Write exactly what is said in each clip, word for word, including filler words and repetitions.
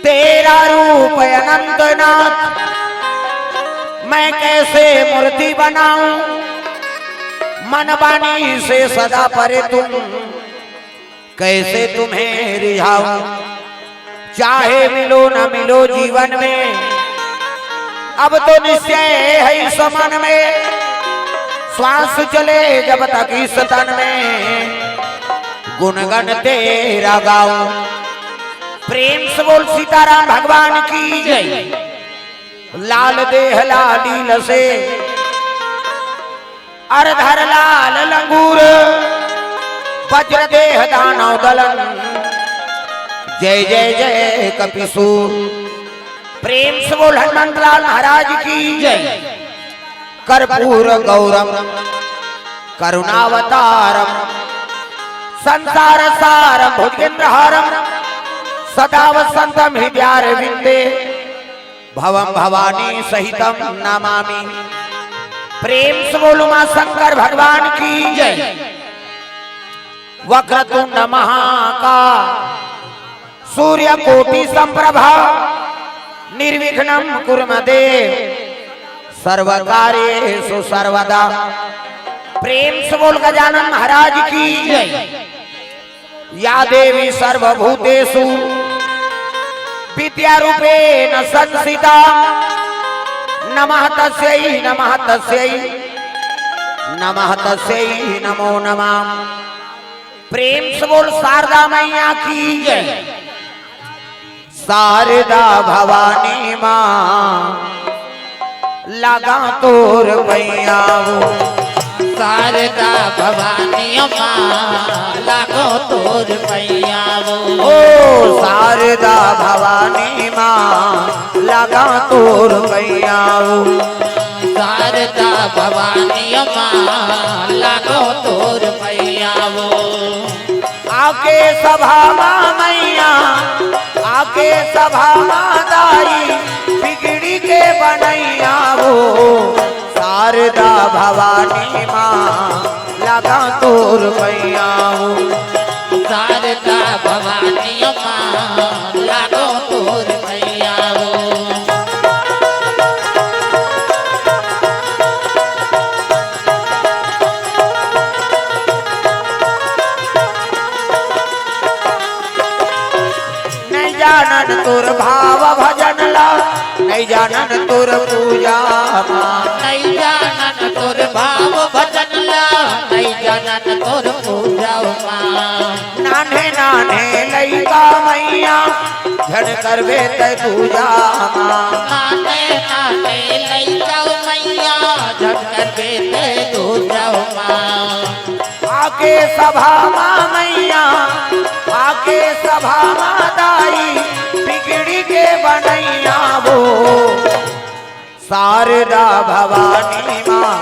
तेरा रूप अनंत नाथ, मैं कैसे मूर्ति बनाऊं? मन वाणी से सदा परे तुम, कैसे तुम्हें रिझाऊं? चाहे मिलो न मिलो जीवन में, अब तो निश्चय है इस मन में। श्वास चले जब तक इस तन में, गुणगण तेरा गाऊं। प्रेम से बोल सीताराम भगवान की जय। लाल देह लालील से, अर धर लाल लंगूर, वज्र देह दानव दलन, जय जय जय कपिसूर। प्रेम से बोल हनुमंत लाल महाराज की जय। कर्पूर गौरम करुणावतारम, संसार सारम भुजगेंद्र हारम, सदा वसंतम हृदयारविंदे, भवम भवानी सहितम नमामि। प्रेम से बोल उमा शंकर भगवान की जय। वक्रतुंड महाका सूर्य कोटि संप्रभा, निर्विघ्नं कुरु मे देव, सर्व कार्येषु सर्वदा। प्रेम से बोल गजानन महाराज की जय। या देवी सर्वभूतेषु विद्यारूपेण संस्थिता, नमः तस्यै नमः तस्यै नमः तस्यै नमो नमः। प्रेम से बोल शारदा मैया की जय। शारदा भवानी माँ, लागा तोर पैया वो। शारदा भवानी माँ, लागो तोर पैया वो। ओ शारदा भवानी माँ, लागा तोर पैया वो। शारदा भवानी माँ, लागो तोर पैया वो। आके सभा मा मैया, आके सभा मा दाई, बिगड़ी के बनैया वो। शारदा भवानी माँ, लागा तोर पैया वो। शारदा भवानी माँ, लागो तोर पैया वो। नहीं जानन तोर भाव भजन ला, नहीं जानन तोर पूजा मा। नहीं जानन तोर भाव भजन ला, नहीं जानन तोर पूजा मा। नान्हे नान्हे लइका मैया, झन करबे तै पूजा मा। नान्हे नान्हे लइका मैया, झन करबे तै पूजा मा। आके सभा मा मैया, आके सभा मा दाई, बिगड़ी के बनैया वो। शारदा भवानी माँ,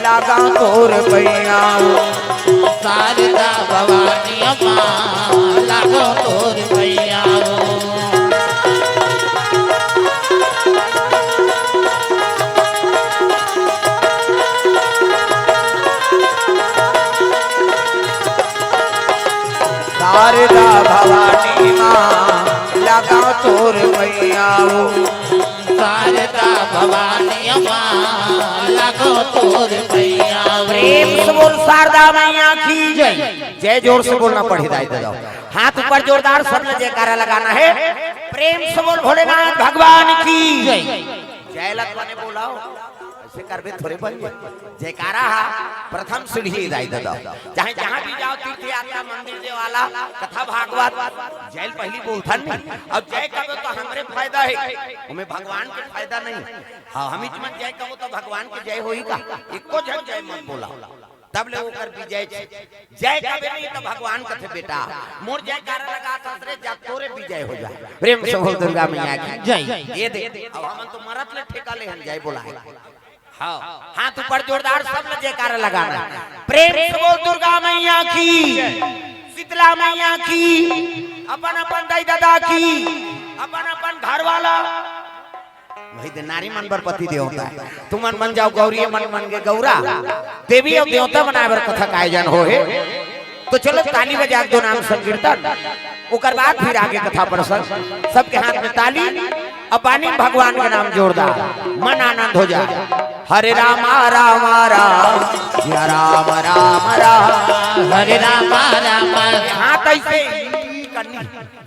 लागा तोर पैया वो। शारदा भवानी माँ, लागो तोर पैया वो। शारदा भवानी माँ, लागा तोर पैया वो। शारदा भवानी माँ, लागो तोर पैया वो। प्रेम से बोल शारदा मैया की जय। जय जोर से बोलना पड़ी दाई दे दो। हाथ ऊपर जोरदार, सब ने जयकारा लगाना है। प्रेम से बोल भोलेनाथ भगवान की जय। जय लग बने बोलाओ, ऐसे करबे थोरे बन जाए। जयकारा हा प्रथम सीढ़ी दाई दे दो। चाहे जहाँ भी जाओ, तीर्थ यात्रा, मंदिर, देवाला, कथा भागवत, जय पहली बोलथन नहीं। अब जय कबे तो हमरे फायदा है, उमे भगवान के फायदा नहीं। हाँ, हम इच मन जय कबो तो भगवान के जय होई का? एको झन जय मत बोला, तब ले ओकर विजय छे। जय कबे नहीं तो भगवान कथे, "बेटा, मोर जयकारा लगा सासरे जा, तोरे विजय हो जाए।" प्रेम से बोल दुर्गा मैया की जय। ये दे, अब हमन तो मरत ले ठेका ले हन जय बोला है। हाँ, हाथ ऊपर जोरदार, सब ने जयकारा लगाना। प्रेम से बोल दुर्गा मैया की, शीतला मैया की, अपन अपन दाई ददा की, अपन अपन घर वाला। वही दे नारी मन बर पति देवता है। तुमन मन जाओ गौरी मन मन के गौरा, देवी अउ देवता बनाए बर कथा का आयोजन हो हे। तो चलो ताली बजा के दो नाम संकीर्तन। ओकर बाद फिर आगे कथा प्रसंग, सबके हाथ में ताली, अब बानी भगवान के नाम जोरदार, मन आनंद हो जाए। हरे रामा रामा राम, सिया राम राम राम। हरे रामा रामा। हाथ ऐसे करनी,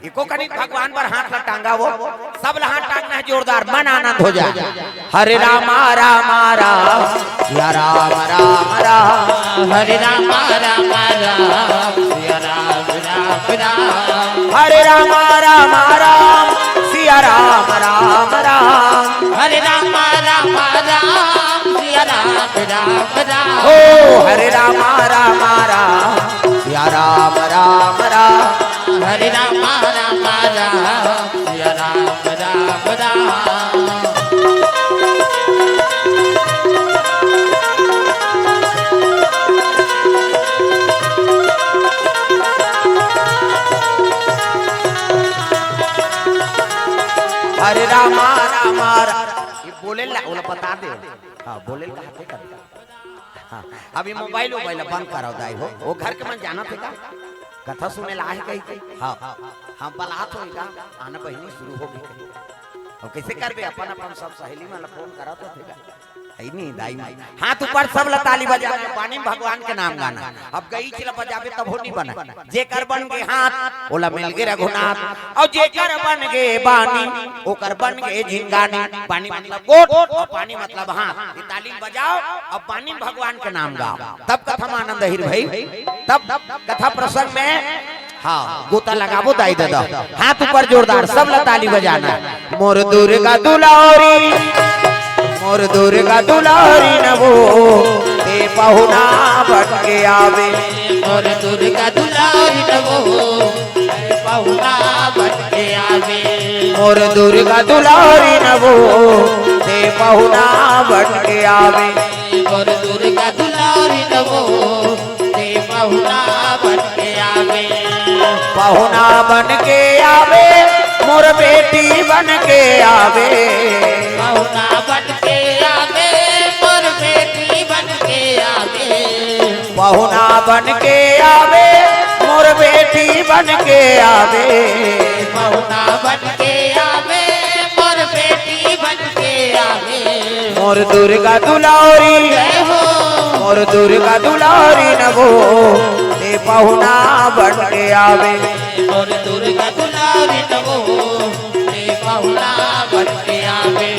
एको कनी भगवान पर हाथ ला टांगा वो, सब ला हाथ टांगना है जोरदार, मन आनंद हो जाए। हरे रामा रामा राम, सिया राम राम राम। हरे रामा रामा राम, सिया राम राम राम। हरे रामा रामा राम, सिया राम राम राम। हरे रामा रामा राम, सिया राम राम राम। ओ हरे रामा रामा राम, सिया राम राम राम। हरे रामा रामा राम, सिया राम राम राम। हरे रामा रामा राम। ये बोले ला, ओला बता दे। हाँ, बोले ला, हाथे कर। हाँ, अभी मोबाइल, मोबाइल बंद कराओ दाई हो। वो घर के मन जानत हे का? कथा सुने ला आहे कही के? हाँ, हाँ, बलात होई का? आना बहिनी शुरू हो गई कही। अब कैसे करबे? अपन, अपन सब सहेली मन ला फोन करत होथे का? है नहीं दाई मन। हाथ ऊपर, सब ला ताली बजाना, बानी भगवान के नाम गाना। अब गई चला बजाबे तब हो नहीं बना। जेकर बन के हाथ, ओला मिल गे रघुनाथ। और जेकर बन गे बानी, ओकर बन गे झिंगानी। बानी मतलब गोठ और पानी मतलब हाथ। ये ताली बजाओ, अब बानी भगवान के नाम गाओ, तब कथा में आनंद अहिर भाई। तब कथा प्रसंग में, हाँ, गोता लगाबो दाई ददा। हाथ ऊपर जोरदार, सब ला ताली बजाना। मोर दुर्गा दुलारी, मोर दुर्गा दुलारी नवो, ते पहुना बन के आवे। मोर दुर्गा दुलारी नवो, ते पहुना बन के आवे। मोर दुर्गा दुलारी नवो, ते पहुना बन के आवे। मोर दुर्गा दुलारी नवो, ते पहुना बन के आवे। पहुना बन के आवे, मोर बेटी बन के आवे। पहुना बन के आवे, मोर बेटी बन के आवे। पहुना बन के आवे, मोर बेटी बन के आवे। पहुना बन के आवे, मोर बेटी बन के आवे। मोर दुर्गा दुलारी, जय हो। मोर दुर्गा दुलारी नवो, ते पहुना बन के आवे। मोर दुर्गा दुलारी नवो, ते पहुना बन के आवे।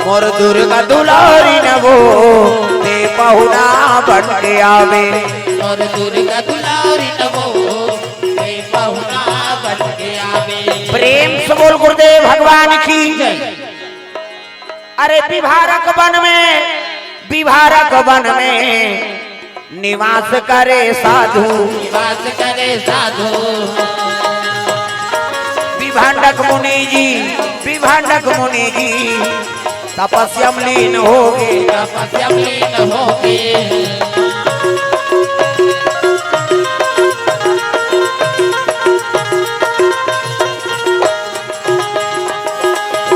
मोर दुर्गा दुलारी नवो, ते पहुना बन के आवे। मोर दुर्गा दुलारी नवो, ते पहुना बन के आवे। प्रेम से बोल गुरुदेव भगवान की। जय। अरे विभारक वन में, विभारक वन में निवास करे साधु। निवास करे साधु। विभांडक मुनि जी, विभांडक मुनि जी तपस्या में लीन होगे। तपस्या में लीन होगे।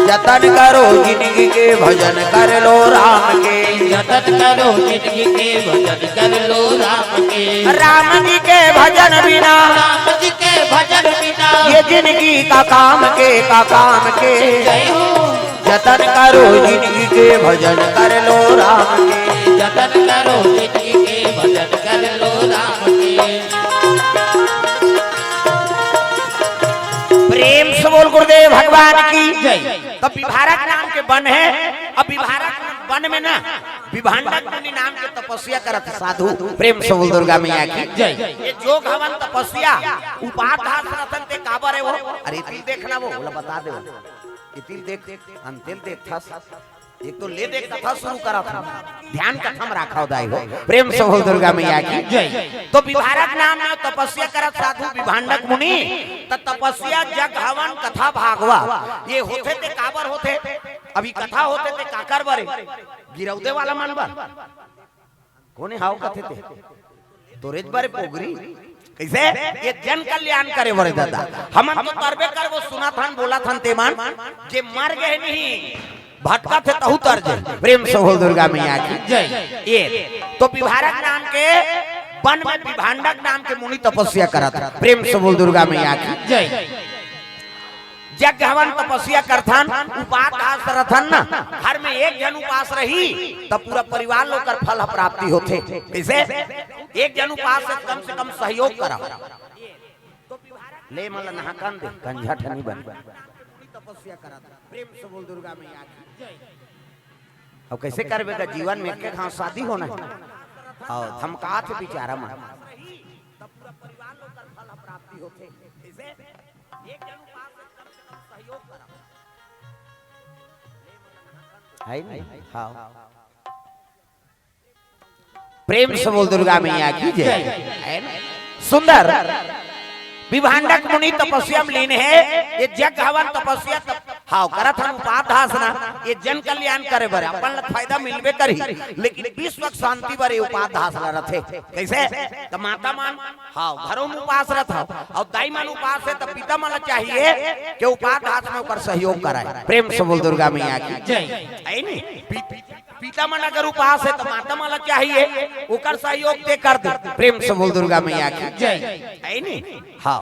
जतन करो जिनगी के भजन कर लो राम के। जतन करो जिनगी के भजन कर लो राम के। राम जी के भजन बिना, राम जी के भजन बिना ये जिनगी का काम के, का काम के। जय हो। जतन करो जिनगी के भजन कर लो राम के। जतन करो जिनगी के भजन कर लो राम के। प्रेम से बोल गुरुदेव भगवान की। जय। तब विभारक नाम के वन है, अब विभारक वन में ना विभांडक मुनि नाम के तपस्या करत साधु। प्रेम से बोल दुर्गा मैया की। जय। ये जोग हवन तपस्या उपाध्यास रतन ते काबर है वो? अरे इतिल देखना वो, बोला बता दे वो। इतिल देख, अंतिल देख थस। एक तो ले देख कथा शुरू करा था, ध्यान कथा में रखा दाई हो। प्रेम से बोल दुर्गा मैया की। जय। तो विभारक नाम में तपस्या करत साधु विभांडक मुनि, त तपस्या जग हवन कथा भागवा ये होथे ते काबर होथे? अभी कथा होथे ते काकर बरे? गिरौदे वाला मन बर। कोने हाव कथे ते? तोरेच बरे पोगरी। कइसे? ये जन कल्याण करे बरे दादा। हमन तो करबे करबो, सुनत हन, बोलत हन ते मन, जे मर गे नहीं, भटकत हे तहू तर जे। प्रेम से बोल दुर्गा मैया की जय। ये तो विभांडक नाम के वन में विभांडक नाम के मुनि तपस्या करत हे। प्रेम से बोल दुर्गा मैया की जय। यज्ञ हवन तपस्या करथन, उपास रथन ना, घर में एक झन उपास रही, तब पूरा परिवार लोग कर फल प्राप्ति होथे। कइसे? एक झन उपास से कम से कम सहयोग करा। ले मन ल नहाकन दे, कंझट नहीं बन। तपस्या करत, प्रेम से बोल दुर्गा मैया की। अब कइसे करबे का जीवन में एक घाव शादी होना हे। अउ धमकात हे बिचारा मन। तब पूरा परिवार लोग कर फल प्राप्ति होथे। कइसे? एक झन उपास से कम से कम सहयोग करा। है नहीं? हाँ। प्रेम से बोल दुर्गा मैया की जय। है ना? सुंदर। विभांडक मुनि तपस्या में लीन हे। ये यज्ञ हवन तपस्या तप-, हाव, करत हन उपास धासना। ये जन कल्याण करे बर, अपन ल फायदा मिलबे करही, लेकिन विश्व के शांति बर ये उपास धासना रथे। कइसे? त माता मन, हाव, घरों में उपास रथव, अउ दाई मन उपास हे, त पिता मन ल चाहिए कि उपास धास में ओकर सहयोग कराए। प्रेम से बोल दुर्गा मैया की जय। है नहीं? पि-, पिता मन अगर उपास हे, त माता मन ल चाहिए, ओकर सहयोग ते कर दे। प्रेम से बोल दुर्गा मैया की जय। है नहीं? हाँ।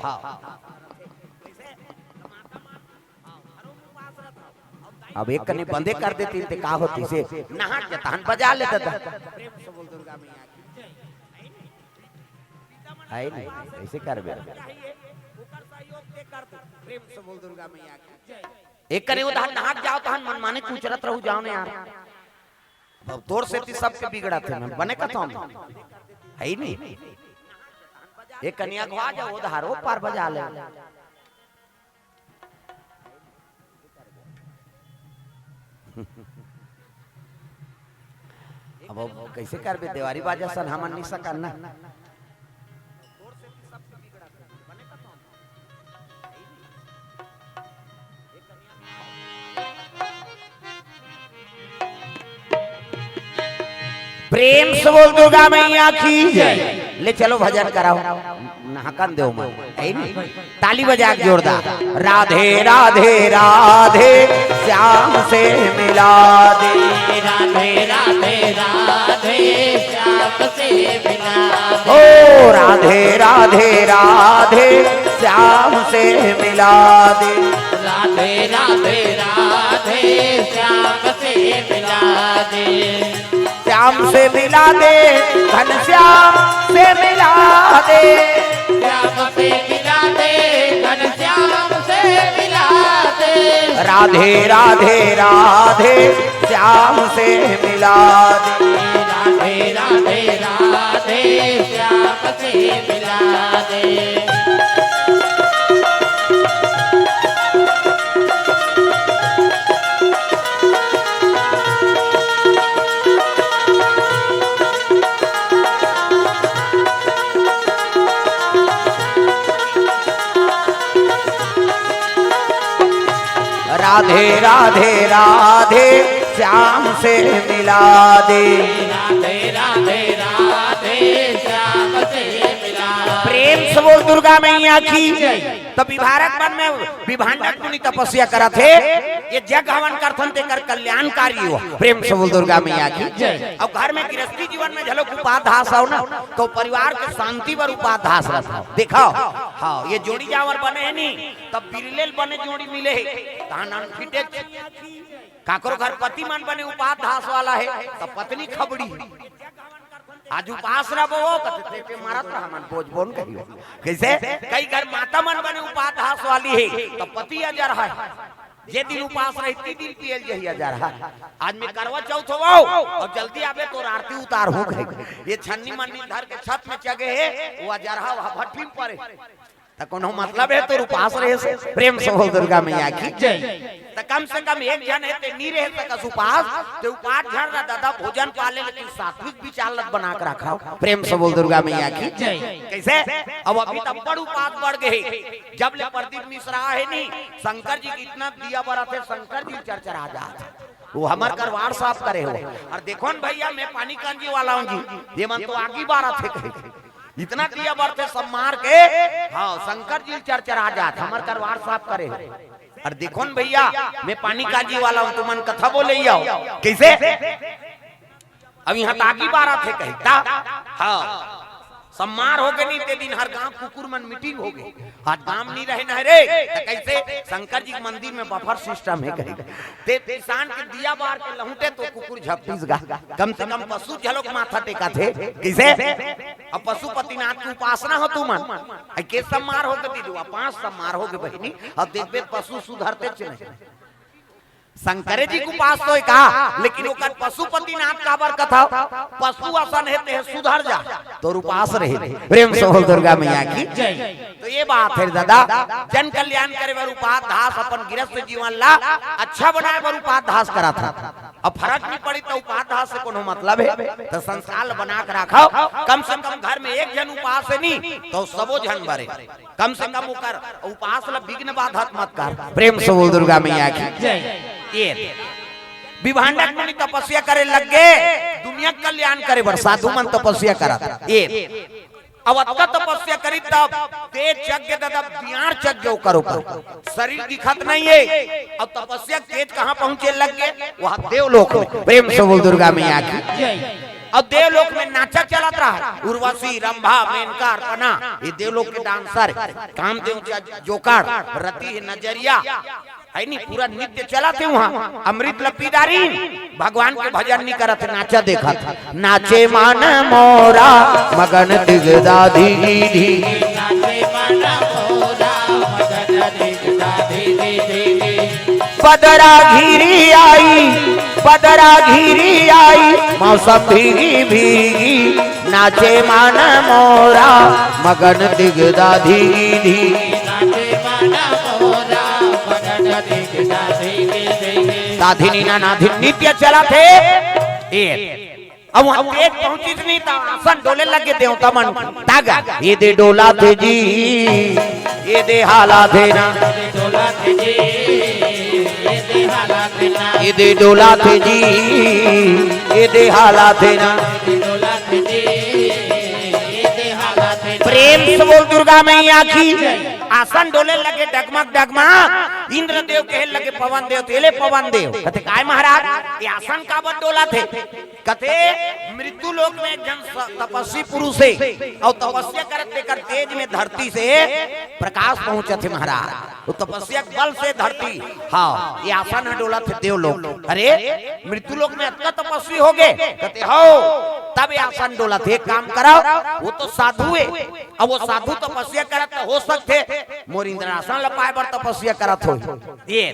अब एक कनी बंदे कर देतिन ते का होतिस? नहा के तहन बजा लेते त। है नहीं? कइसे करबे? एक कनी उधार नहा के जाव तहन मनमाने कुचरत रहू जाव ने यार। अब तोर सेती सबके बिगड़त हे, मैं बने कथौं। है नहीं? एक कनी अघवा जाव, उधार ओ पार बजा ले। अब, अब कइसे करबे? देवारी बाजा सन हमन नहीं सकन ना। प्रेम से बोल दुर्गा मैया की जय। ले चलो भजन कराओ, नहाकन देव मन, है नहीं? ताली बजा के जोरदार। राधे राधे राधे श्याम से मिला दे। राधे राधे राधे श्याम से मिला दे। ओ राधे राधे राधे श्याम से मिला दे। राधे राधे राधे श्याम से मिला दे। श्याम से मिला दे, घनश्याम से मिला दे। श्याम से मिला दे, घनश्याम से मिला दे। राधे राधे राधे श्याम से मिला दे। राधे राधे राधे श्याम से मिला दे। राधे राधे राधे श्याम से मिला दे। राधे राधे राधे श्याम से मिला दे। प्रेम से बोल दुर्गा मैया की। त विभांडक वन में विभांडक मुनि तपस्या करत हे, ये यज्ञ हवन करथन तेकर कल्याणकारी हो। प्रेम से बोल दुर्गा मैया की जय। अउ घर में गृहस्थी जीवन में घलो उपास धास हो ना, त परिवार के शांति बर उपास धास रथव। देखव, हाँ, ये जोड़ी जावर बने हे नी, तब बिरले ल बने जोड़ी मिले हे, तहन अनफिटे काकरो घर पति मन बने उपास धास वाला हे, त पत्नी खबड़ी। आज उपास रहिबो, कथे, "ते, ते मरत रहा मन, बोझ बोन कहियो।" कइसे? कई घर माता मन बने उपास धास वाली हे, त पति अजरहा। जे दिन उपास रही, ती दिन पियल जही अजरहा। आज मैं करवा चौथ होवव, अउ जल्दी आबे तोर आरती उतारहूं कहिके। ये छन्नी मन्नी धर के छत में चघे हे, ओ अजरहा वह भट्ठी में परे। त कोनो मतलब हे तोर उपास रहे से? प्रेम से बोल दुर्गा मैया की जय। त कम से कम एक झन हे ते नी रहे सकस उपास, ते उपास झन रह दादा, भोजन पाले, लेकिन सात्विक विचार ल बना के रखव। प्रेम से बोल दुर्गा मैया की जय। कइसे? अब अभी त बड़ उपास बढ़ गे हे। जब ले प्रदीप मिश्रा हे नी, शंकर जी के इतना दिया बरत हे, शंकर जी चरचरा जात हे। वो हमर करवार साफ करे हो। अउ देखो न भइया, मैं पानी कांजी वाला हूँ जी, ये मन तो आगी बारत हे कहे। इतना दिया बरथे सब मार के, हाँ, शंकर जी चरचरा जात, हमर करवार साफ करे हो। अउ देखो न भइया, मैं पानी कांजी वाला हूँ, तुमन कथा बोले ही आओ। कइसे? अब इहाँ त आगी बारत हे कहे, ता? हाँ। सब मार होगे नहीं, ते दिन हर गांव कुकुर मन मीटिंग होगे। आज गांव नहीं रहे न रे, त कइसे? शंकर जी के मंदिर में बफर सिस्टम हे कहे। ते पिसान के दिया बार के लहुटे त कुकुर झपटिस गा। कम से कम पशु झलोक माथा टेकथे। कइसे? अब पशुपतिनाथ के उपासना हो तुमन। अइ के सब मार होगे दीदी, पांच सब मार होगे बहिनी। अब देखबे पशु सुधरतेच नहीं। शंकरे जी के उपास तो हे का, लेकिन ओकर पशुपतिनाथ काबर कथव? पशु असन हे ते सुधर जा, तोर उपास रहे। प्रेम से बोल दुर्गा मैया की। जय। तो ये बात हे दादा, जन कल्याण करे बर उपास धास, अपन गृहस्थ जीवन ला अच्छा बनाए बर उपास धास करत हे। अब फरक नहीं पड़ी त उपास धास से कोनो मतलब हे? त संस्कार ल बना के राखव, कम से कम घर में एक झन उपास हे नहीं त सबो झन बरे। कम से कम ओकर उपास ल विघ्न बाधक मत कर। प्रेम से बोल दुर्गा मैया की। जय। ये विभांडक मुनि तपस्या करे लग गे, दुनिया के कल्याण करे बर साधु मन तपस्या करत। ये अब अतका तपस्या करी तब तेज चघ गे, दादा, बियार चघ गे ओकर ऊपर, शरीर दिखत नहीं हे। अब तपस्या के तेज कहाँ पहुंचे लग गे? वहाँ देवलोक में। प्रेम से बोल दुर्गा मैया की। जय। अब देवलोक में नाचा चलत रहा, उर्वशी, रंभा, मेनका, अर्पणा, ये देवलोक के डांसर, कामदेव ज-, जोकर, रति हे नजरिया, हे नहीं, पूरा नृत्य चलत हे वहाँ। अमृत ल पी डारिन, भगवान के भजन नहीं करत हे, नाचा देखत हे। नाचे मन मोरा मगन दिगदाधी गिधी। बदरा घिरी आई, बदरा घिरी आई, मौसम भीगी भीगी, नाचे मन मोरा मगन दिगदाधी गिधी। दाधिनी ना नाधिन नृत्य चलत हे। ए, अब वहाँ तेज पहुंचिस नहीं त आसन डोले लग गे देवता मन। तागा, ये दे डोलाथे जी, ये दे हालाथे ना। ये दे डोलाथे जी, ये दे हालाथे ना। प्रेम से बोल दुर्गा मैया की। आसन डोले लगे डगमग डगमग। इंद्रदेव कहे लगे पवन देव, तेले पवन देव। कथे, "काय महाराज, ये आसन काबर डोलाथे?" कथे, "मृत्यु लोक में एक झन स-, तपस्वी पुरुष हे, अउ तपस्या करत तेकर तेज में धरती से प्रकाश पहुंचत हे महाराज। वो तपस्या के बल से धरती, हाँ, ये आसन ह डोलत हे देवलोक। अरे, मृत्यु लोक में अतका तपस्वी होगे?" कथे, "हो, तब ये आसन डोलत हे। एक काम करव, वो तो साधु हे, अब वो साधु तपस्या करत त हो सकथे, मोर इंद्रासन ल पाए बर तपस्या करत हो।" ये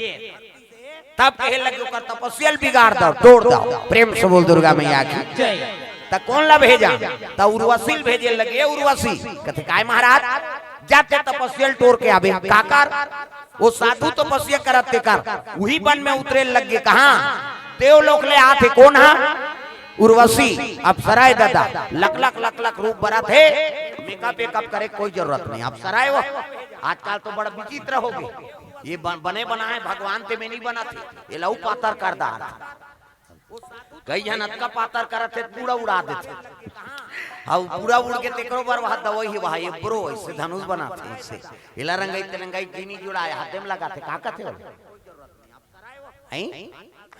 तब कहे लगे, "ओकर तपस्या ल बिगाड़ दव, तोड़ दव।" प्रेम से बोल दुर्गा मैया की। जय। त कोन ला भेजा? त उर्वशी ल भेजे लगे, "उर्वशी।" कथे, "काय महाराज?" "जा ते तपस्या ल टोर के आबे।" "काकर?" "वो साधु तपस्या करत तेकर।" उही बन में उतरे लग गे। कहाँ? देवलोक ले आत हे। कोन हा? उर्वशी। अप्सरा ए दादा, लख लख लख लख रूप बरत हे, मेकअप वेकअप करे कोई जरूरत नहीं। अप्सरा ए वो, आजकल तो बड़ा विचित्र होगे। ये बन-, बने बनाए भगवान ते में नहीं बनत हे, ये लहू पातर कर डारथे। कई झन अतका पातर करत हे, पूरा उड़ा देथे। अउ पूरा उड़ गे तेकरो बर वहाँ दवाई हे, वहाँ ये ब्रो ऐसे धनुष बनाथे, ऐसे। एला रंगाई ते रंगाई चीनी जुड़ाए, हाथे में लगाथे, का कथे हो? हैं?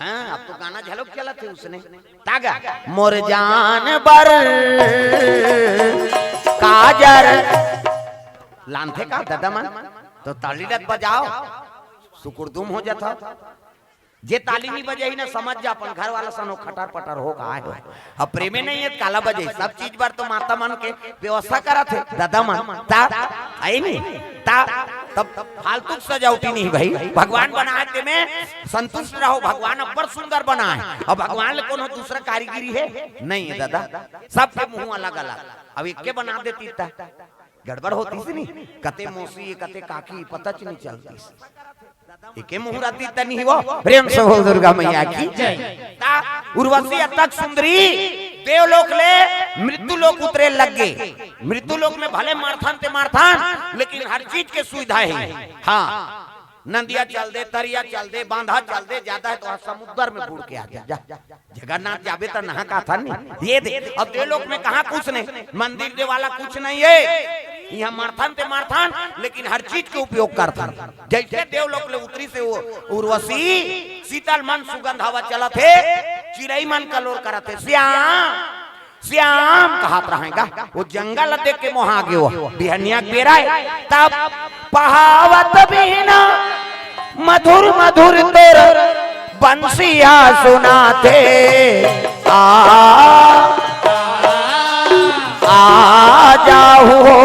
हाँ, अब तो गाना झलक चलत हे उसने। तागा, "मोर जान बर काजर।" लानथे का दादा मन? तो ताली लत बजाव, सुकुरदुम हो जात हो। जे ताली नहीं बजाही ना, समझ जा अपन घर वाला सनो खटर पटर हो गा हे। अब प्रेमे नहीं हे, काला बजे? सब चीज बर तो माता मन के व्यवस्था करत हे, दादा मन। ता, आई नहीं? ता, तब फालतू सजावटी नहीं भाई। भगवान बनाए ते में संतुष्ट रहो, भगवान अब्बड़ सुंदर बनाए। अब भगवान ले कोनो दूसरा कारीगरी हे? नहीं हे दादा, सबके मुंह अलग अलग। अब एक के बना देती ता गड़बड़ होती सी नहीं, कते मौसी, कते काकी, पता च नहीं चलती। एके मुहूर्त तनी हो। प्रेम से बोल दुर्गा मैया की। जय। ता उर्वशी अतक सुंदरी देवलोक ले मृत्यु लोक उतरे लग गे। मृत्यु लोक में भले मरथन ते मरथन, लेकिन हर चीज के सुविधा हे। हाँ, नदिया चल दे, तरिया चल दे, बांधा चल दे, जादा हे त समुद्र में बूड़ के आ जा, जा। जगन्नाथ जाबे त नहा का था नहीं, ये दे। अब देवलोक में कहाँ कुछ नहीं, मंदिर देवाला कुछ नहीं हे। इहाँ मरथन ते मरथन, लेकिन हर चीज के उपयोग करथन। जइसे देवलोक ले उतरिस हे वो उर्वशी, शीतल मंद सुगंध हवा चलत हे, चिरई मन कलोर करत हे, श्याम श्याम कहत रहय गा। वो जंगल देख के मोहा गे वो। बिहनिया के बेरा हे, तब पहावत बिहना मधुर मधुर तोर बंसिया सुनाथे। आ, आ जाहू हो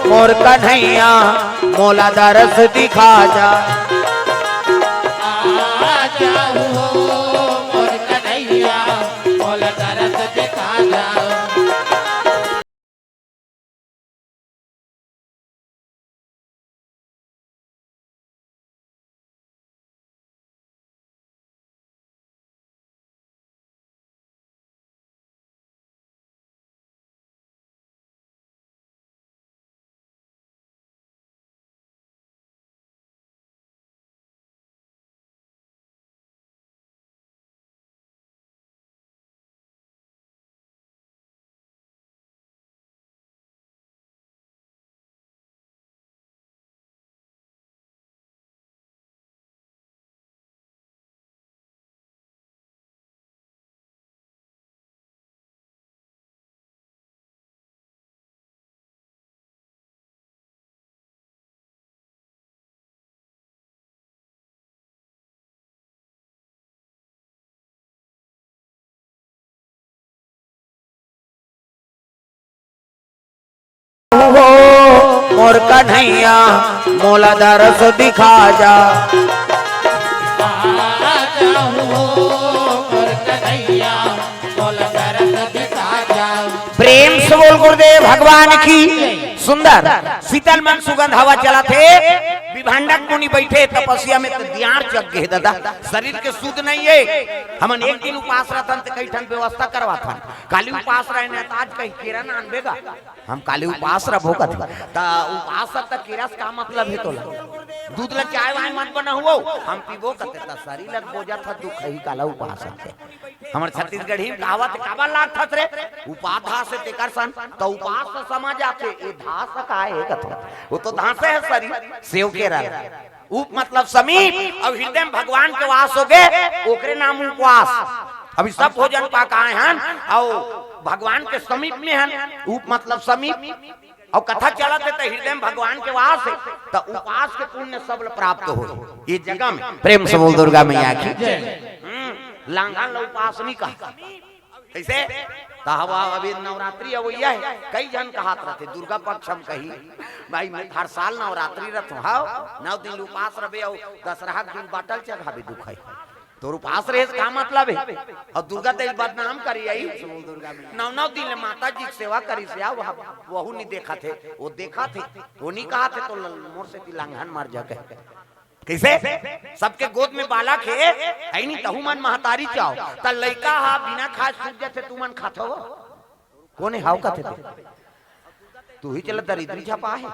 मोर कन्हैया, मोला दरस दिखा जा। आ जाहू हो मोर कन्हैया, मोला दरस दिखा जा। हो मोर कन्हैया, मोला दरस दिखा जा। प्रेम से बोल गुरुदेव भगवान की। सुंदर शीतल मन सुगंध हवा चलत हे। विभांडक मुनि बैठे तपस्या में, त दियार जग गे हे दादा, शरीर के सुध नहीं हे। हमन एक दिन उपास रथन त कई ठन व्यवस्था करवाथन। काली उपास रहे न, त आज कहीं केरा न आनबे गा। हम काली उपास रबो कथे। त उपास त केरा से का मतलब हे तोला? दूध ल चाय वाय मत बनाहुवो, हम पीबो कथे। त शरीर ल बोजत ह दुख ही काला उपास हे। हमर छत्तीसगढ़ी में कहावत हे, काबर लागथस रे? उपाधा से तेकर सन, त उपास से समझ आथे, ए धास का हे कथे। वो तो धासे हे शरीर, सेव केरा। उप मतलब समीप, अउ हृदय में भगवान के वास होगे, ओकरे नाम उपवास। अभी सब भोजन पा के आए हन, अउ भगवान के समीप में हन, उप मतलब समीप। अउ कथा चलत हे त हृदय में भगवान के वास हे, त उपास के पुण्य सब ल प्राप्त हो ये जगह में। प्रेम से बोल दुर्गा मैया की। हम्म, लांघन ल उपास नहीं कहा। कइसे? त हवा अभी नवरात्रि अवइया हे, कई झन कहत रथे, दुर्गा पक्ष हम कही, भाई मैं हर साल नवरात्रि रथों, हव, नौ दिन उपास रबे अउ दसरहा के दिन बाटल चघाबे दुखई। तोर उपास रहे से का मतलब हे? अउ दुर्गा तेल बदनाम करी आई, नौ नौ दिन ले माता जी के सेवा करी से, आ वह, वहू नहीं देखत हे, वो देखत हे, वो नहीं कहत हे, त ल-, मोर सेती लांघन मर जा कहे। कइसे? सबके गोद में बालक हे, हे नहीं, तहू मन महतारी चाहो। त लइका हा बिना खाए सूत जाथे, तुमन खाथो? कोन हे हाव कथे ते? तू ही चला दरिद्री छपा हे।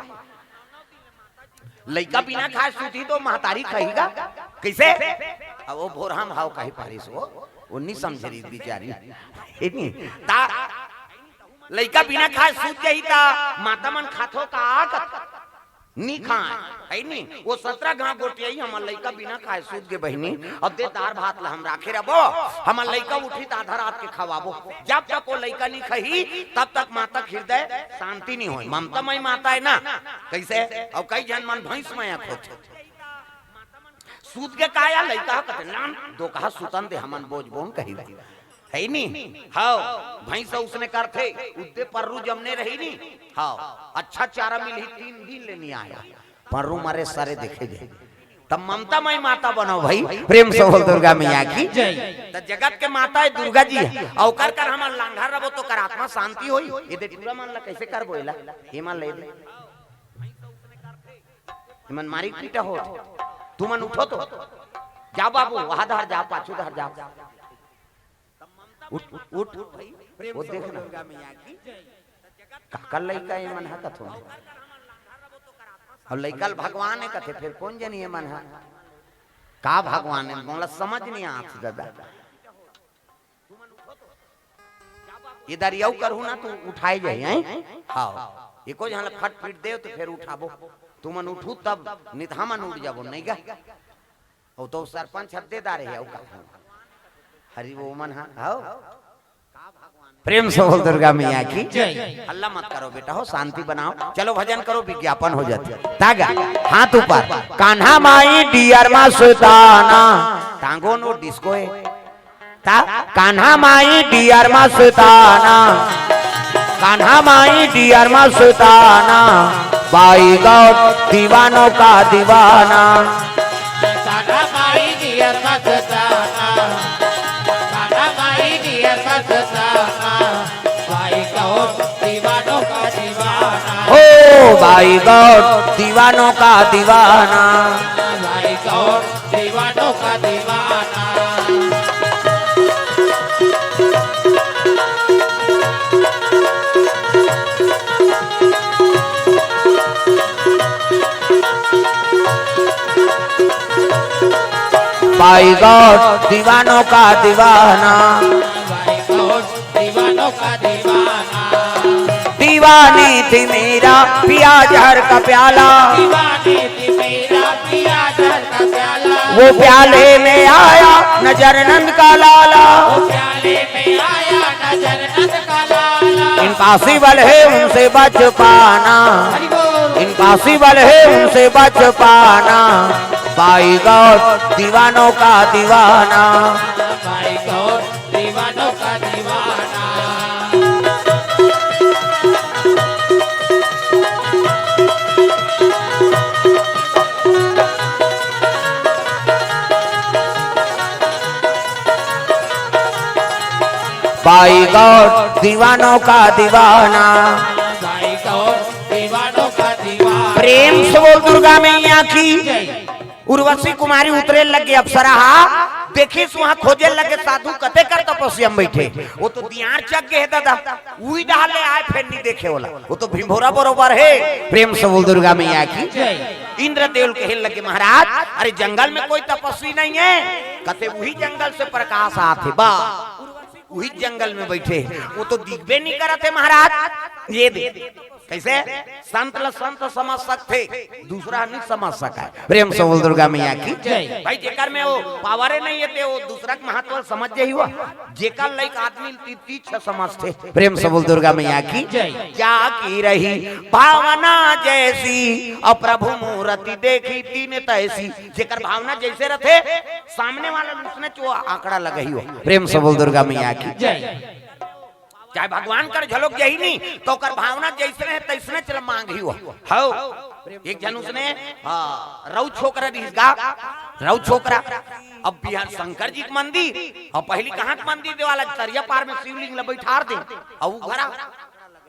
लइका बिना खाए सूती त महतारी खाही गा? कइसे? अब वो भोरहा म हाव कही पारिस वो, वो नहीं समझे रही बिचारी। हे नहीं? ता लइका बिना खाए सूत जाही त माता मन खाथो का? कथे नी खाय, हे नी? वो सतरा घांव गोठियाही, हमर लइका बिना खाए सूत गे बहिनी, अब दे दार भात ला हम राखे रबो, हमर लइका उठही त आधा रात के खवाबो। जब तक वो लइका नी खाही, तब तक माता के हृदय शांति नी होय। ममता मई माता हे ना, कइसे? अउ कई झन मन भैंस मया खोथे। सूत गे का या लइका ह कथे, "नान, दोकहा सुतन दे, हमन बोजबोन कही।" हे नी? हव, भैंस उसने करथे, उद्दे पर्रू जमने रही नी? हव, अच्छा चारा मिलही, तीन दिन ले नी आया। पर्रू मरे सरे देखे जे। तब ममता मई माता बनो भाई, प्रेम से बोल दुर्गा मैया की। जय। त जगत के माता हे दुर्गा जी हे, अउ ओकर कर हमन लांघर रबो त ओकर आत्मा शांति होही। ये दे टूरा मन ला कइसे करबो एला? ये मन ले दे। ये मन मारी पीटा हो। तुमन उठो तो। जाओ बाबू, वहां धर जाओ, पाछू धर जाओ। उठ, उठ, उठ। वो देखना। काकर लइका ये मन ह कथो। अब लइका ल भगवान हे कथे, फेर कोन जनी ये मन ह? का भगवान हे, मोला समझ नहीं आत ददा। ये दरियाऊ करहू ना, तू उठाए जाही, हैं? हाँ, एको झन ल फट पीट दे तो फेर उठाबो। तुमन उठू तब नित हमन उठ जाबो, नहीं गा? वो तो सरपंच हद्देदार हे, अउ का? हरि वो मन हा, हव। प्रेम से बोल दुर्गा मैया की। जय। हल्ला मत करो बेटा, हो शांति बनाओ, चलो भजन करो, विज्ञापन हो जाती। तागा, हाथ ऊपर। कान्हा माई डियर मा सुताना। टांगो नो डिस्को है। ता, कान्हा माई डियर मा सुताना। कान्हा माई डियर मा सुताना। बाई गौर दीवानों का दीवाना। कान्हा माई डियर मा सुताना। कान्हा माई डियर मा सुताना। बाई गौर दीवानों का दीवाना। हो बाई गौर दीवानों का दीवाना। बाई गौर दीवानों का दीवाना। बाई गौर दीवानों का दीवाना। बाई गौर दीवानों का दीवाना। दीवानी थी मेरा पिया जहर का प्याला। दीवानी थी मेरा पिया जहर का प्याला। वो प्याले में आया नजर नंद का लाला। वो प्याले में आया नजर नंद का लाला। इम्पॉसिबल है उनसे बच पाना। हरि बोल। इम्पॉसिबल है उनसे बच पाना। बाई गौर दीवानों का दीवाना। बाई गौर दीवानों का दीवाना। बाई गौर दीवानों का दीवाना। बाई गौर दीवानों का दीवाना। प्रेम से बोल दुर्गा मैया की। जय। उर्वशी कुमारी उतरे लगे अप्सरा हा, देखिस उहाँ खोजे लगे साधु कते कर तपस्या में बैठे। वो तो दियार चक गे हे दादा, उही डहार ले आए फेर नहीं देखे ओला। वो तो भिंभोरा बरोबर हे। प्रेम से बोल दुर्गा मैया की। जय। इंद्रदेव कहे लगे महाराज, अरे जंगल में कोई तपस्वी नहीं है, कते उही जंगल से प्रकाश आत हे बा, उही जंगल में बैठे, वो तो दिखबे नहीं करत हे महाराज। ये दे कैसे संत ल संत समझ सकथे, दूसरा नहीं समझ सका है। प्रेम से बोल दुर्गा मैया की। जय। भाई जेकर में वो पावरे नहीं है ते वो दूसरा के महत्व समझ जाही हुआ। जेकर लाइक आदमी ती तीछ समझथे। प्रेम से बोल दुर्गा मैया की। जय। क्या की रही भावना जैसी और प्रभु मूर्ति देखी तीन तैसी। जेकर भावना जैसे रथे सामने वाला उसने जो आंकड़ा लगही हो। प्रेम से बोल दुर्गा मैया की। जय। चाहे भगवान कर झलक जाही नहीं, तो ओकर भावना जैसने हे, तैसने चल मांगही हो। हव। एक झन उसने, हाँ, रऊ छोकरा रिहिस गा, रऊ छोकरा। अब बिहार शंकर जी के मंदिर, और पहली कहाँ के मंदिर देवाला, तरिया पार में शिवलिंग ल बैठार दे, और उ घरा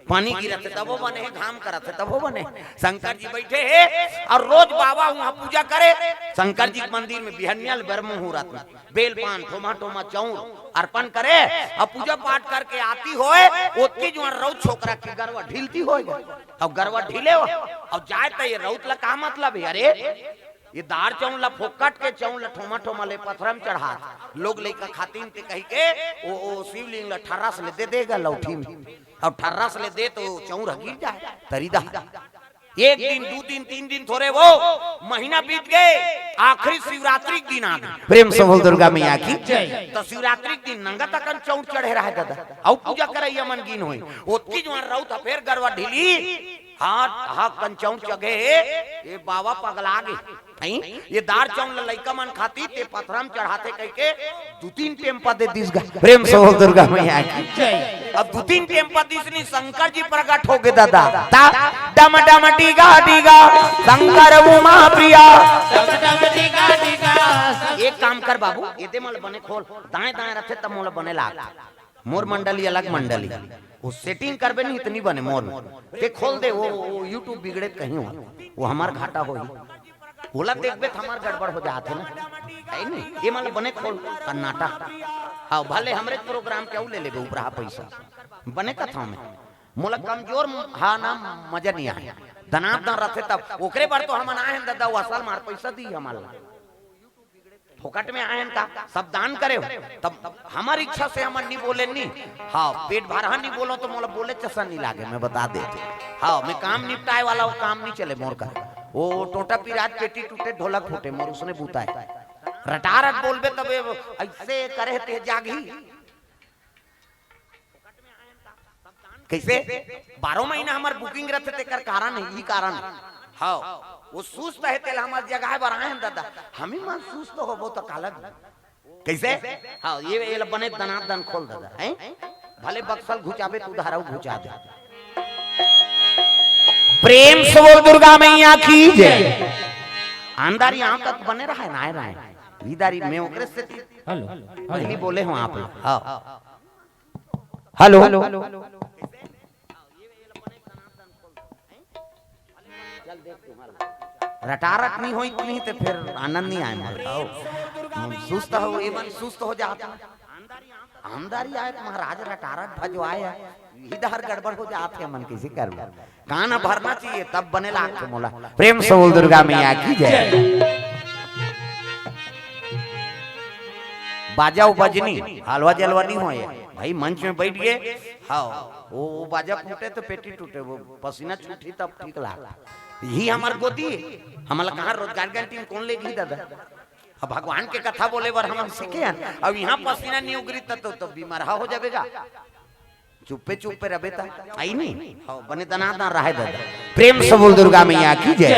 पानी गिरत हे, तबो बने हे, घाम करत हे, तबो बने हे। शंकर जी बैठे हे, और रोज बाबा उहाँ पूजा करे, शंकर जी के मंदिर में बिहनिया ले बर मुहूर्त में। बेल पान, ठोमा ठोमा चौर अर्पण करे, अब पूजा पाठ करके आती होय, ओतकी जुआर रउत छोकरा के गरवा ढिलती होय। अब गरवा ढिले हो, अब जाए त ये रउत ला का मतलब हे? अरे, ये दार चौर ला फोकट के चौर ला ठोमा ठोमा ले पथरा में चढ़ात, लोग लइका खातिन ते कहि के, ओ, ओ शिवलिंग ला ठर्रस ले दे देगा लौठी में, अब ठर्रस ले दे तो चौर ह गिर जाए, तरी दा। एक दिन, दू दिन, तीन दिन थोरे वो, महीना बीत गे, आखिरी शिवरात्रि के दिन आ गे। प्रेम से बोल दुर्गा मैया की। जय। तो शिवरात्रि के दिन नंगत अकन चौर चढ़े रहे दादा, अउ पूजा करइया मन गिन होई। ओतकी जुआर रउत ह फेर गरवा ढिली, हाँ, हाँ, कन चौर चघे, ये बाबा पगला गे। नहीं, ये दार चौर ल लइका मन खाती, ते पथरा में चढ़ाथे कहिके दू तीन टेम्पा दे दिस गा। प्रेम से बोल दुर्गा मैया की। जय। अब दू तीन टेम्पा दिस नहीं, शंकर जी प्रकट हो गे दादा। ता डम डम डीगा डीगा, शंकर उमा प्रिया। डम डम डीगा डीगा। एक काम कर बाबू, एदे मोला बने खोल, दाएं दाएं रथे तब मोला बने लाग। मोर मंडली अलग मंडली, वो सेटिंग करबे नहीं इतनी बने मोर में। ते खोल दे, वो, वो YouTube बिगड़े कहीं हो, वो हमार घाटा होही। ओला देखबे त हमार गड़बड़ हो जात हे ना, है नहीं? ये मतलब बने खोल कर्नाटक। हाँ, भले हमरे प्रोग्राम के अउ ले लेबे उपराहा पैसा, बने कथाओं में। मोला कमजोर हा ना मजा नहीं आए। दनादन रथे तब ओकरे बर तो हमन आए हन ददा, वो असल मार पैसा दी हमन ला। फोकट में आए हन का? सब दान करे हो। तब हमर इच्छा से हमन नहीं बोले नहीं। हाँ, पेट भरहा नहीं बोलो तो मोला बोले चसा नहीं लागे, मैं बता देते। हाँ, मैं काम निपटाए वाला, वो काम नहीं चले मोर कर। वो टोटा पिरात, पेटी टूटे, ढोलक फूटे, मोर उसने बूता है। रटारट बोलबे तबे ऐसे करे ते जागी। कैसे? बारह महीना हमर booking रथे, तेकर कारण है, ई कारण है। हाँ, वो सुस्त है, तेला हमर जगाए बर आए हैं दादा। हम ही मन सुस्त होबो तो काला भी। कैसे? हाँ, ये, ये ला बने दनादन खोल दादा, हैं? भले बक्सल घुचाबे, तू धारा घुचा दे। प्रेम से बोल दुर्गा मैया की जय। अंधारी यहाँ तक बने रहा है, ना आए रहा है। इधर ही मैं ओकरे से हेलो, पहली हेलो। बोले हूँ आप लोग। हाँ। हेलो। रटारट नहीं होई, नहीं तो फिर आनंद नहीं आए मोर। आओ। हम सुस्त हो, ये मन सुस्त हो जात। आमदारी आए तो महाराज रटारट भजवाए है। इधर गड़बड़ हो जात है, मन किसी कर लो। कान भरना चाहिए, तब बने लागथे मोला। प्रेम से बोल दुर्गा मैया की जय। बाजा उ बजनी, हलवा जलवा नहीं होए। भाई मंच में बैठ गए, हाँ, वो, वो बाजा फूटे तो पेटी टूटे, वो पसीना छूटी तब ठीक लाग। यही हमार गोदी, हमला कहाँ रोजगार गारंटी में कौन लेगी दादा? अब भगवान के कथा बोले बर हम सीखे हैं, अब यहाँ पसीना नहीं उगरी त तो, तो बीमार हो जावेगा। चुप्पे चुप्पे रबे ता आई नहीं। हाँ, बने दनादन रहे दादा। प्रेम से बोल दुर्गा मैया की जय।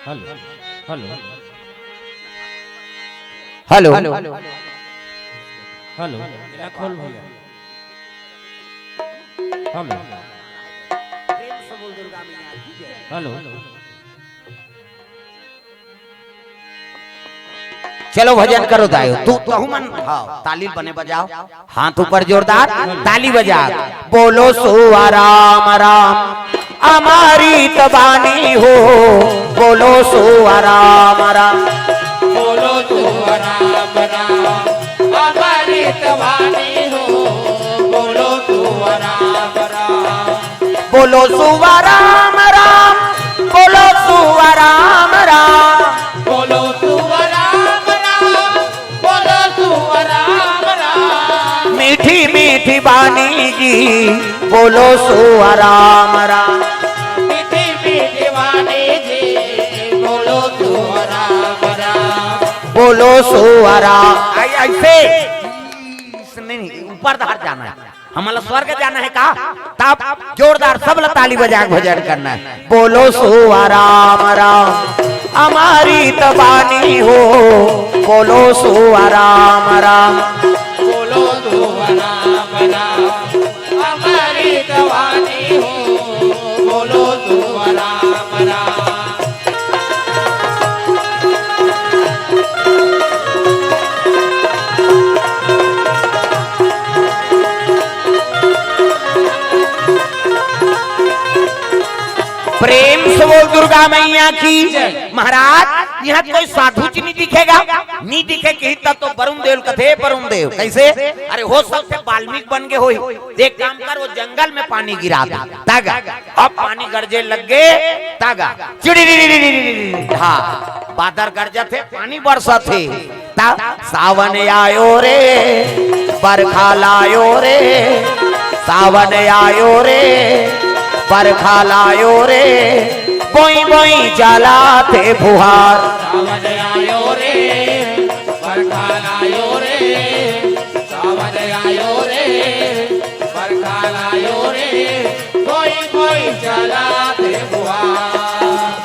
Hello, hello. हेलो। हेलो, एला खोल भैया। हेलो। हेलो। चलो भजन करो दायो, तू तहु मन, हाँ, ताली बने बजाओ, हाथ ऊपर जोरदार, ताली बजा। बोलो सुआ राम राम, अमृत बानी हो, बोलो सुआ राम राम। बोलो सुआ राम राम, अमृत बानी हो, बोलो सुआ राम राम। बोलो सुआ राम राम, बोलो सुआ राम राम। बोलो सुआ राम राम, बोलो सुआ राम राम। मीठी मीठी बानी जी, बोलो सुआ राम राम। मीठी मीठी बानी जी, बोलो सुआ राम राम। बोलो सुआ राम। आई-, ऐसे, नहीं, नहीं, ऊपर धार जाना है। हमला स्वर्ग जाना है का? तब जोरदार सब ला ताली बजा के भजन करना है। बोलो सुआ राम राम, अमृत बानी हो, बोलो सुआ राम राम। बोलो सुआ राम राम, अमृत बानी हो, बोलो सुआ राम राम। प्रेम से बोल दुर्गा मैया की। महाराज, यहाँ कोई साधु जी नहीं दिखेगा, नहीं दिखे कही तब तो वरुण देव कथे, वरुण देव कैसे? अरे हो सकथे वाल्मीकि बन गए होही। देख काम कर, वो जंगल में पानी गिरा दे, तागा अब पानी गरजे लग गए, तागा चिड़ी, हाँ, बादर गरजत हे, पानी बरसत हे। ता सावन आयो रे, बरखा लायो रे, सावन आयो रे, बरखा लायो रे, बोई बोई चलाथे फुहार। सावन आयो रे, बरखा लायो रे, सावन आयो रे, बरखा लायो रे, कोई कोई चलाथे फुहार।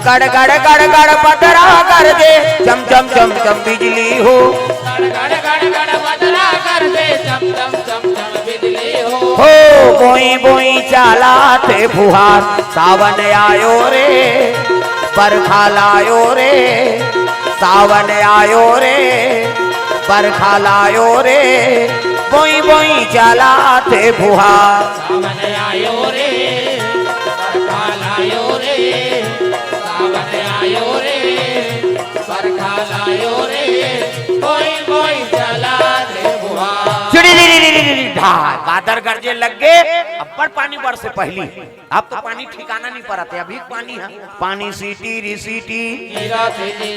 गड़ गड़ गड़ गड़ बदरा गरजे, चम चम चम चम बिजली हो। गड़ गड़ गड़ गड़ बदरा गरजे, चम चम चम चम बिजली हो। हो बोई बोई चलाथे फुहार, सावन आयो रे, बरखा लायो रे, सावन आयो रे, बरखा लायो रे, बोई बोई चलाथे फुहार। सावन आयो रे, बरखा लायो रे, सावन आयो रे, बरखा लायो रे, बोई बोई आ, बादर गरजे लग गे, अब्बड़ पानी बरसे पहिली। अब तो पानी ठिकाना नहीं परत हे, अभी पानी हे, पानी सीटी री सीटी। गिरत हे जी।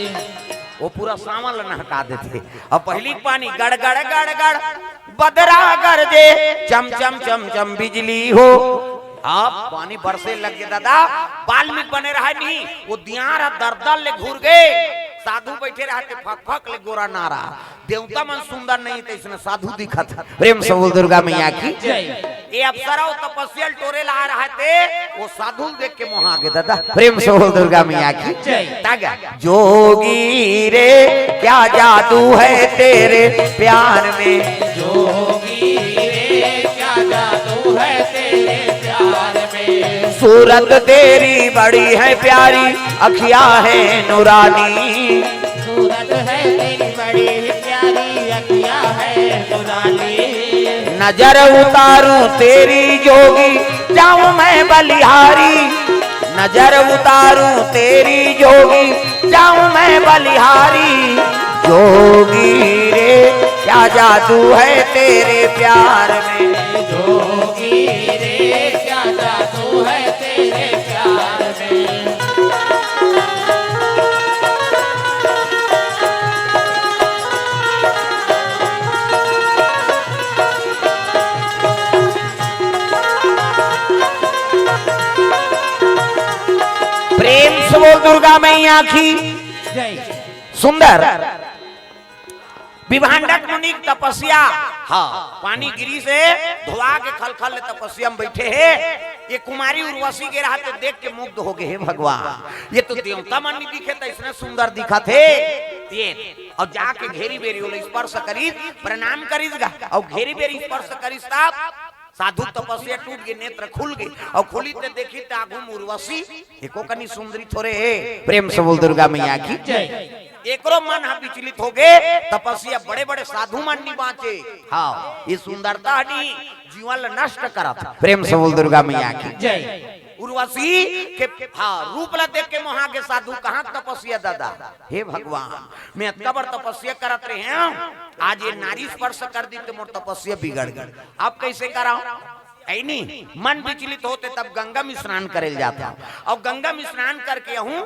वो पूरा सावन ल नहका देथे। अब पहिली पानी गड़ गड़ गड़ गड़, बदरा गरजे, चम चम चम चम बिजली हो। अब पानी बरसे लग गे दादा, बाल्मीक बने रहे नहीं, वो दियारा दरदर ले घुर गे, साधु बैठे रहते फक फक ले गोरा नारा। देवता मन सुंदर नहीं त इसने साधु दिखत हे। प्रेम से बोल दुर्गा मैया की। जय। ये अप्सरा वो तपस्या ल टोरे ला रहे थे, वो साधु ल देख के मोहा गे दादा। प्रेम से बोल दुर्गा मैया की। जय। तागा जोगी रे, क्या जादू है तेरे प्यार में। जोगी रे, क्या जादू है तेरे प्यार में। सूरत तेरी बड़ी है प्यारी, अखियां है नूरानी। सूरत है तेरी बड़ी प्यारी, अखियां है नूरानी। नजर उतारूं तेरी जोगी, जाऊं मैं बलिहारी। नजर उतारूं तेरी जोगी, जाऊं मैं बलिहारी। जोगी रे, क्या जादू है तेरे प्यार में। जोगी रे, क्या जादू है तेरे प्यार में। प्रेम से बोल दुर्गा मैया की। जय। सुंदर। विभांडक मुनि के तपस्या। हाँ, पानी गिरी से धोआ के खलखल ले तपस्या में बैठे हे। ये कुमारी उर्वशी के रहते देख के मुग्ध हो गए, हे भगवान, ये तो देवता मन नहीं दिखे, तो इसने सुंदर दिखत हे। ये, और जाके घेरी बेरी ओला स्पर्श करिस, प्रणाम करिस गा, और घेरी बेरी स्पर्श करिस तब साधु तपस्या टूट गे, नेत्र खुल गे, और खुली ते देखी त आगू म उर्वशी, एको कनी सुंदरी थोरे हे। प्रेम से बोल दुर्गा मैया की। जय। एकरो मन ह विचलित हो गे, तपस्या बड़े बड़े साधु मन नी बांचे। हाँ, ये सुंदरता हनी जीवन ल नष्ट करत। प्रेम से बोल दुर्गा मैया की। जय। उर्वशी के, हाँ, रूप ला देख के मोहा गे साधु, कहाँ तपस्या दादा? हे भगवान, मैं अतका बड़ तपस्या करत रहे हूँ, आज ये नारी स्पर्श कर दी तो मोर तपस्या बिगड़ गई। अब कैसे कराओ? ऐ नी, मन विचलित होते तब गंगा में स्नान करे ल जाता हूँ, और गंगा में स्नान करके आऊं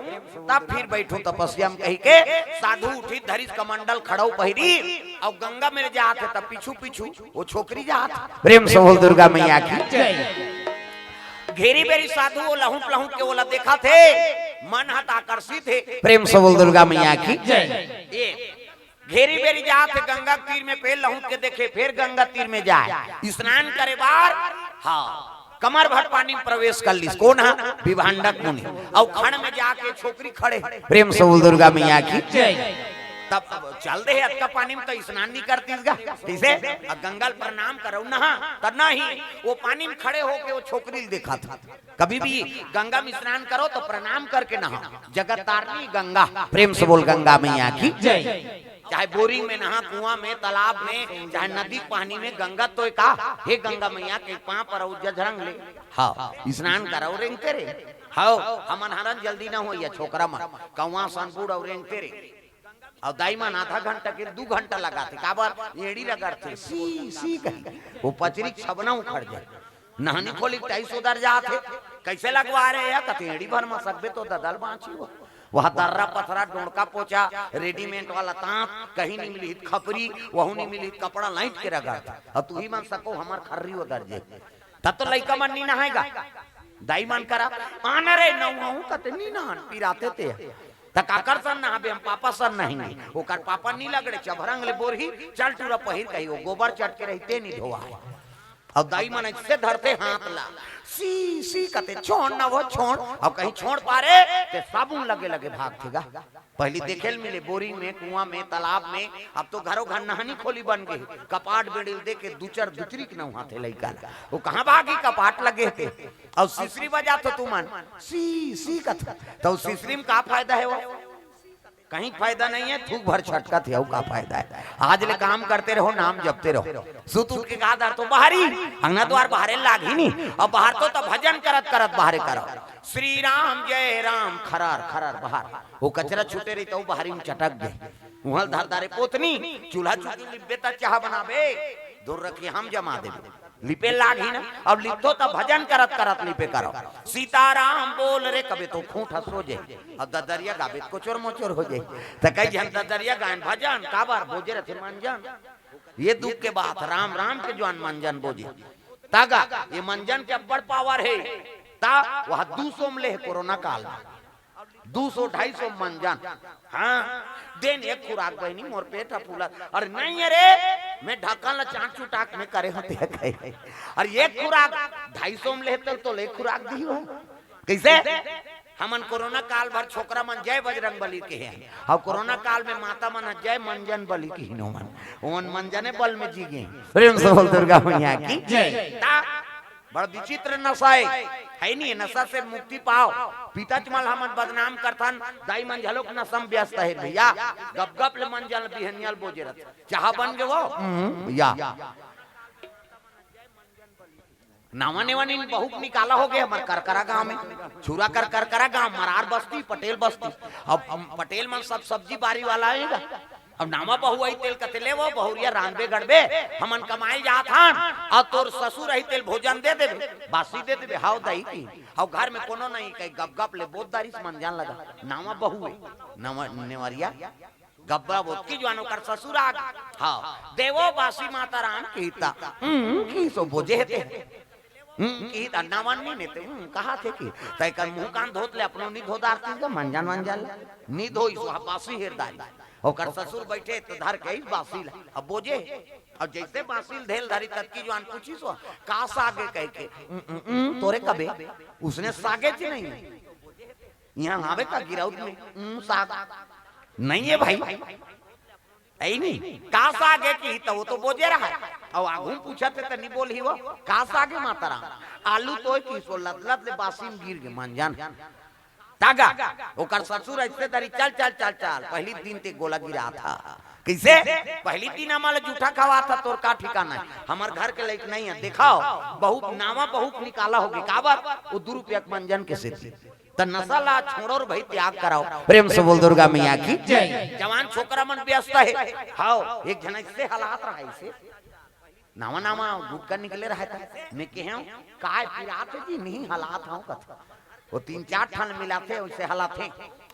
तब फिर बैठूं तपस्या में कही के साधु उठी धरिस कमंडल खड़ाऊ पहिरी, और गंगा में जात हे तब पीछू पीछू वो छोकरी जात हे। प्रेम से बोल दुर्गा मैया की। जय। घेरी बेरी साधु वो लहुट लहुट के ओला देखत हे, मन हत आकर्षित हे। प्रेम से बोल दुर्गा मैया की। जय। ये घेरी बेरी जात हे गंगा तीर में, फेर लहुट के देखे, फेर गंगा तीर में जाए स्नान करे बार। हाँ, कमर भर पानी में प्रवेश कर लिस। कौन हा? विभांडक मुनि। और खड़ में जाके छोकरी खड़े। प्रेम से बोल दुर्गा मैया की। जय। तब चल दे अतका पानी में तो स्नान नहीं करतीस गा, कैसे? अब गंगा ल प्रणाम करो ना, तब नहीं। वो पानी में खड़े होके वो छोकरी ल देखत हे। कभी भी गंगा में स्नान करो तो प्रणाम करके नहाओ। जगत तारनी गंगा। प्रेम से बोल गंगा मैया की। जय। चाहे बोरिंग में नहा, कुआं में, तालाब में, चाहे नदी पानी में, गंगा तो का, हे गंगा मैया के पांव पर अउ जझरंग ले। हाँ, स्नान करो रेंगते रे। हाँ, हमन हरन जल्दी न होइया छोकरा मन, कौआ सन बूढ़ अउ रेंगते रे। अउ दाई मन आधा घंटा के दू घंटा लगाथे, काबर? एड़ी रगड़थे, सी सी कही, वो पचरी छबना उखड़ जाए। नहनी खोली टाइस उधर जात हे, कैसे लगवा रहे हैं? कथे एड़ी भर में सकबे तो ददल बाँची हो। वह दर्रा पथरा डोंड़का पोछा, रेडीमेड वाला तांत, कहीं नहीं मिली खपरी, वहू नहीं मिली कपड़ा लाइट के रगड़। और तू ही मन सको हमर खर्री उधर जे। तब तो लइका मन नहीं नहाएगा। दाई मन करा, आना रे नहाऊं कते नहीं नहान, पिराते ते। त काकर सन नहाबे, हम पापा सन नहाएंगे। ओकर पापा नहीं लगड़े, चभरंग ले बोरही, चल टूरा पहिर कही, वो गोबर चट के रही, ते नहीं धोआ। अउ दाई मन अइसे धरथे हाथ ला, सी सी कथे, "छोड़ ना वो, छोड़।" अउ कहीं छोड़ पारे, ते साबुन लगे लगे भागथे गा। पहिली देखे ल मिले बोरिंग में, कुआं में, तालाब में, अब तो घरों घर नहनी खोली बन गे। कपाट बेड़ी ल दे के दुचर दुचरी के नहाथे लइका ला। वो कहाँ भागी, कपाट लगे हे ते। अउ सिसरी बजाथो तुमन, सी सी कथे, त सिसरी में का फायदा हे वो? कहीं फायदा नहीं है, थूक भर छटकत हे, अउ का फायदा हे? आज ले काम करते रहो, नाम जपते रहो। सुत उठ के कहा धरथो बाहरी, अंगना द्वार बाहरे लाग ही नहीं। अब बाहर तो, तो भजन करत करत बाहरे करो। श्री राम जय राम, खरार खरार बाहर। वो कचरा छूटे रही तो बाहरी में चटक गए। उहल धर दारे पोतनी, चूल्हा चुकी लिब्बे त चाह बनाबे। दूर रखिए, हम जमा देबे। लिपे लागही ना। अब लिपथो त भजन करत करत लिपे करो। सीताराम बोल रे कबे तो खूंट ह सो जाई। अब ददरिया गाबे त कोचर मोचर हो जाई। त कई झन ददरिया गायन भजन काबर बोजे रथे मंजन। ये दुख के बात, राम राम के जुवान मंजन बोजे। तागा ये मंजन के अब्बड़ पावर हे। ता वह दू सौ म ले हे कोरोना काल में। दू सौ ढाई सौ मंजन। हाँ, देन एक खुराक बहिनी, मोर पेट ह फूलत। अरे नहीं, अरे मैं ढक्कन ला चाट चुटाक में करे होते हैं कहे। अरे एक खुराक ढाई सौ म लेते तो ले खुराक दी हो। कैसे? हमन कोरोना काल भर छोकरा मन जय बजरंग बली के हैं। अब कोरोना काल में माता मन ह जय मंजन बली की हिनो मन। ओमन मंजने बल में जी गए। प्रेम से बोल दुर्गा मैया की। जय। ता बड़ विचित्र नशा हे, हे नहीं? नशा से मुक्ति पाओ। पिताच मन हमन बदनाम करथन, दाई मन घलोक नशा में व्यस्त हे भैया। गप गप ले मंजन बिहनिया ल बोजे रथे। चाहा बन गे वो? हम्म, या। नावा नेवा नीन बहुत निकाला हो गए हमर करकरा गांव में। छुरा कर करकरा गांव, मरार बस्ती, पटेल बस्ती। अब, अब पटेल मन सब सब्जी बारी वाला आएगा। अब नावा बहू आई तेल कते ले वो बहुरिया रांधबे गढ़बे, हमन कमाए जात हन, अउ तोर ससुर आई तेल भोजन दे देबे, बासी दे देबे। हाव दाई की, अउ घर में कोनो नहीं कही, गप गप ले बोत दारिस मंजन लगा। नावा बहू है, नावा नेवरिया, गब्बा बोत की जुवान ओकर ससुर आ गे। हाव, देवो बासी माता राम की ता, हम्म, की सो बोजे हे ते। हम्म, की ता नावा नी ने ते, हम्म, कहा थे की, तय कर मुंह कान धोत ले, अपनो नी धो दारती का, मंजन मंजन ले, नी धोई सो, बासी हेर दारी। ओकर ससुर बैठे त धर के ही बासी ला, अब बोजे। अब जैसे बासी ल धेल धरी ततकी जुवान पूछी सो, का सागे कह के, "उम, उम, उम, तोरे कबे?" उसने सागे च नहीं। यहाँ हावे का गिरौद में, "उम, साग।" नहीं है भाई। ऐ नहीं, का सागे की त वो तो बोजे रहा। अब आगू पूछत हे त नहीं बोलही वो, "का सागे माता राम?" आलू तो की सो लत लत ले बासी में गिर गे मंजन। तागा, ओकर ससुर ऐसे धरी, "चल, चल, चल, चल, पहली दिन ते गोला गिरा था।" कैसे? "पहली दिन हमला जूठा खवा था, तोर का ठिकाना है? हमर घर के लायक नहीं है, देखाओ।" बहू, नावा बहू के निकाला होगे, काबर? वो दू रुपया के मंजन के सेती। त नशा ला छोड़ो रे भाई, त्याग कराओ। प्रेम से बोल दुर्गा मैया की। जय। जवान छोकरा मन व्यस्त हे। हाव, एक झन ऐसे हालात रहा ऐसे। नावा नावा गुटका निकले रहा था। मैं कहे हूँ, "काय पिरात है जी, नहीं हलात हूँ," कथा। वो तीन चार ठन मिलाथे, वैसे हलाथे।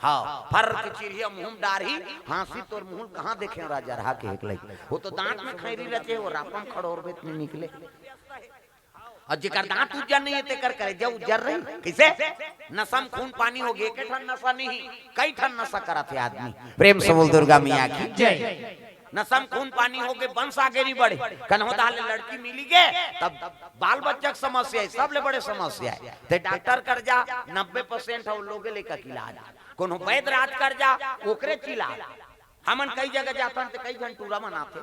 हाँ, फर के चिड़िया मुंह में डारही, हाँसी तोर मुंह कहाँ देखे हो राजा रहा के एक लई। वो तो दांत में खैरी रचे, वो रापम खड़ोर बेत नहीं निकले। और जेकर दांत उज्जर नहीं है, तेकर करेजा उज्जर रही। कैसे? नशा में खून पानी हो गए, एक ठन नशा नहीं, कई ठन नशा करत है आदमी। प्रेम से बोल दुर्गा मैया की। जय। नशा में खून पानी होके वंश आगे नहीं बढ़े। कन्हो दाल लड़की मिली गे, तब बाल बच्चा के समस्या है, सबले बड़े समस्या है। ते डॉक्टर कर जा, नब्बे परसेंट है वो लोगे लेकर के इलाज। कोनो वैद्य राज कर जा, ओकरे चिला। हमन कई जगह जाथन ते कई झन टूरा मन आथे।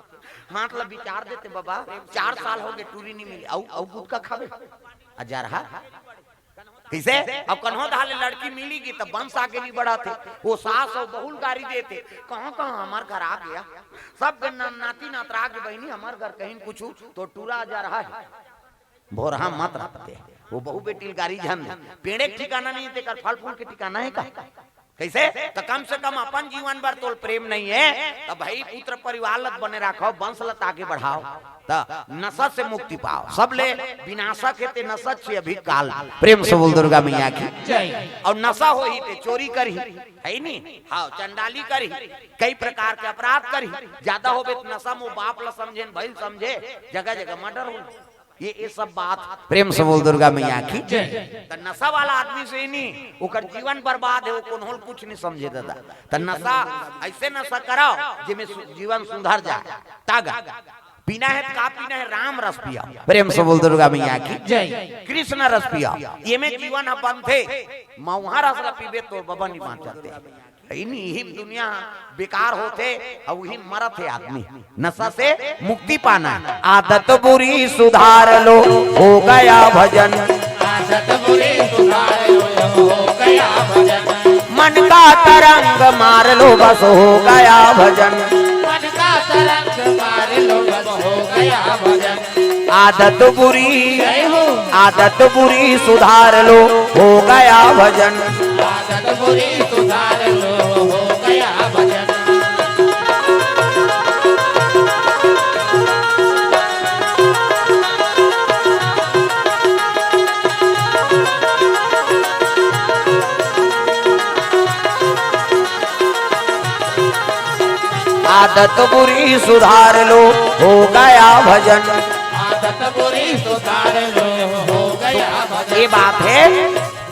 मतलब विचार देते, "बाबा, चार साल हो गए, टूरी नहीं मिली, अउ, अउ गुटखा खाबे?" अजरहा। कैसे? अब कन्हो धाले लड़की मिली गी, तब वंश आगे नहीं बढ़ाथे। वो सास और बहुल गारी देते, "कहाँ, कहाँ हमार घर आ गया?" सब के ना-, नाती नातरा के बहिनी, "हमार घर कहीं कुछ तो टूरा अजरहा है।" भोरहा मत रखते। वो बहू बेटी गारी झन दे। पेड़े के ठिकाना नहीं, तेकर फल फूल के ठिकाना है का? कैसे? तो कम से कम अपन जीवन भर तोल प्रेम नहीं है, तो भाई पुत्र परिवार लत बने रखो, वंश लत आगे बढ़ाओ, तो नशा से मुक्ति पाओ। सबले विनाशक है ते नशा छे अभी काल। प्रेम से बोल दुर्गा मैया की। जय। और नशा होही ते चोरी करही, है नी? हाँ, चंडाली करही, कई प्रकार के अपराध करही। ज्यादा होबे तो नशा में बाप ला समझे न भाई समझे, जगह जगह मर्डर हो। ये, ये सब बात प्रेम से बोल दुर्गा मैया की। जय। त नशा वाला आदमी से ही नहीं, ओकर जीवन बर्बाद है, वो कोनो ल कुछ नहीं समझे दादा। त नशा, ऐसे नशा कराओ जेमे सु-, जीवन सुधर जाए। तागा पीना है, का पीना है? राम रस पिया। प्रेम से बोल दुर्गा मैया की। जय। कृष्ण रस पिया। ये में जीवन ह बनथे। मऊहा रस ला पीबे तो बबा नहीं बांचते। इन्हीं ही दुनिया बेकार होथे, अउ उही मरत हे आदमी। नशा से मुक्ति पाना है। आदत बुरी सुधार लो, हो गया भजन। आदत बुरी सुधार लो, हो गया भजन। मन का तरंग मार लो, बस हो गया भजन। मन का तरंग मार लो, बस हो गया भजन। आदत बुरी, जय हो। आदत बुरी सुधार लो, हो गया भजन। आदत बुरी सुधार लो, हो गया भजन। आदत बुरी सुधार लो, हो गया भजन। आदत बुरी सुधार लो, हो गया भजन। ये बात है,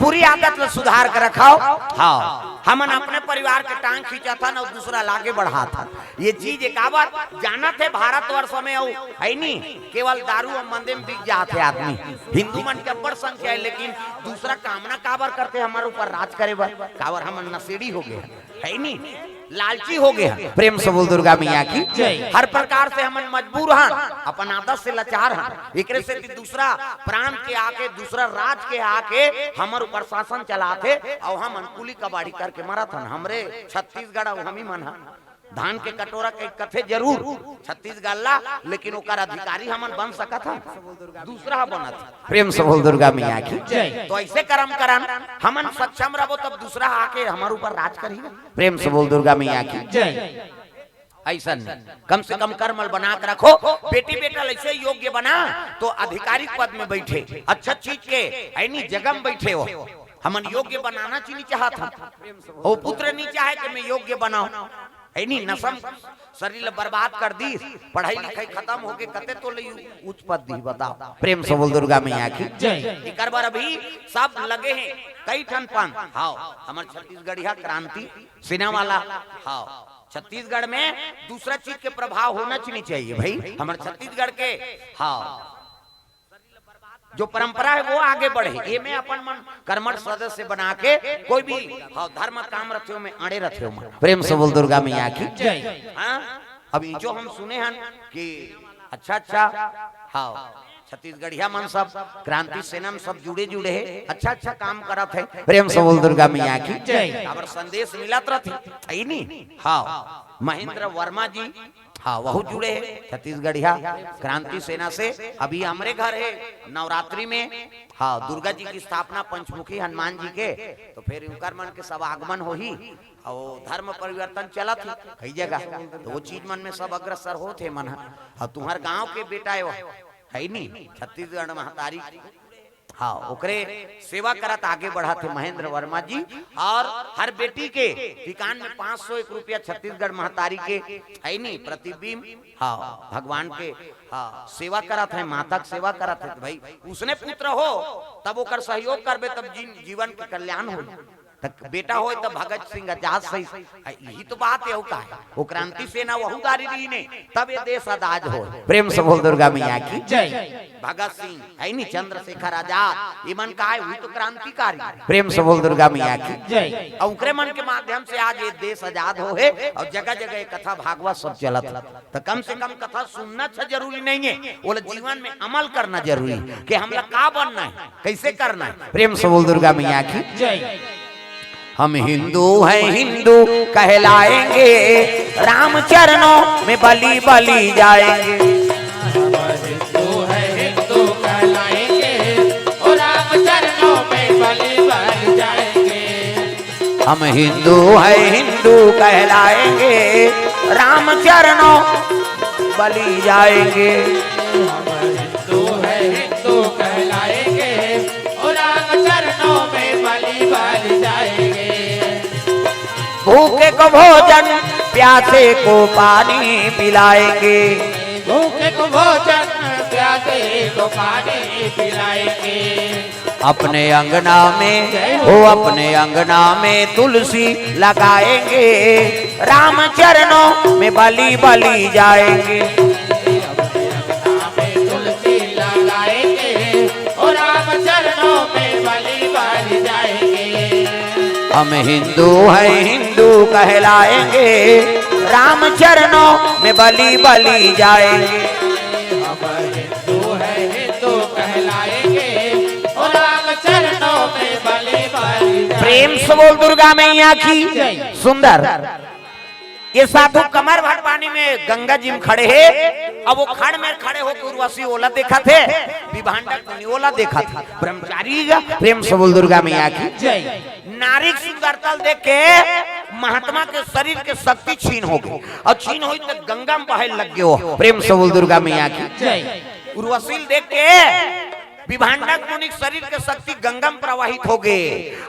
बुरी आदत ल सुधार के रखाव। हाँ, हमन अपने परिवार के टांग खींचत हन अउ दूसरा लागे बढ़ात हन। ये चीज एक आवर जानत है, भारतवर्ष में अउ है नी, केवल दारू अउ मंदे में बिक जात है आदमी। हिंदू मन के अब्बड़ संख्या है, लेकिन दूसरा कामना काबर करथे हमर ऊपर राज करे बर? काबर हमन नशेड़ी हो गए हन, है नी, लालची हो गए हन। प्रेम से बोल दुर्गा मैया की। हर प्रकार से हमन मजबूर हन, अपन आदत से लाचार हन। एकरे सेती दूसरा प्रांत के आके, दूसरा राज के आके हमर ऊपर शासन चलाथे अउ हमन कुली कबाड़ी करके मरत हन। हमरे छत्तीसगढ़ अउ हमी मन ह धान के कटोरा के कथे जरूर छत्तीसगढ़ ला, लेकिन ओकर अधिकारी हमन बन सकत हन? दूसरा ह बनत। प्रेम से बोल दुर्गा मैया की। तो ऐसे कर्म करन, हमन सक्षम रहबो तब दूसरा आके हमर ऊपर राज करही। प्रेम से बोल दुर्गा मैया की। ऐसा नहीं, कम से कम कर्म ल बना के रखो। बेटी बेटा ल ऐसे योग्य बना तो आधिकारिक पद में बैठे, अच्छा चीज के है नी जगह में बैठे हो। हमन योग्य बनाना ची नी चाहत हन। वो पुत्र नहीं चाहे कि मैं योग्य बनाऊं, है नी, नशम शरीर ल बर्बाद कर दी, पढ़ाई लिखाई खत्म हो गए, कते तो ले उच्च पद दी, बताओ। प्रेम से बोल दुर्गा मैया की। एकर बर अभी सब लगे हैं कई ठन पंथ। हाँ, हमर छत्तीसगढ़िया क्रांति सेना वाला। हाँ, छत्तीसगढ़ में दूसरा चीज के प्रभाव होना ची नी चाहिए भाई, हमर छत्तीसगढ़ के। हाँ, जो परंपरा है वो आगे बढ़े। ये में अपन मन कर्मठ सदस्य बना के कोई भी, हाँ, धर्म काम रथे हो में अड़े रथे हो मन। प्रेम से बोल दुर्गा मैया की। हाँ, अब ई जो हम सुने हन कि अच्छा अच्छा, हाँ, छत्तीसगढ़िया मन सब क्रांति सेना में सब जुड़े जुड़े है, अच्छा अच्छा काम करत है। प्रेम से बोल दुर्गा मैया की। काबर संदेश मिलत रथे, है नी? हाँ, महेंद्र वर्मा जी, हाँ, वहू जुड़े है छत्तीसगढ़िया क्रांति सेना से। अभी हमरे घर है नवरात्रि में, हाँ, दुर्गा जी की स्थापना पंचमुखी हनुमान जी के, तो फिर उनकर मन के सब आगमन होही। अउ धर्म परिवर्तन चलत हे कई जगह, तो वो चीज मन में सब अग्रसर होत हे मन ह। अउ तुहर गांव के बेटा हे वो, है नी, छत्तीसगढ़ महतारी। हाँ, ओकरे सेवा करत आगे बढ़त हे महेंद्र वर्मा जी। और हर बेटी के ठिकान में पाँच सौ एक रुपया छत्तीसगढ़ महतारी के, है नी, प्रतिबिंब। हाँ, भगवान के, हाँ, सेवा करत हे, माता के सेवा करत हे। तो भाई, उसने पुत्र हो तब ओकर सहयोग करबे, तब जीवन के कल्याण हो। त बेटा होय त भगत सिंह आजाद सही। आ, यही तो बात हे, अउ का हे? वो क्रांति सेना वहू दारी रही ने, तब ये देश आजाद हो। प्रेम से बोल दुर्गा मैया की। भगत सिंह है नी, चंद्रशेखर आजाद, ये मन का हे, वही तो क्रांतिकारी। प्रेम से बोल दुर्गा मैया की। अउ ओकरे मन के माध्यम से आज ये देश आजाद हो हे अउ जगह जगह ये कथा भागवत सब चलत हे। त कम से कम कथा सुनना अच्छा जरूरी नहीं हे, ओला जीवन में अमल करना जरूरी हे कि हमला का बनना हे, कैसे करना हे। प्रेम से बोल दुर्गा मैया की। हम हिंदू हैं, हिंदू कहलाएंगे, राम चरणों में बलि बलि जाएंगे। हिंदू है, हिंदू कहलाएंगे, ओ राम चरणों में बलि बलि जाएंगे। हम हिंदू हैं, हिंदू कहलाएंगे, राम चरणों बलि जाएंगे। हम हिंदू है, हिंदू कहलाएंगे, ओ राम चरणों में बलि बलि जाएंगे। भूखे को भोजन, प्यासे को पानी पिलाएंगे। भूखे को भोजन, प्यासे को पानी पिलाएंगे। अपने अंगना में, हो अपने अंगना में तुलसी लगाएंगे, राम चरणों में बलि बलि जाएंगे। अपने अंगना में तुलसी लगाएंगे, ओ राम चरणों में बलि बलि जाएंगे। हम हिंदू हैं, हिंदू कहलाएंगे, राम चरणों में बलि बलि जाएंगे। हम हिंदू हैं, हिंदू कहलाएंगे, ओ राम चरणों में बलि बलि जाएंगे। प्रेम से बोल दुर्गा मैया की। सुंदर। ये साधु कमर भर पानी में गंगा जी में खड़े हे। अब वो खड़ में खड़े होके उर्वशी ओला देखत हे, विभांडक मुनि ओला देखत हे। ब्रह्मचारी गा, प्रेम से बोल दुर्गा मैया की। नारी के सुंदरता ल देख के महात्मा के शरीर के शक्ति छीन हो गई, अउ छीन होई त गंगा में बहे लग गयो। प्रेम से बोल दुर्गा मैया की। उर्वशी ल देख के विभांडक मुनि के शरीर के शक्ति गंगा म प्रवाहित होगे,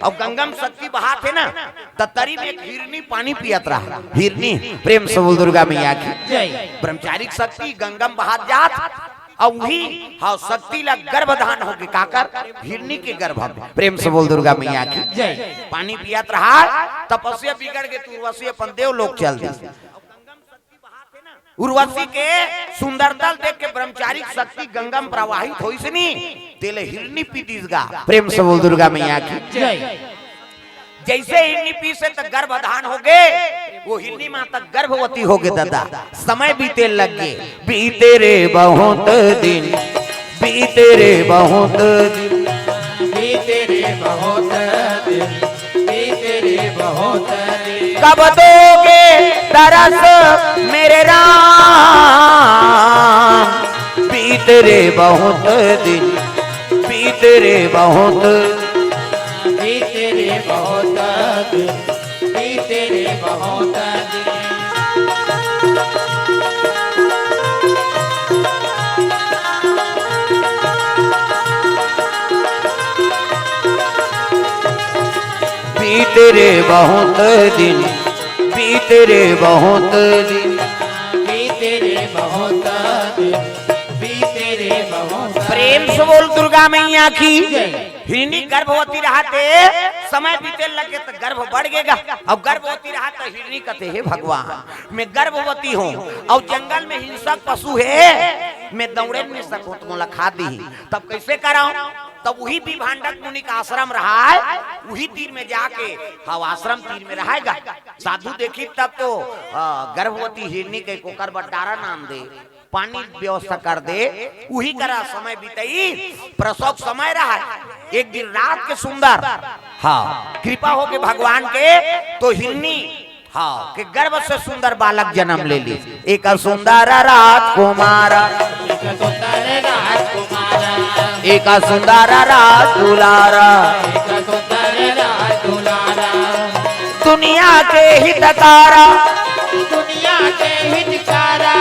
अउ गंगा म शक्ति बहात हे ना, त तरी म एक हिरनी पानी पियत रहा। हिरनी, प्रेम से बोल दुर्गा मैया की। जय। ब्रह्मचारी के शक्ति गंगा म बहात जात, अउ उही, हाँ, शक्ति ला गर्भ धान होगे, काकर? हिरनी के गर्भ में। प्रेम से बोल दुर्गा मैया की। जय। पानी पियत रहा, तपस्या बिगड़ गे, त उर्वशी अपन देव लोक चल दी। उर्वशी के सुंदरता ल देख के ब्रह्मचारी के शक्ति गंगा म प्रवाहित होइस नी, तेले हिरनी पी दिस गा। प्रेम से बोल दुर्गा मैया की। जय। जइसे हिरनी पीस हे त गर्भ धान होगे, ओ हिरनी माता गर्भवती होगे दादा। समय बीते लग गे, बीते रे बहुत दिन, बीते रे बहुत दिन। बीते रे बहुत दिन, बीते रे बहुत दिन। कब दोगे दरस मेरे राम, बीते रे बहुत दिन, बीते रे बहुत। बीते रे बहुत दिन, बीते रे बहुत दिन। बीते रे बहुत दिन, बीते रे बहुत दिन। बीते रे बहुत दिन, बीते रे बहुत दिन। प्रेम से बोल दुर्गा मैया की। जय। हिरनी गर्भवती रहत हे, समय बीते लगे त गर्भ बढ़ गेगा। अब गर्भवती रहत त हिरनी कथे, "हे भगवान, मैं गर्भवती हूँ, अउ जंगल में हिंसक पशु हे, मैं दौड़े नहीं सकूँ, त मोला खा दी, तब कैसे कराऊं?" तब उही विभांडक मुनि का आश्रम रहा है, उही तीर में जाके, हाँ, आश्रम तीर में रहेगा। साधु देखी तब तो, आ, गर्भवती हिरनी के कोकर बर डारा नाम दे, पानी व्यवस्था कर दे, उही करा समय बीतई। प्रसव समय रहा, एक दिन रात के सुंदर, हाँ, कृपा होके भगवान के, तो हिरनी, हाँ, के गर्भ से सुंदर बालक जन्म ले ली। एक सुंदर राजकुमार, एक सुंदर राजकुमार, एक सुंदर राजदुलार। एक सुंदर राजदुलारा। दुनिया के हितकारा, दुनिया के हितकारा।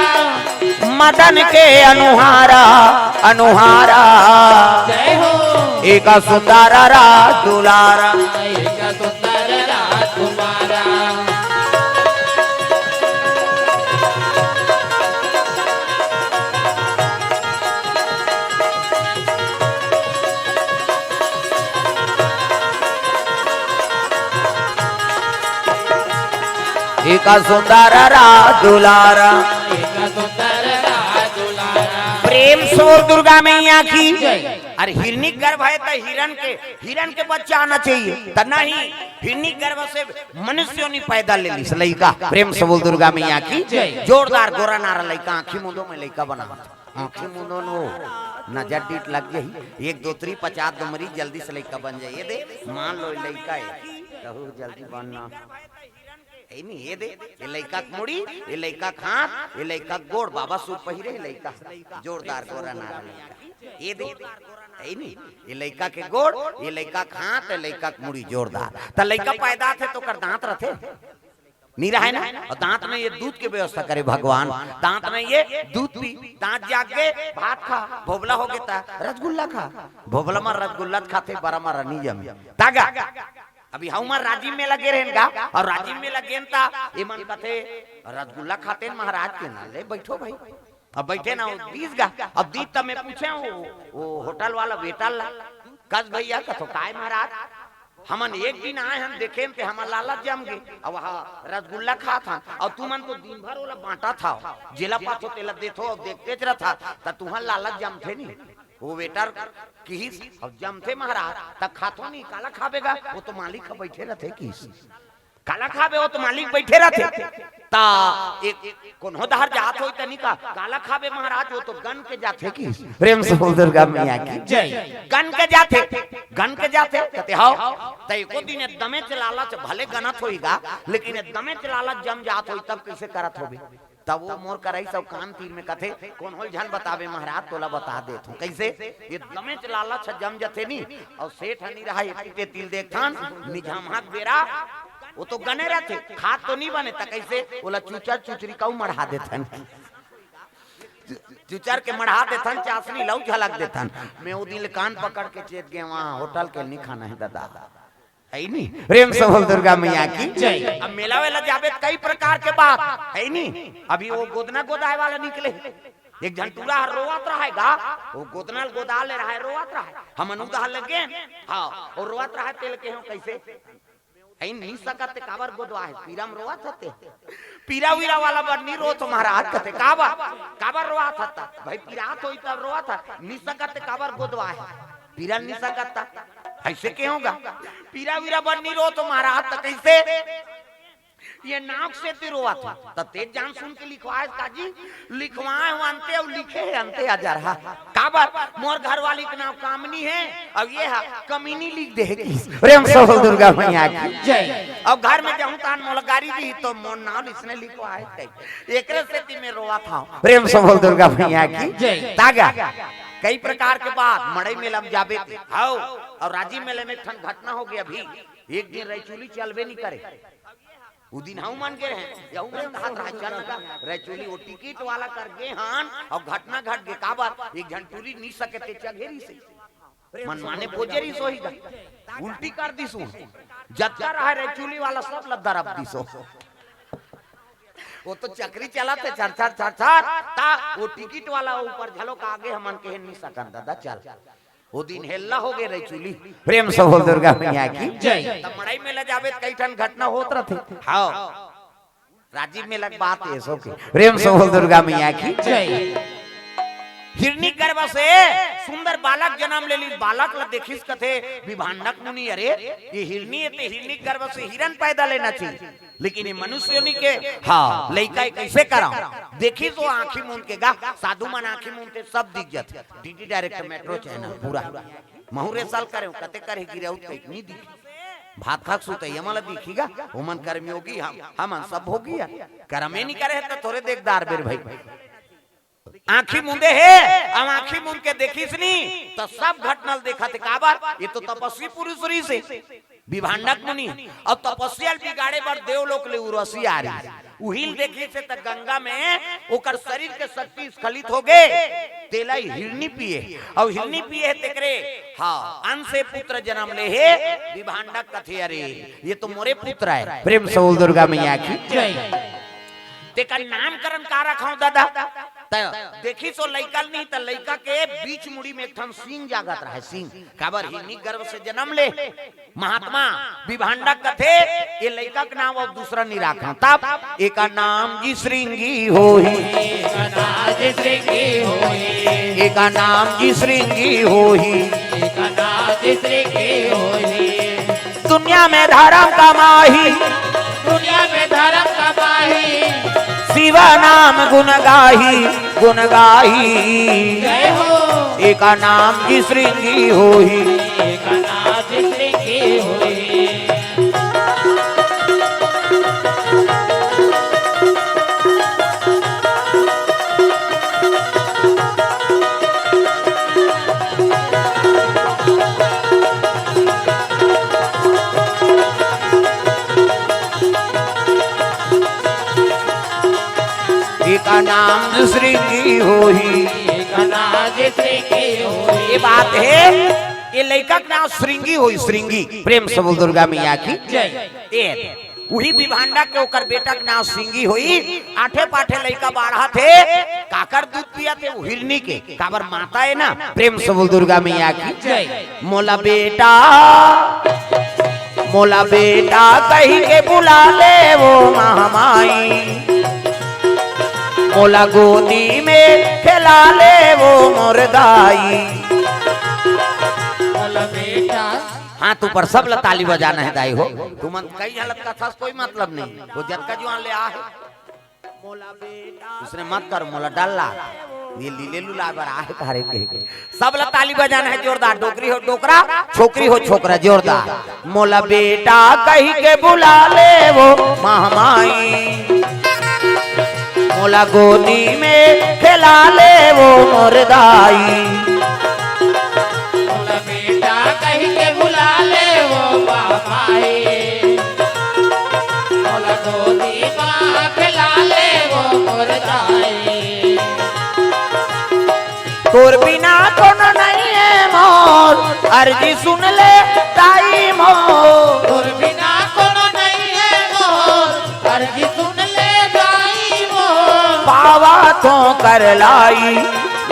मदन के अनुहारा, अनुहारा। जय हो। एक सुंदर राजदुलारा। एक सुंदर राजकुमारा। एक सुंदर राजदुलारा। एक सुंदर राजदुलारा। प्रेम से बोल दुर्गा मैया की। जय। अरे हिरनी गर्भ है त हिरन के, हिरन के बच्चा आना चाहिए, त नहीं, हिरनी गर्भ से मनुष्य नहीं पैदा ले ली लइका। प्रेम से बोल दुर्गा मैया की। जय। जोरदार गोरा नारा लइका, आँखी मुंदो में लइका बना। आँखी मुंदो नो, नजर डीठ लग जाही। एक दो तरी पचास दो मरी, जल्दी से लइका बन जाही। ये दे, मान लो लइका है, कहू जल्दी बनना। है नहीं, ये दे, ये लइका के मुड़ी, ये लइका के हाथ, ये लइका के गोड़, बाबा सूट पहिरे, ये लइका। जोरदार गोरा नारा लइका। ये दे, है नहीं, ये लइका के गोड़, ये लइका के हाथ, ये लइका के मुड़ी जोरदार। त लइका पैदा थे त ओकर दांत रथे? नहीं रहे ना। अउ दांत नहीं, ये दूध के व्यवस्था करे भगवान। दांत नहीं, ये दूध पी। दांत जाग गे, भात खा। भोभला होगे त रसगुल्ला खा। भोभला म रसगुल्ला खाथे, बरा म रनी जम। तागा। अभी हमर राजिम मेला गे रहेन गा, अउ राजिम मेला गेन त एमन कथे, "रसगुल्ला खातेन महाराज के ना, ले बैठो भाई।" अब बैठे ना, वो दीस गा। अब दीस त मैं पूछे वो, वो होटल वाला वेटर ला, "कस भैया," कथो, "काय महाराज?" हमन एक दिन आए हन, देखेन ते हमर लालच जम गे। अब वहाँ रसगुल्ला खात हन, अउ तुमन तो दिन भर ओला बांटत हव, जेला पाथो तेला देथो, अउ देखतेच रथव, त तुहर लालच जमथे नी। वो वेटर किहिस, "अब जमथे महाराज, त खाथो नी, काला खाबे गा, वो तो मालिक ह बैठे रथे," किहिस। "काला खाबे, वो तो मालिक बैठे रथे।" त एक कोनो डहर जात होई त नी का, "काला खाबे महाराज, वो तो गन के जाथे," किहिस। प्रेम से बोल दुर्गा मैया की। जय। गन के जाथे, गन के जाथे, कथे, "हव।" त एको दिन एकदमेच लालच, भले गनत होई गा, लेकिन एकदमेच लालच जम जात होई, तब कैसे करत होबे? तब वो मोर करई सब कान तीर में कथे, "कोनो ल झन बताबे महाराज, तोला बता देत हूँ।" कैसे? एकदमेच लालच ह जम जथे नी, अउ सेठ ह नी रहा, एती तेती ल देखथन, निझमहा के बेरा, वो तो गने रथे, खात तो नी बने, त कैसे? ओला चुचर चुचरी कऊ मढ़ा देथन। चुचर के मढ़ा देथन, चासनी लऊ झलक देथन। मैं ओ दिन ले कान पकड़ के चेत गे, वहाँ होटल के नहीं खाना है दादा। है नी? प्रेम से बोल दुर्गा मैया की। जय। अब मेला वेला जाबे त कई प्रकार के बात है नी। अभी वो गोदना गोदाए वाला निकले, एक झन टूरा हर रोवत रहय गा, वो गोदना ल गोदा ले रहय, रोवत रहय। हमन उदाह लगे, हाँ, और रोवत रहय, तेल के हो कैसे? ऐ नी सकत ते काबर गोदवा है, पीरा म रोवत हते। पीरा वीरा वाला बर नी रोत महाराज कथे, काबर? काबर रोवत हता? भाई पीरा तो इतना रोवत है, नी सकत ते काबर गोदवा है? पीरा नी सकत ता, ऐसे के होगा? पीरा वीरा बर नी रोत महाराज, त कैसे? ये नाक से ती रोवत हो, त तेज जान सुन के लिखवाए काजी, लिखवाए हो अंते अउ लिखे है अंते अजरहा। काबर? मोर घरवाली के नाम कामनी है, अब ये हा कमीनी लिख दे है किस। प्रेम से बोल दुर्गा मैया की। जय। अब घर में जाऊं तान मोला गारी दी तो मोर नाम इसने लिखवाए थे। एकरे से ती मैं रोवत हूँ। प्रेम से बोल दुर्गा मैया की। जय। तागा। कई प्रकार के बात, मड़ई मेला म जाबे ती। हाओ, और राजी मेले में एक ठन घटना हो गया अभी। एक दिन रैचुली चलबे नहीं करे। उ दिन हऊ मन गे रहें, यहू मन कहा था, "चल ना गा, रैचुली।" वो टिकट वाला कर गे हन, अउ घटना घट गे। काबर? एक झन टूरी नी सके ते चघेरी से। मन माने पोजेरी सोही गा। उल्टी कर दिस उ। जत्ता रहा रैचुली वाला सब ल दरब दिस ओ। वो तो चक्री चलत हे, छर, छर, छर, छर। ता वो टिकट वाला ऊपर झलोक आगे हमन के नी सकन दादा, चल। वो दिन हेल्ला हो गे रैचुली। प्रेम से बोल दुर्गा मैया की। जय। तब मड़ई मेला जाबे त कई ठन घटना होत रथे। हाँ। राजीव मेला के बात ये सो के। प्रेम से बोल दुर्गा मैया की। जय। हिरनी गर्भ से सुंदर बालक जन्म ले ली। बालक ला देखिस कथे विभांडक मुनि, "अरे, ये हिरनी है, ते हिरनी गर्भ से हिरन पैदा लेना चाहिए।" लेकिन ये मनुष्य योनि के, हाँ, लइका ये कैसे कराओ? देखिस ओ आँखी मूंद के गा, साधु मन आँखी मूंदथे सब दिख जाथे। डीडी डायरेक्ट मेट्रो चैनल पूरा। महू रे साल करे, कते करे गिरे उठ के नहीं दिखी। भात खाक सुते, ये मला दिखी गा, ओमन कर्मयोगी हम, हमन सब भोगी है। करमे नहीं करे है तो थोरे देखदार बेर भाई। आँखी मूंदे हे, अब आँखी मूंद के देखिस नी, त सब घटना ल देखत हे। काबर? ये तो तपस्वी पुरुष रहिस हे, विभांडक मुनि। अब तपस्या ल बिगाड़े बर देवलोक ले उर्वशी आ रहिस हे। उही ल देखिस हे त गंगा में ओकर शरीर के शक्ति स्खलित हो गे, तेला हिरनी पिए। अब हिरनी पिए हे तेकरे, हाँ, अंश से पुत्र जन्म ले हे, विभांडक कथे, "अरे, ये तो मोरे पुत्र है।" प्रेम से बोल दुर्गा मैया की। जय। तेकर नामकरण का रखाऊं दादा? त देखिस ओ लइका ल नहीं, त लइका के बीच मुड़ी में एक ठन सींग जागत रहे, सींग। काबर? हिरनी गर्भ से जन्म ले। महात्मा विभांडक कथे, ये लइका के नाम अब दूसरा नहीं रखा। तब एका नाम जी श्रृंगी होही। एका नाम जी श्रृंगी होही। एका नाम जी श्रृंगी होही। एका नाम जी श्रृंगी होही। दुनिया में धर्म कमाही। दुनिया में धर्म कमाही। शिवा नाम गुण गाही, गुण गाही। जय हो। एका नाम जी श्रृंगी होही। एका नाम जी श्रृंगी होही। एका नाम श्रृंगी होही। एका नाम श्रृंगी होही। ये बात है, ये लइका के नाम श्रृंगी होही, श्रृंगी। प्रेम से बोल दुर्गा मैया की। जय। ये उही विभांडक के ओकर बेटा के नाम श्रृंगी होही। आठे पाठे लइका बाढ़त हे, काकर दूध पियत हे? हिरनी के। काबर? माता हे ना। प्रेम से बोल दुर्गा मैया की। जय। मोला बेटा, मोला बेटा कहि के बुला ले वो महामाई, मोला गोदी में खेला ले वो मोर दाई। मोला बेटा। हाथ ऊपर, सब ला ताली बजाना है दाई हो। तुमन कई हालत कथा से कोई मतलब नहीं, वो जतका जुआन ले आ है। उसने मत कर, मोला डल्ला, ये लीले लुला बर आहे तारे के। सब ला ताली बजाना है जोरदार, डोकरी हो डोकरा, छोकरी हो छोकरा, जोरदार। मोला बेटा कहि के बुला ले वो महामाई, मोला गोदी में खेला ले वो मोर दाई। मोला बेटा कहि के बुला ले वो महामाई, मोला गोदी मा खेला ले वो मोर दाई। तोर बिना कोनो नइ हे मोर, अर्जी सुन ले दाई मोर। तोर बिना कोनो नइ हे मोर, अर्जी सुन ले दाई मोर। पावा तो कर लाई,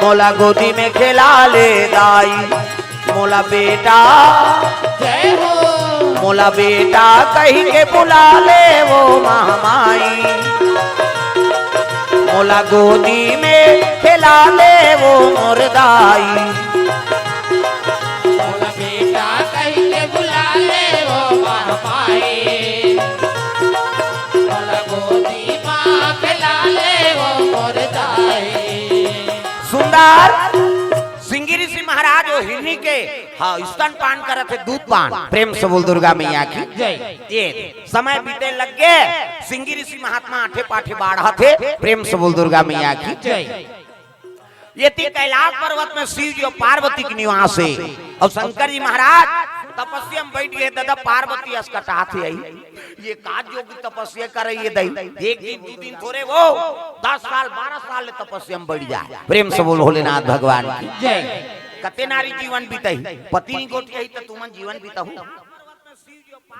मोला गोदी में खेला ले दाई। मोला बेटा, जय हो। मोला बेटा कहि के बुला ले वो महामाई। मोला गोदी में खेला ले वो मोर दाई। मोला बेटा कहि के बुला ले वो महामाई। मोला गोदी मा खेला ले वो मोर दाई। सुंदर सिंगी ऋषि महाराज वो हिरनी के, हाँ, स्तनपान करत हे, दूध पान। प्रेम से बोल दुर्गा मैया की जय। ये समय बीते लग गे, सिंगी ऋषि महात्मा आठे पाठे बाढ़त हे। प्रेम से बोल दुर्गा मैया की जय। ये ती कैलाश पर्वत में शिव जी और पार्वती के निवास हे। और शंकर जी महाराज तपस्या में बैठ गे, दादा पार्वती अस कटात हे आई। ये का जोगी तपस्या करे ये दाई। एक दिन, दू दिन थोरे वो, दस साल, बारह साल ले तपस्या में बैठ जाय। प्रेम से बोल भोलेनाथ भगवान की जय। कते नारी जीवन बिताही, पति नइ गोठियाही त तुमन जीवन बिताहू।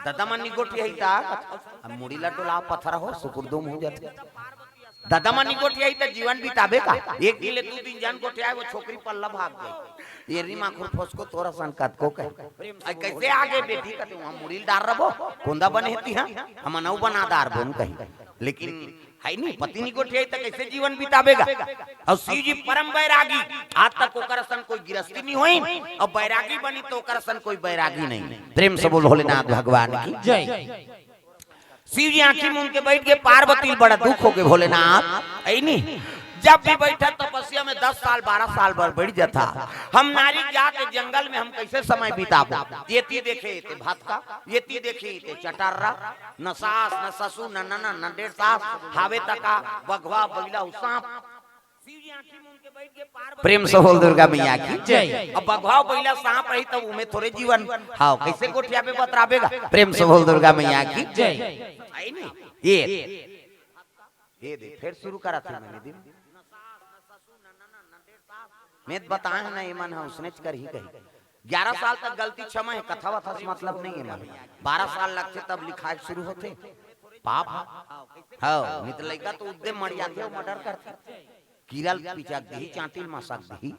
ददा मन नइ गोठियाही त अब मुड़ी ला डोला पथरा हो, सुकुरदुम हो जाथे। ददा मन नइ गोठियाही त जीवन बिताबे का? एक दिन ले दू दिन झन गोठियाय, वो छोकरी पल्ला भाग गे। ये रीमा खुर फसको तोर असन कतको कहे। अई कइसे आगे बेटी कथे, उहाँ मुड़ी ल डार रबो, कोंदा बने हे तिहाँ, हमन अउ बना डारबो कही। लेकिन हे नहीं, पति नइ गोठियाही त कइसे जीवन बिताबे गा? अउ शिव जी परम बैरागी, आज तक ओकर असन कोई गिरस्ती नइ होई, अउ बैरागी बनी त ओकर असन कोई बैरागी नहीं। प्रेम से बोल भोलेनाथ भगवान की जय। शिव जी आंखी मूंद के बैठ गे, पार्वती ल बड़ा दुख हो गे, भोलेनाथ, हे नहीं, जब भी बैठा तपस्या में दस साल, बारह साल बर बैठ जाथा। हम नारी जात जंगल में हम कइसे समय बिताबो? ये ती देखे, ये ते भतका, ये ती देखे, ये ते चटर्रा, न सास, न ससुर, न ननद, न डेढ़सास, हावे तका, बघवा, बइला, अउ सांप। प्रेम से बोल दुर्गा मैया की जय। अब बघवा, बइला, सांप रही तब उमे थोरे जीवन, हाँ, कइसे गोठियाबे बतराबे गा? प्रेम से बोल दुर्गा मैया की जय। हे नहीं, ये, ये दे, फेर शुरू करत हे मैंने दिन। मैं बताए ना, ये मन ह उसनेच करही कही। ग्यारह साल तक गलती क्षमा हे, कथा वथा से मतलब नहीं हे मन। बारह साल लगथे तब लिखाय शुरू होथे। पाप। हाँ, नहीं तो लइका तो उद्दे मर जाथे, वो मर्डर करथे। कीरा ल पिचक दिही, चांटी ल मसक दिही,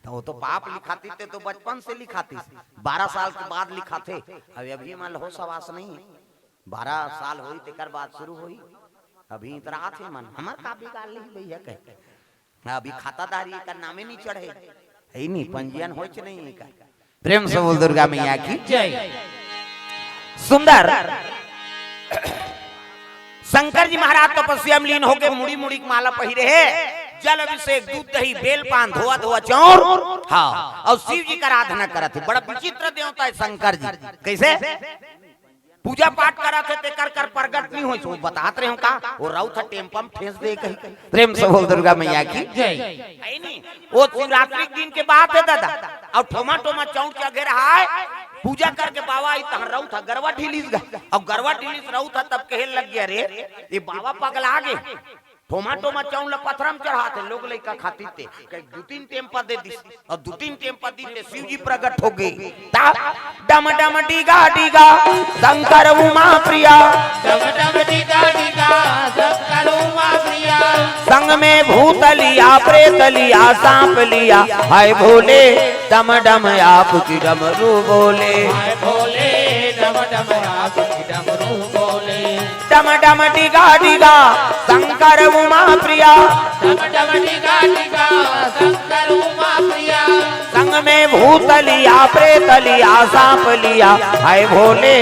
त वो तो पाप लिखातिस, ते तो बचपन से लिखातिस। बारह साल के बाद लिखाथे। अब अभी मन ल होस हवास नहीं हे। बारह साल होई, तेकर बाद शुरू होई। अभी इतरात हे मन, हमर का बिगाड़ लिही भैया कह के। अभी खातादारी एकर नामे नइ चढ़े, हे नहीं, पंजीयन होइच नहीं एकर। प्रेम से बोल दुर्गा मैया की जय। सुंदर शंकर जी महाराज तपस्या में लीन होके मुड़ी मुड़ी के माला पहिरे हे, जल अभिषेक, दूध दही, बेल पान, धोआ धोआ चाउर, हाँ, अउ शिव जी के आराधना करत हे। बड़ा विचित्र देवता हे शंकर जी। कइसे? पूजा पाठ करत हे, तेकर कर प्रगट नइ होइस। वो बतात रहेंव का, वो राउत ह टेम्पा में ठेस दे कही। प्रेम से बोल दुर्गा मैया की जय। हे नहीं, वो शिवरात्रि के दिन के बात हे दादा, अउ ठोमा ठोमा चाउर चघे रहय, पूजा करके बाबा आई तहाँ राउत ह गरवा ढिलिस गा, अउ गरवा ढिलिस राउत ह तब कहे लग गे, अरे ये बाबा पगला गे, ठोमा ठोमा चाउर ल पथरा में चढ़ाथे, लोग लइका खातिस ते, कहीं दू तीन टेम्पा दे दिस, अउ दू तीन टेम्पा दिस ते शिव जी प्रगट हो गे। ता डम डम डिगा डिगा शंकर उमा प्रिया। डम डम डिगा डिगा शंकर उमा प्रिया। संग में भूत लिया, प्रेत लिया, सांप लिया, हाय भोले डम डम आपकी डमरू बोले। हाय भोले डम डम आपकी डमरू बोले। डम डम डिगा डिगा शंकर उमा प्रिया। डम डम डिगा डिगा शंकर उमा प्रिया। संग में भूत लिया, प्रेत लिया, सांप लिया, हाय भोले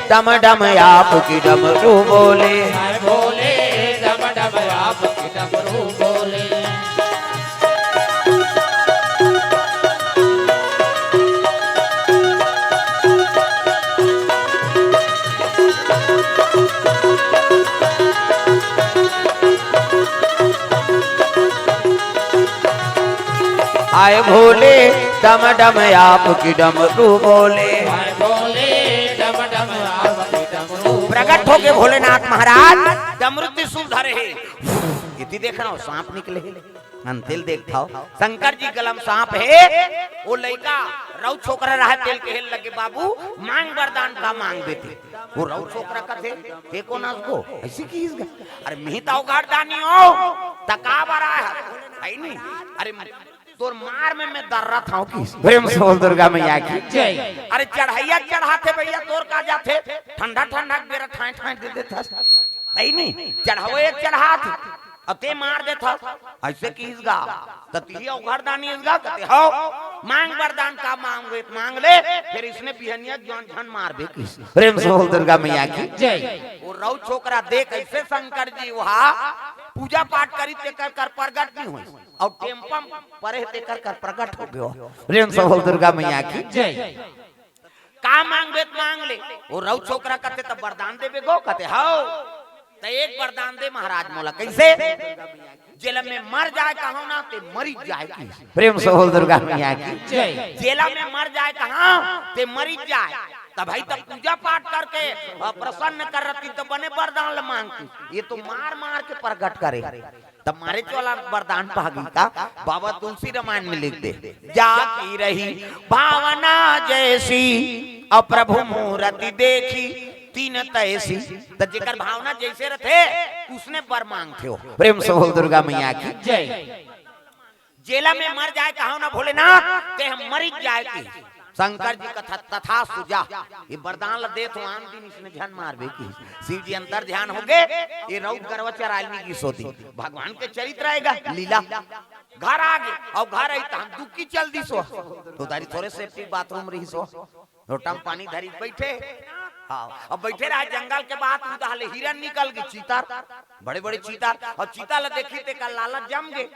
डम डम आपकी डमरू बोले। हाय भोले डम डम आपकी डमरू बोले। आए भोले डम डम आपकी डमरू बोले। आए भोले डम डम आपकी डमरू बोले। प्रगट होके भोलेनाथ महाराज डमरू त्रिशूल धरे हे। इति देख रहा हूँ, सांप निकले हे। अंतिल देखथव, शंकर जी गलम सांप हे। वो लइका रउ छोकरा रहय, तेला कहे लगे, "बाबू, मांग बरदान का मांग बेटी।" वो रउ छोकरा कथे, "ते कोन अस गो?" अइसे किहिस गा। "अरे, मिही त अवघड़ दानी हो, त का बर आय हस?" हइ नी? "अरे, तोर मार में मैं दर्रत हंव" किहिस। प्रेम से बोल दुर्गा मैया की जय। "अरे, चढ़इया चढ़ाथे भइया, तोर का जाथे? ठंडा ठंडा के बेरा ठांय ठांय दे देथस।" हइ नी? "चढ़ावो एक चढ़ाथे।" अउ ते मार देथस, अइसे किहिस गा, त तिही अवघड़ दानी अस गा, कथे, "हव, मांग बरदान का मांग ले, मांग ले, फेर अइसने बिहनिया जवान झन मारबे" किहिस। प्रेम से बोल दुर्गा मैया की जय। वो रउ छोकरा देख अइसे शंकर जी उहां पूजा पाठ करिस तेकर कर प्रगट नइ होइस, अउ टेम्पा म परे तेकर कर प्रगट हो गे। प्रेम से बोल दुर्गा मैया की जय। "का मांगबे त मांग ले।" वो रउ छोकरा कथे, "त बरदान देबे गो?" कथे, "हव।" "त एक बरदान दे महाराज मोला।" "कइसे?" "जेला मैं मर जाय कहंव ना, ते मरिच जाय" किहिस। प्रेम से बोल दुर्गा मैया की जय। "जेला मैं मर जाय कहंव, ते मरिच जाय।" त भई, त पूजा पाठ करके, अ, प्रसन्न कर रहती, त बने बरदान ल मांगती। ये तो मार मार के प्रगट करे। त मारेच वाला बरदान पा गे का? बाबा तुलसी रामायण में लिख दे, "जा की रही भावना जैसी, अप्रभु मूरति देखी तिन तैसी।" त जेकर भावना जइसे रथे, उसने बर मांगथे हो। प्रेम से बोल दुर्गा मैया की जय। "जेला मैं मर जाय कहंव ना भोलेनाथ, ते ह मरिच जाय" किहिस। शंकर जी कथे, "तथास्तु, जा।" ये बरदान ल देथंव, आन दिन अइसने झन मारबे किहिस। शिव जी अंतर ध्यान हो गे, ये रउत गरवा चराय ल नइ गिस होती। भगवान के चरित्र आय गा, लीला। घर आ गे, अउ घर आइस तहां दुक्की चल दिस हो। त ओ दारी थोरे safety bathroom रिहिस हो। लोटा म पानी धरिस बइठे। हव, अब बइठे रहय जंगल के बात, उहां ले हिरन निकल गे, चीता, बड़े-बड़े चीता, अउ चीता ल देखिस तेकर लालच जम गे।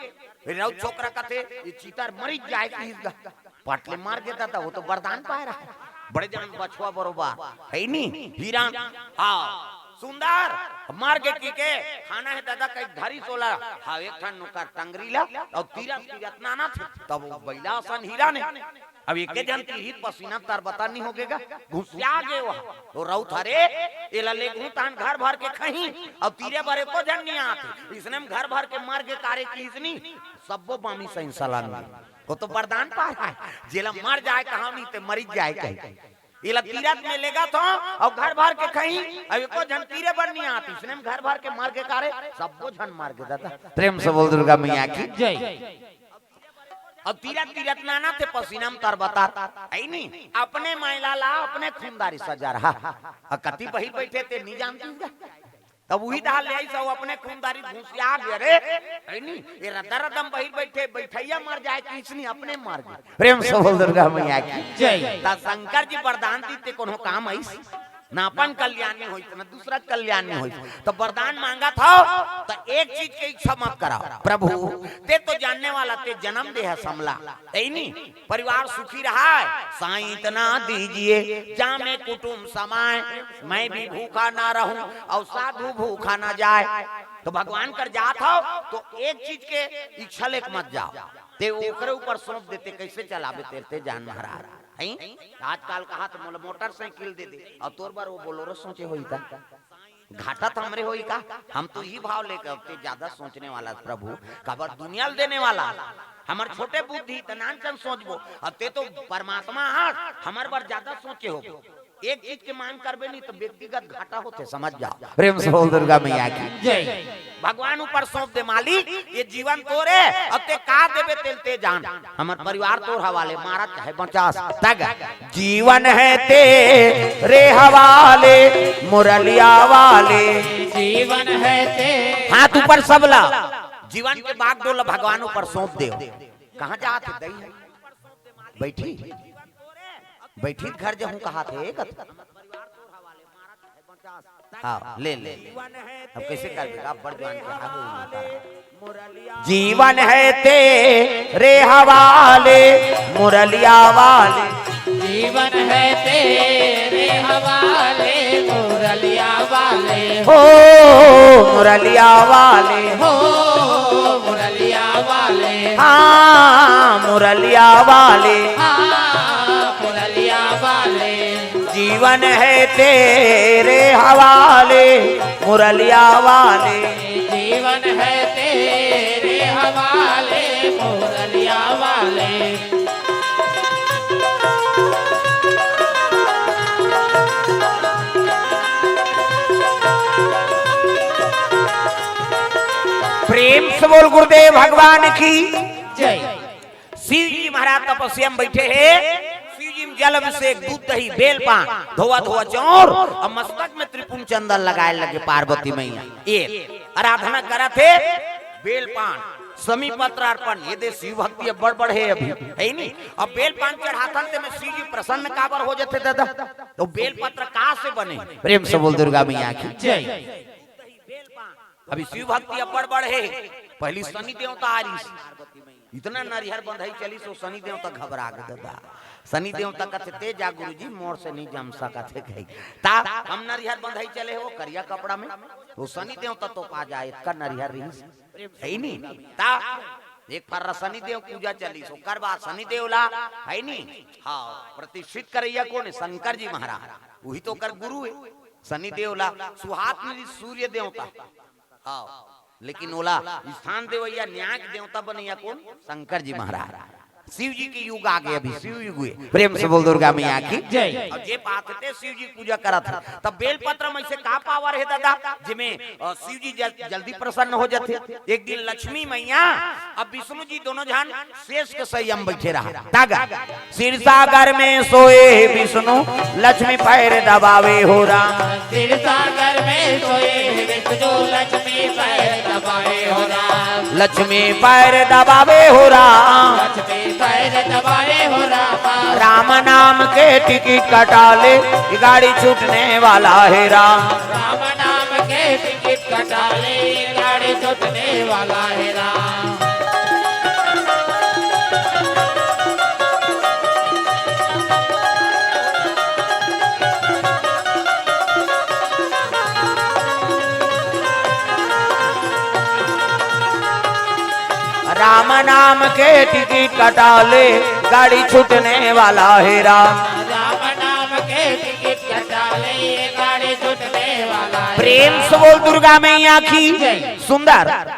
रउत छोकरा कथे, "ये चीता मरिच जाय" किहिस गा। पट ले मर गे दादा, वो तो बरदान पाय रहय। बड़े जान बछवा बरोबर, हइ नी? हिरन, हव, सुंदर, मर गे कहिके, "खाना हे दादा" कहिके धरिस ओला, हव, एक ठन ओकर टंगरी ला, अउ तीरत तीरत नानथे, तब वो बइला असन हिरन हे। अब एके झन तीरही त पसीना तरबतर नइ हो गे गा, घुसिया गे वो। त रउत हरे, "एला लेगहूं तहां घर भर के खहीं, अउ तीरे बर एको झन नइ आत हे।" अइसने म घर भर के मर गे कारे किहिस नी, सब्बो बामी सही सलामी। वो तो बरदान पाय रहय, "जेला मर जाय कहंव नी, ते मरिच जाय" कहिके। एला तीरत में लेगत हंव, अउ घर भर के खहीं, अउ एको झन तीरे बर नइ आत हे। अइसने म घर भर के मर गे कारे, सब्बो झन मर गे दादा। प्रेम से बोल दुर्गा मैया की जय। अब तीरत तीरत नानथे पसीना म तरबतर, हइ नी? अपने मैला ला अपने खूनदारी सजा रहा। अउ कति बहिर बइठे ते नइ जानतिस गा। तब उही डहर ले आइस अउ अपने खूनदारी घुसिया गे, अरे, हइ नी? ये रद्दा रद्दा म बहिर बइठे, बइठइया मर जाय किहिस नी, अपने मर गे। प्रेम से बोल दुर्गा मैया की जय। त शंकर जी बरदान दिस ते कोनो काम आइस? ना अपन कल्याण नइ होइस, ना दूसरा कल्याण नइ होइस। त बरदान मांगत हव, त एक चीज के इच्छा मत करव, "प्रभु, ते तो जानने वाला, ते जनम दे हस हमला, हइ नी? परिवार सुखी रहय, साईं इतना दीजिए, जामे कुटुम समाय, मैं भी भूखा ना रहूं अउ साधु भूखा ना जाय।" त भगवान कर जात हव, त एक चीज के इच्छा लेके मत जाव, ते ओकरे ऊपर सौंप दे, ते कइसे चलाबे तेला ते जान महाराज। हैं? आजकल कहत मोला मोटरसाइकिल दे दे, अउ तोर बर वो बोलेरो सोचे होही त। घाटा त हमरे होही का? हम तो इही भाव लेके, अब ते जादा सोचने वाला प्रभु, काबर दुनिया ल देने वाला। हमर छोटे बुद्धि त नानचन सोचबो, अब ते तो परमात्मा हस, हमर बर जादा सोचे होबो। एक चीज के मांग करबे नहीं त व्यक्तिगत घाटा होथे, समझ जाव। प्रेम से बोल दुर्गा मैया की जय। भगवान ऊपर सौंप दे, मालिक, ये जीवन तोर हे, अब ते का देबे तेला ते जान। हमर परिवार तोर हवाले, मारत चाहे बचास। तग जीवन हे तेरे हवाले, मुरलिया वाले। जीवन हे तेरे हाथ ऊपर सबला, जीवन के बागडोर ल भगवान ऊपर सौंप दे। कहाँ जात हे दई? बइठी, बइठी घर जहूँ कहाथे। हाँ, ले, ले, ले। अब कइसे करबे? अब बड़ जवान के आगे ही नहीं कर। जीवन हे तेरे हवाले, मुरलिया वाले। जीवन हे तेरे हवाले, मुरलिया वाले। हो मुरलिया वाले। हो मुरलिया वाले। हाँ, मुरलिया वाले। हाँ, मुरलिया वाले। जीवन हे तेरे हवाले, मुरलिया वाले। जीवन हे तेरे हवाले, बोल गुरुदेव भगवान की। जय। शिव जी महाराज तपस्या में बैठे हे। शिव जी में जल अभिषेक, दूध दही, बेल पान, धोवा धोवा चौर और मस्तक में त्रिपुंड चंदन लगाए लगे पार्वती मैया। ये आराधना करत हे, बेल पान, समी पत्र अर्पण, ये दे शिव भक्ति अब बड़ बड़ हे अभी, हे नी? अब बेल पान चढ़ाथन ते में शिव जी प्रसन्न काबर हो जाथे दादा? तो बेल पत्र का से बने? प्रेम से बोल दुर्गा मैया की। जय। अभी शिव भक्ति अब बड़ बड़ हे। पहली शनि देवता आ रही, इतना नरिहर बंधई चली सो शनि देवता घबरा गे दादा। शनि देवता कथे, "ते जा गुरुजी, मोर से नहीं जम सकत हे," कही। ता हम नरिहर बंधई चले हो करिया कपड़ा में, तो शनि देवता तो पा जाए, इतका नरिहर रही, हे नी? ता एक फर्रा शनि देव पूजा चली सो करवा शनि देव ला, हे नी? हाँ, प्रतिष्ठित करैया कोन हे? शंकर जी महाराज, वही तो कर गुरु हे। शनि देव ला सुहात नहीं सूर्य देवता, हाँ, लेकिन ओला स्थान देवैया न्याय के देवता बनैया कोन? शंकर जी महाराज। शिव जी के युग आ गए, अभी शिव युग हुए। प्रेम से बोल दुर्गा मैया की। जय। और जे पात ते शिव जी की पूजा करत हे, तब बेल पत्र में से का पावर हे दादा, जिमे, अ, शिव जी जल-, जल्दी प्रसन्न हो जाथे। एक दिन लक्ष्मी मैया अब विष्णु जी दोनों जन शेष के सैया में बैठे रहा। तागा, क्षीर सागर में सोए विष्णु, लक्ष्मी पैर दबावे हो राम। क्षीर सागर में सोए विष्णु, लक्ष्मी पैर दबावे हो राम। लक्ष्मी पैर दबावे हो राम। लक्ष्मी पैर दबावे हो राम। राम नाम के टिकट कटा ले, ये गाड़ी छूटने वाला हे राम। राम नाम के टिकट कटा ले, ये गाड़ी छूटने वाला हे राम। राम नाम के टिकट कटा ले, गाड़ी छूटने वाला हे राम। राम नाम के टिकट कटा ले, गाड़ी छूटने वाला हे प्रेम राम। से बोल दुर्गा मैया की। जय। सुंदर।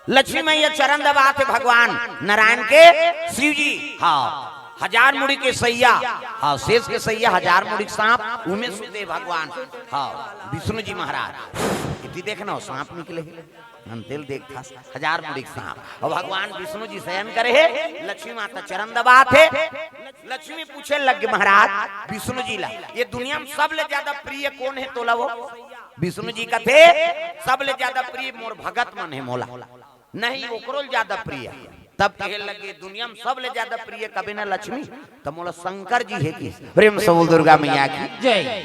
लक्ष्मी मैया चरण दबात हे भगवान नारायण के, शिव जी, हाँ, हजार मुड़ी के सैया, हाँ, शेष के सैया, हजार मुड़ी के सांप, उमे सुते भगवान, हाँ, विष्णु जी महाराज। इति देखना हो, सांप निकले हे, अंतेल देख था, हजार मुड़ी के सांप। और भगवान विष्णु जी शयन करे हे, लक्ष्मी माता चरण दबात हे। लक्ष्मी पूछे लगे महाराज विष्णु जी ला, ये दुनिया में सबले ज्यादा प्रिय कोन हे तोला वो? विष्णु जी कथे, सबले ज्यादा प्रिय मोर भगत मन हे मोला। नहीं, ओकरो ले ज्यादा प्रिय। तब कहे लगे, दुनिया में सबले ज्यादा प्रिय कबे ना लक्ष्मी, त मोला शंकर जी हे कि। प्रेम से बोल दुर्गा मैया की। जय।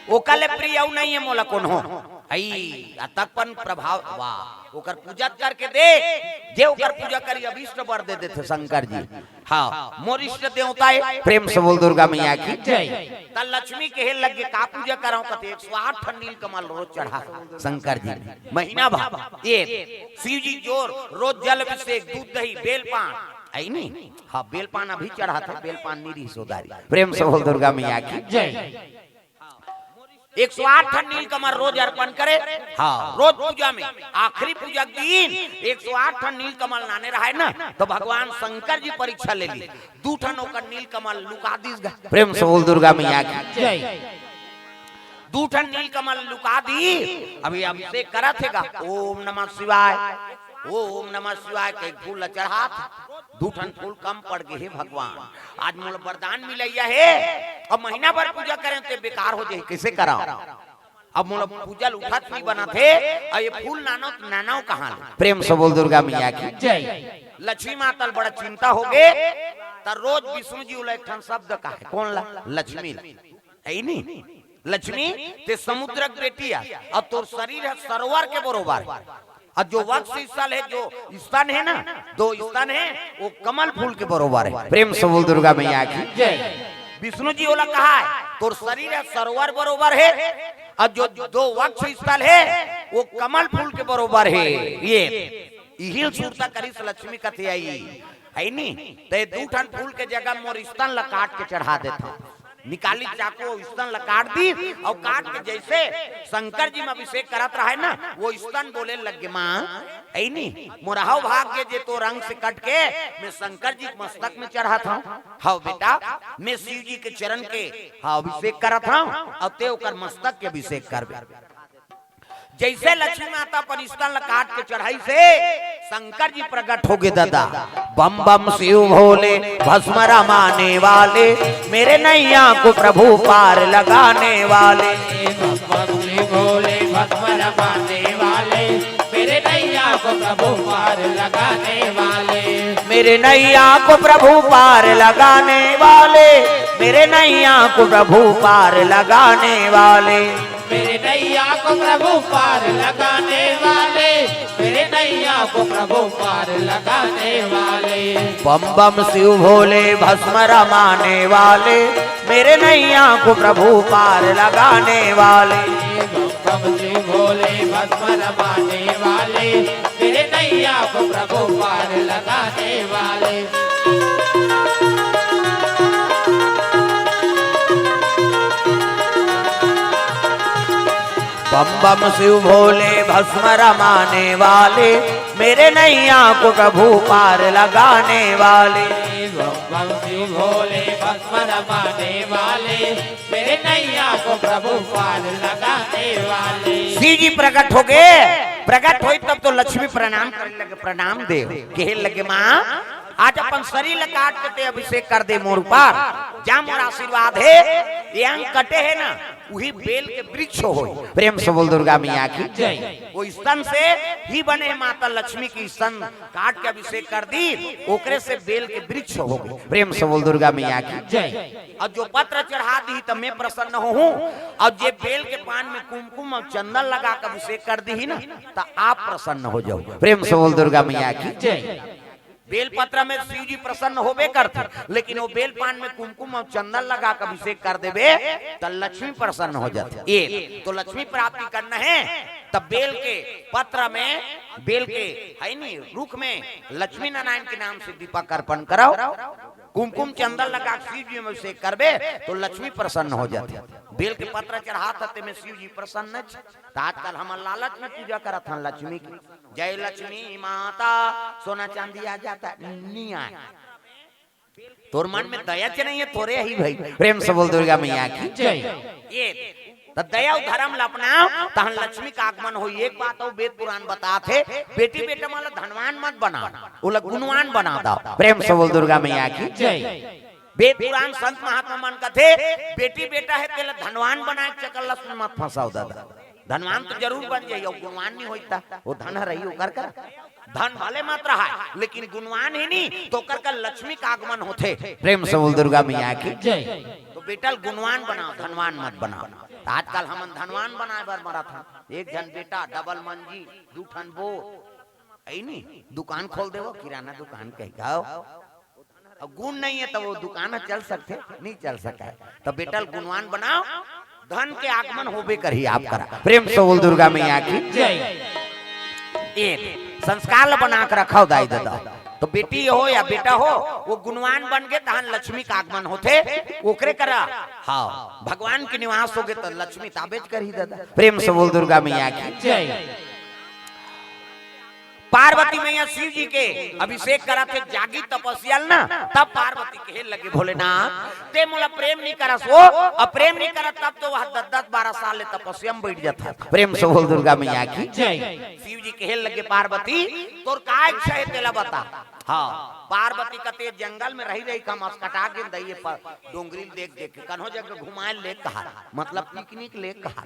ओकर ले प्रिय अउ नहीं हे मोला कोनो। हई, अतकपन प्रभाव, वाह। ओकर पूजा करके दे, जे ओकर पूजा करी अभीष्ट बर दे देथे शंकर जी। हाँ, मोर इष्ट देवता हे, प्रेम से बोल दुर्गा मैया की। जय। त लक्ष्मी कहे लगे, का पूजा कराओ? कथे, एक सौ आठ ठन नीलकमल रोज चढ़ा शंकर जी। महीना भर। ये शिव जी जोर, रोज जल अभिषेक, दूध दही, बेल पान। आई नहीं? हाँ, बेल पान अभी चढ़ाथे, बेल पान नहीं रही सोदारी। प्रेम से बोल दुर्गा मैया की। जय। एक सौ आठ ठन नीलकमल रोज अर्पण करे। हाँ, रोज पूजा में, आखिरी पूजा के दिन एक सौ आठ ठन नीलकमल लाने रहे ना, तो भगवान शंकर जी परीक्षा ले ली। दू ठन ओकर नीलकमल लुका दिस गा। प्रेम से बोल दुर्गा मैया की। जय। दू ठन नीलकमल लुका दी। अभी अभिषेक करत हे गा, ओम नमः शिवाय, ओम नमः शिवाय के फूल ल चढ़ात। दू ठन फूल कम पड़ गे हे भगवान। आज मोला वरदान मिलैया हे, अब महीना भर पूजा करें ते बेकार हो जाही, कैसे कराओ? अब मोला पूजा ल उठत नहीं बनत हे, अब ये फूल नानो, नानो कहाँ ले? प्रेम से बोल दुर्गा मैया की। जय। लक्ष्मी माता ल बड़ा चिंता हो गे, त रोज विष्णु जी ओला एक ठन शब्द कहे, कोन ला? लक्ष्मी ला। हे नहीं? लक्ष्मी, ते समुद्र के बेटी हे, अउ तोर शरीर हे सरोवर के बरोबर हे। अउ जो वक्ष स्थल हे, जो स्तन हे ना, दो स्तन हे, वो कमल फूल के बरोबर हे। प्रेम से बोल दुर्गा मैया की। जय। विष्णु जी ओला कहा हे, तोर शरीर हे सरोवर बरोबर हे, अउ जो दो वक्ष स्थल हे, वो कमल फूल के बरोबर हे। ये इही ल सुरता करिस लक्ष्मी कथे आई, हे नी? ते दू ठन फूल के जगह मोर स्तन ला काट के चढ़ा देथव। निकाली चाकू, अउ स्तन ला काट दी, अउ काट के जैसे शंकर जी में अभिषेक करत रहे ना, वो स्तन बोले लग गे, माँ, हे नी, मोर हव भाग्य जे तोर अंग से कट के मैं शंकर जी के मस्तक में चढ़त हव। हव बेटा, मैं शिव जी के चरण के, हाँ, अभिषेक करत हव, अउ ते ओकर मस्तक के अभिषेक करबे। जइसे लक्ष्मी माता अपन स्तन ल काट के चढ़ाइस हे, शंकर जी प्रगट होगे दादा। बम बम शिव भोले भस्म रमाने वाले, मेरे नैया को प्रभु पार लगाने वाले। बम बम शिव भोले भस्म रमाने वाले, मेरे नैया को प्रभु पार लगाने वाले। मेरे नैया को प्रभु पार लगाने वाले, मेरे नैया को प्रभु पार लगाने वाले। मेरे नैया को प्रभु पार लगाने वाले, मेरे नैया को प्रभु पार लगाने वाले। बम बम शिव भोले भस्म रमाने वाले, मेरे नैया को प्रभु पार लगाने वाले। बम बम शिव भोले भस्म रमाने वाले, मेरे नैया को प्रभु पार लगाने वाले। बम बम शिव भोले भस्म रमाने वाले, मेरे नैया को प्रभु पार लगाने वाले। बम बम शिव भोले भस्म रमाने वाले, मेरे नैया को प्रभु पार लगाने वाले। शिव जी प्रगट होगे, प्रगट होइस तब तो लक्ष्मी प्रणाम करे लगे, प्रणाम देव, कहे लगे, माँ, आज अपन शरीर ल काट के तैं अभिषेक कर दे मोर ऊपर, जा मोर आशीर्वाद हे, ये अंग कटे हे ना, उही बेल के वृक्ष होय। प्रेम से बोल दुर्गा मैया की जय। वो स्तन से ही बने हे माता लक्ष्मी के स्तन काट के अभिषेक कर दिस, ओकरे से बेल के वृक्ष होगे। प्रेम से बोल दुर्गा मैया की जय। अउ जो पत्र चढ़ा दिही त मैं प्रसन्न होहूँ, अउ जे बेल के पान में कुमकुम अउ चंदन लगा के अभिषेक कर दिही ना, त आप प्रसन्न हो जाहू। प्रेम से बोल दुर्गा मैया की जय। बेल पत्र में शिव जी प्रसन्न होबे करथे, लेकिन वो बेल पान में कुमकुम अउ चंदन लगा के अभिषेक कर देबे, त लक्ष्मी प्रसन्न हो जाथे। ये तो लक्ष्मी प्राप्ति करना हे, त बेल के पत्र में, बेल के, हे नी, रुख में लक्ष्मी नारायण के नाम से दीपक अर्पण कराओ, कुमकुम चंदन लगा के शिव जी में अभिषेक करबे, तो लक्ष्मी प्रसन्न हो जाथे। बेल के पत्र चढ़ात हे, तेमे शिव जी प्रसन्न हे। त आजकल हमन लालच में पूजा करत हन लक्ष्मी की। जय लक्ष्मी माता, सोना चांदी आ जाता, नहीं आए। तोर मन में दया च नहीं हे, तोरे ही भाई। प्रेम से बोल दुर्गा मैया की जय। ये त दया अउ धर्म ल अपनाओ, तहन लक्ष्मी का आगमन होही। एक बात अउ वेद पुराण बतात हे, बेटी बेटा मन ल धनवान मत बनाओ, ओला गुणवान बना दो। प्रेम से बोल दुर्गा मैया की जय। वेद पुराण संत महात्मा मन कथे, बेटी बेटा हे तेला धनवान बनाए के चक्कर ल मत फंसाओ दादा। धनवान तो जरूर बन जाही, अउ गुणवान नहीं होही त, वो धन ह रही ओकर करा। धन भले मत रहा, लेकिन गुणवान हे नी, त ओकर करा लक्ष्मी का आगमन होथे। प्रेम से बोल दुर्गा मैया की जय। तो बेटा ल गुणवान बनाओ, धनवान मत बनाओ। त आजकल हमन धनवान बनाए बर मरत हन। एक झन बेटा डबल मंजी, दू ठन बोर, अइ नी, दुकान खोल देवो, किराना दुकान कहि का। अउ गुण नहीं हे त वो दुकान ह चल सकथे? नहीं चल सकय। त बेटा ल गुणवान बनाओ, धन के आगमन होबे करही आप करा। प्रेम से बोल दुर्गा मैया की जय। एक संस्कार ल बना के रखव दाई ददा। तो बेटी हो या बेटा हो, वो गुणवान बन गे तहन लक्ष्मी का आगमन होथे, ओकरे करा। हाँ, भगवान के निवास होगे त लक्ष्मी ताबेच करही ददा। प्रेम से बोल दुर्गा मैया की जय। पार्वती मैया शिव जी के अभिषेक करत हे, जागी तपस्या ल ना, तब पार्वती कहे लगे, भोलेनाथ, तें मोला प्रेम नहीं करस वो, अउ प्रेम नहीं करस तब तो वह दस दस बारह साल ले तपस्या में बैठ जाता। प्रेम से बोल दुर्गा मैया की जय। शिव जी कहे लगे, पार्वती, तोर का इच्छा हे तेला बता। हाँ, पार्वती कथे जंगल में रही रही के हम असकटा गेन दई, ये पर डोंगरी ल देख देख के, कन्हो जगह घुमाए ले कहा, मतलब पिकनिक ले कहा।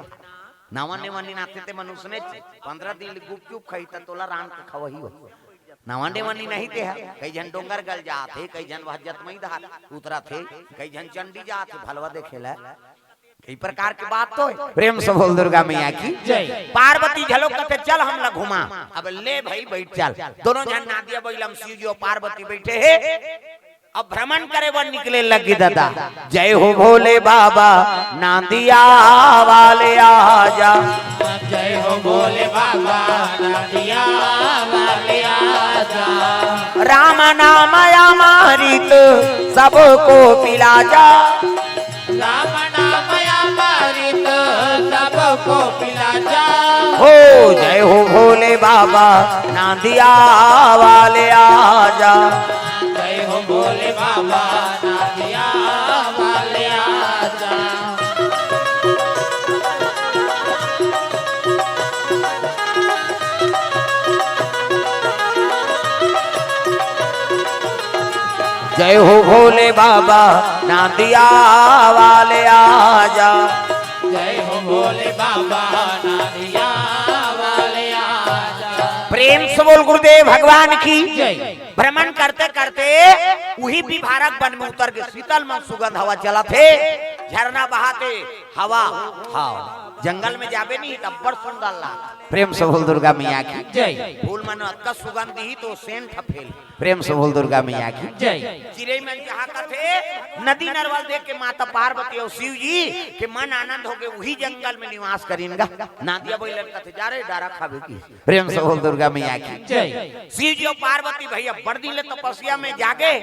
नवा नेवा नीन आथे ते मन उसने पंद्रह दिन ले गुपचुप खाही त तोला रांध के खवाही हो। नवा नेवा नीन आही ते ह, कई झन डोंगरगढ़ जात हे, कई झन वह जतमई धार उतरत हे, कई झन चंडी जात हे भलवा देखे ला। कई प्रकार के बात तो हे। प्रेम से बोल दुर्गा मैया की जय। पार्वती घलो कथे चल हमला घुमा। अब ले भाई बैठ चल। दोनों झन नांदिया बइला म शिव जी अउ पार्वती बैठे हे। अब भ्रमण करे बर निकले लगे ददा। जय हो भोले बाबा, नांदिया वाले आजा। जय हो भोले बाबा, नांदिया वाले आजा। राम नाम अमृत सबको पिला जा। राम नाम अमृत सबको पिला जा। हो जय हो भोले बाबा, नांदिया वाले आजा। जय हो भोले बाबा, नांदिया वाले आजा। जय हो भोले बाबा, नांदिया वाले आजा। जय हो भोले बाबा, नांदिया वाले आजा। प्रेम से बोल गुरुदेव भगवान की। जय। भ्रमण करते करते उही विभारक वन में उतर के शीतल मन सुगंध हवा चलत हे, झरना बहात हे, हवा। हाँ, जंगल में जाबे नहीं त अब्बड़ सुंदर लाग। प्रेम से बोल दुर्गा मैया की। जय। फूल मन अतका सुगंध ही तो सेंट फैल। प्रेम से बोल दुर्गा मैया की। जय। चिरई मन चहकत हे, नदी नरवा ल देख के माता पार्वती अउ शिव जी के मन आनंद होगे, उही जंगल में निवास करिन गा। नांदिया बइला ल कथे, जा रे डारा खाबे की। प्रेम से बोल दुर्गा मैया की। जय। शिव जी अउ पार्वती भैया बड़ दिन ले तपस्या में जागे।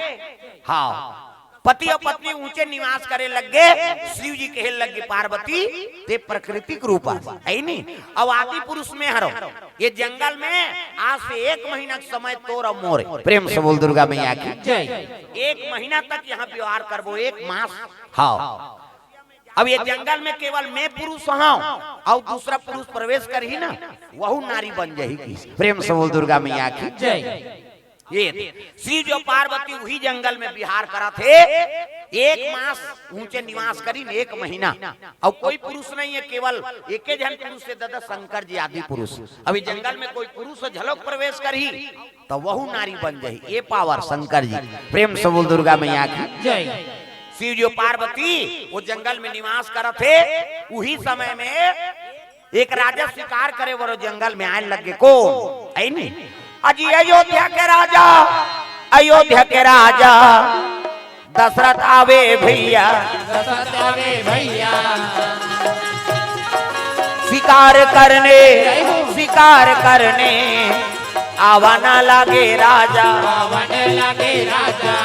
हाँ, पति अउ पत्नी ऊंचे निवास करे लग गे। शिव जी कहे लग गे, पार्वती, ते प्राकृतिक रूप आस, हे नी? अउ आदि पुरुष में हरो। ये जंगल में आज से एक महीना के समय तोर अउ मोरे। प्रेम से बोल दुर्गा मैया की। जय। एक महीना तक यहाँ व्यवहार करबो, एक मास। हाँ। अब ये जंगल में केवल मैं पुरुष हूँ अउ दूसरा पुरुष प्रवेश करही ना, वहू नारी बन जाही की। प्रेम से बोल दुर्गा मैया की। जय। ये शिव जी अउ पार्वती उही जंगल में विहार करत हे, एक मास ऊंचे निवास करिन, एक महीना, अउ कोई पुरुष नहीं हे, केवल एके झन पुरुष हे दादा, शंकर जी आदि पुरुष। अभी जंगल में कोई पुरुष झलक प्रवेश करही त वहू नारी बन जाही। ये पावर शंकर जी। प्रेम से बोल दुर्गा मैया की। जय। शिव जी अउ पार्वती वो जंगल में निवास करत हे, उही समय में एक राजा शिकार करे बर जंगल में आए लग गे। कोन? हे नी? अजी अयोध्या के राजा, अयोध्या के राजा दशरथ आवे भैया। दशरथ आवे भैया। शिकार करने, जय हो। शिकार करने आवा ना लागे राजा। आवा ना लागे राजा।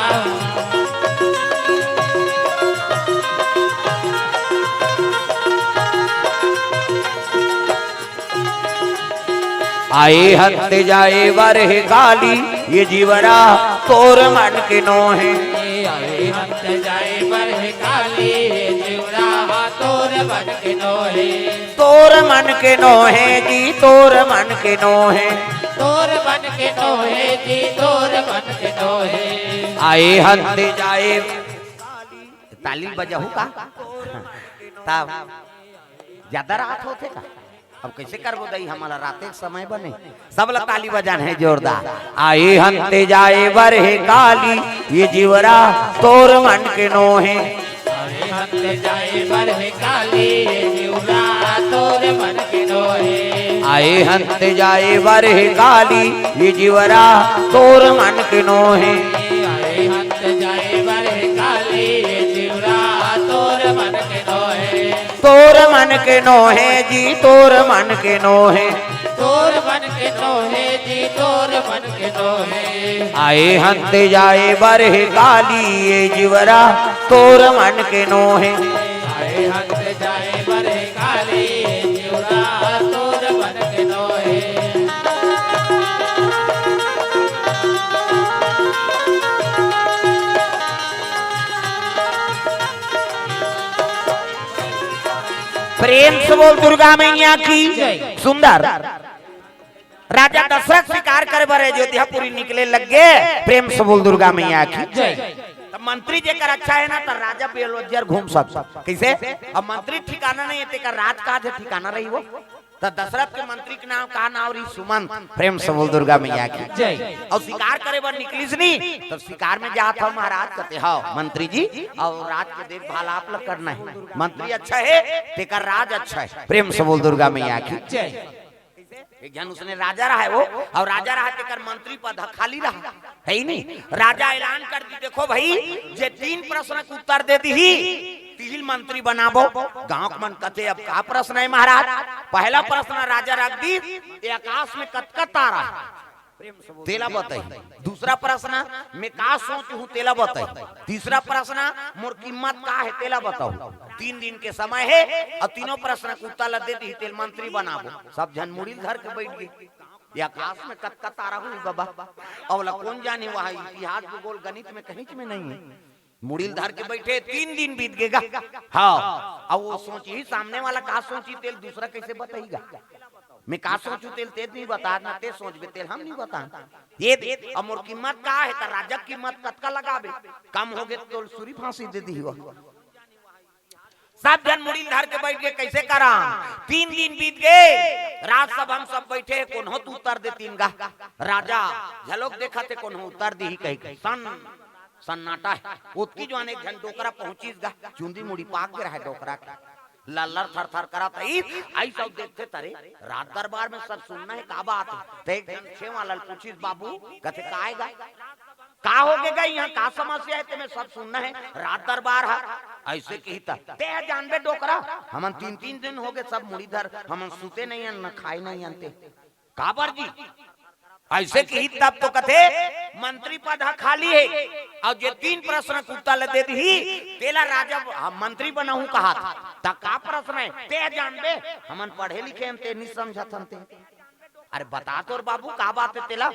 आए हंत जाए बरह काली, ये जीवरा तोर मन के नोहे। आए हंत जाए बरह काली, ये जीवरा तोर मन के नोहे। तोर मन के नोहे जी, तोर मन के नोहे। तोर मन के नोहे जी, तोर मन के नोहे। आए हंत जाए। ताली बजाहू का? तब ज्यादा रात होथे का? अब कैसे करबो दई, हमला राते के समय बने। सब ला ताली बजान हे जोरदार। आए हंते जाए बरहे काली, ये जीवरा तोर मन के नोहे। आए हंते जाए बरहे काली, ये जीवरा तोर मन के नोहे। आए हंते जाए बरहे काली, ये जीवरा तोर मन के नोहे। आए हंते जाए बरहे काली, ये जीवरा तोर मन के नोहे। तोर मन के नोहे जी, तोर मन के नोहे। तोर मन के नोहे जी, तोर मन के नोहे। आए हंते जाए बरहे काली, ये जीवरा तोर मन के नोहे। आए हंते जाए बरहे काली, ये जीवरा तोर मन के नोहे। प्रेम से बोल दुर्गा मैया की। जय। सुंदर। राजा दशरथ शिकार करे बर अयोध्यापुरी निकले लग गे। प्रेम से बोल दुर्गा मैया की। जय। त मंत्री जेकर अच्छा हे ना, त राजा बेरोजगार घूम सकत। कैसे? अब मंत्री ठिकाना नहीं हे, तेकर राज काज हे, ठिकाना रही वो। त दशरथ के मंत्री के नाम का नाम रही? सुमंत। प्रेम से बोल दुर्गा मैया की। जय। अउ शिकार करे बर निकलिस नी, त शिकार में जात हव महाराज, कथे हव मंत्री जी, अउ राज के देखभाल आप ला करना हे। मंत्री अच्छा हे, तेकर राज अच्छा हे। प्रेम से बोल दुर्गा मैया की। जय। एक झन उसने राजा रहा हे वो, अउ राजा रहा तेकर मंत्री पद ह खाली रहा, हे ही नहीं। राजा ऐलान कर दी, देखो भाई, जे तीन प्रश्न के उत्तर दे दिही, तिही ल मंत्री बनाबो। गांव के मन कथे, अब का प्रश्न हे महाराज? पहला प्रश्न राजा रख दी, ये आकाश में कतका तारा हे, तेला बताही। दूसरा प्रश्न, मैं का सोचहूं, तेला बताही। तीसरा प्रश्न, मोर कीमत का हे, तेला बताहू। तीन दिन के समय हे, अउ तीनों प्रश्न के उत्तर ला दे दिही, तेला मंत्री बनाबो। सब झन मुड़ी ल धर के बैठ गे। ये आकाश में कतका तारा होही बाबा, अउ ला कोन जानी, वहां इतिहास, भूगोल, गणित में कहीं में नहीं हे। मुड़ी ल धर के बैठे, तीन दिन बीत गे गा। हाँ, अब वो सोचही, सामने वाला का सोचही, तेला दूसरा कैसे बताही गा? मैं का सोचूं तेला ते नहीं बता ना, ते सोचबे तेला हम नहीं बता। ये दे, अब मोर कीमत का हे? त राजा के कीमत कतका लगाबे? कम होगे त तोला सूली फांसी दे दिही वो। सब झन मुड़ी ल धर के बइठ गे, कइसे करंव? तीन दिन बीत गे, राजसभा म सब बइठे हे, कोनो तो उत्तर दे तीन गा। राजा झलोक देखत हे, कोनो उत्तर दिही कहिके। सन्नाटा हे। ओतकी जुवार एक झन डोकरा पहुंचिस गा, चुंदी मुड़ी पाक गे रहय डोकरा के। लल्लर थरथर करत हे, अइस अउ देखथे त रे, राज दरबार म सब सुन्ना हे, का बात हे? त एक झन छेवां वाला ल पूछिस, बाबू, कथे, का हे गा? का होगे गा, इहां का समस्या हे, तेमे सब सुन्ना हे, राज दरबार हे। अइसे किही त, ते जानबे डोकरा, हमन तीन तीन दिन होगे सब मुड़ी धर, हमन सुते नइ अन, न खाय नइ अन ते। काबर जी? अइसे किही तब तो कथे, मंत्री पद ह खाली हे, अउ जे तीन प्रश्न के उत्तर ल दे दिही, तेला राजा, ह, मंत्री बनाहूं कहत। त का प्रश्न हे? ते जानबे, हमन पढ़े लिखे हन, ते नइ समझत हन ते। अरे बता तोर बाबू, का बात हे तेला?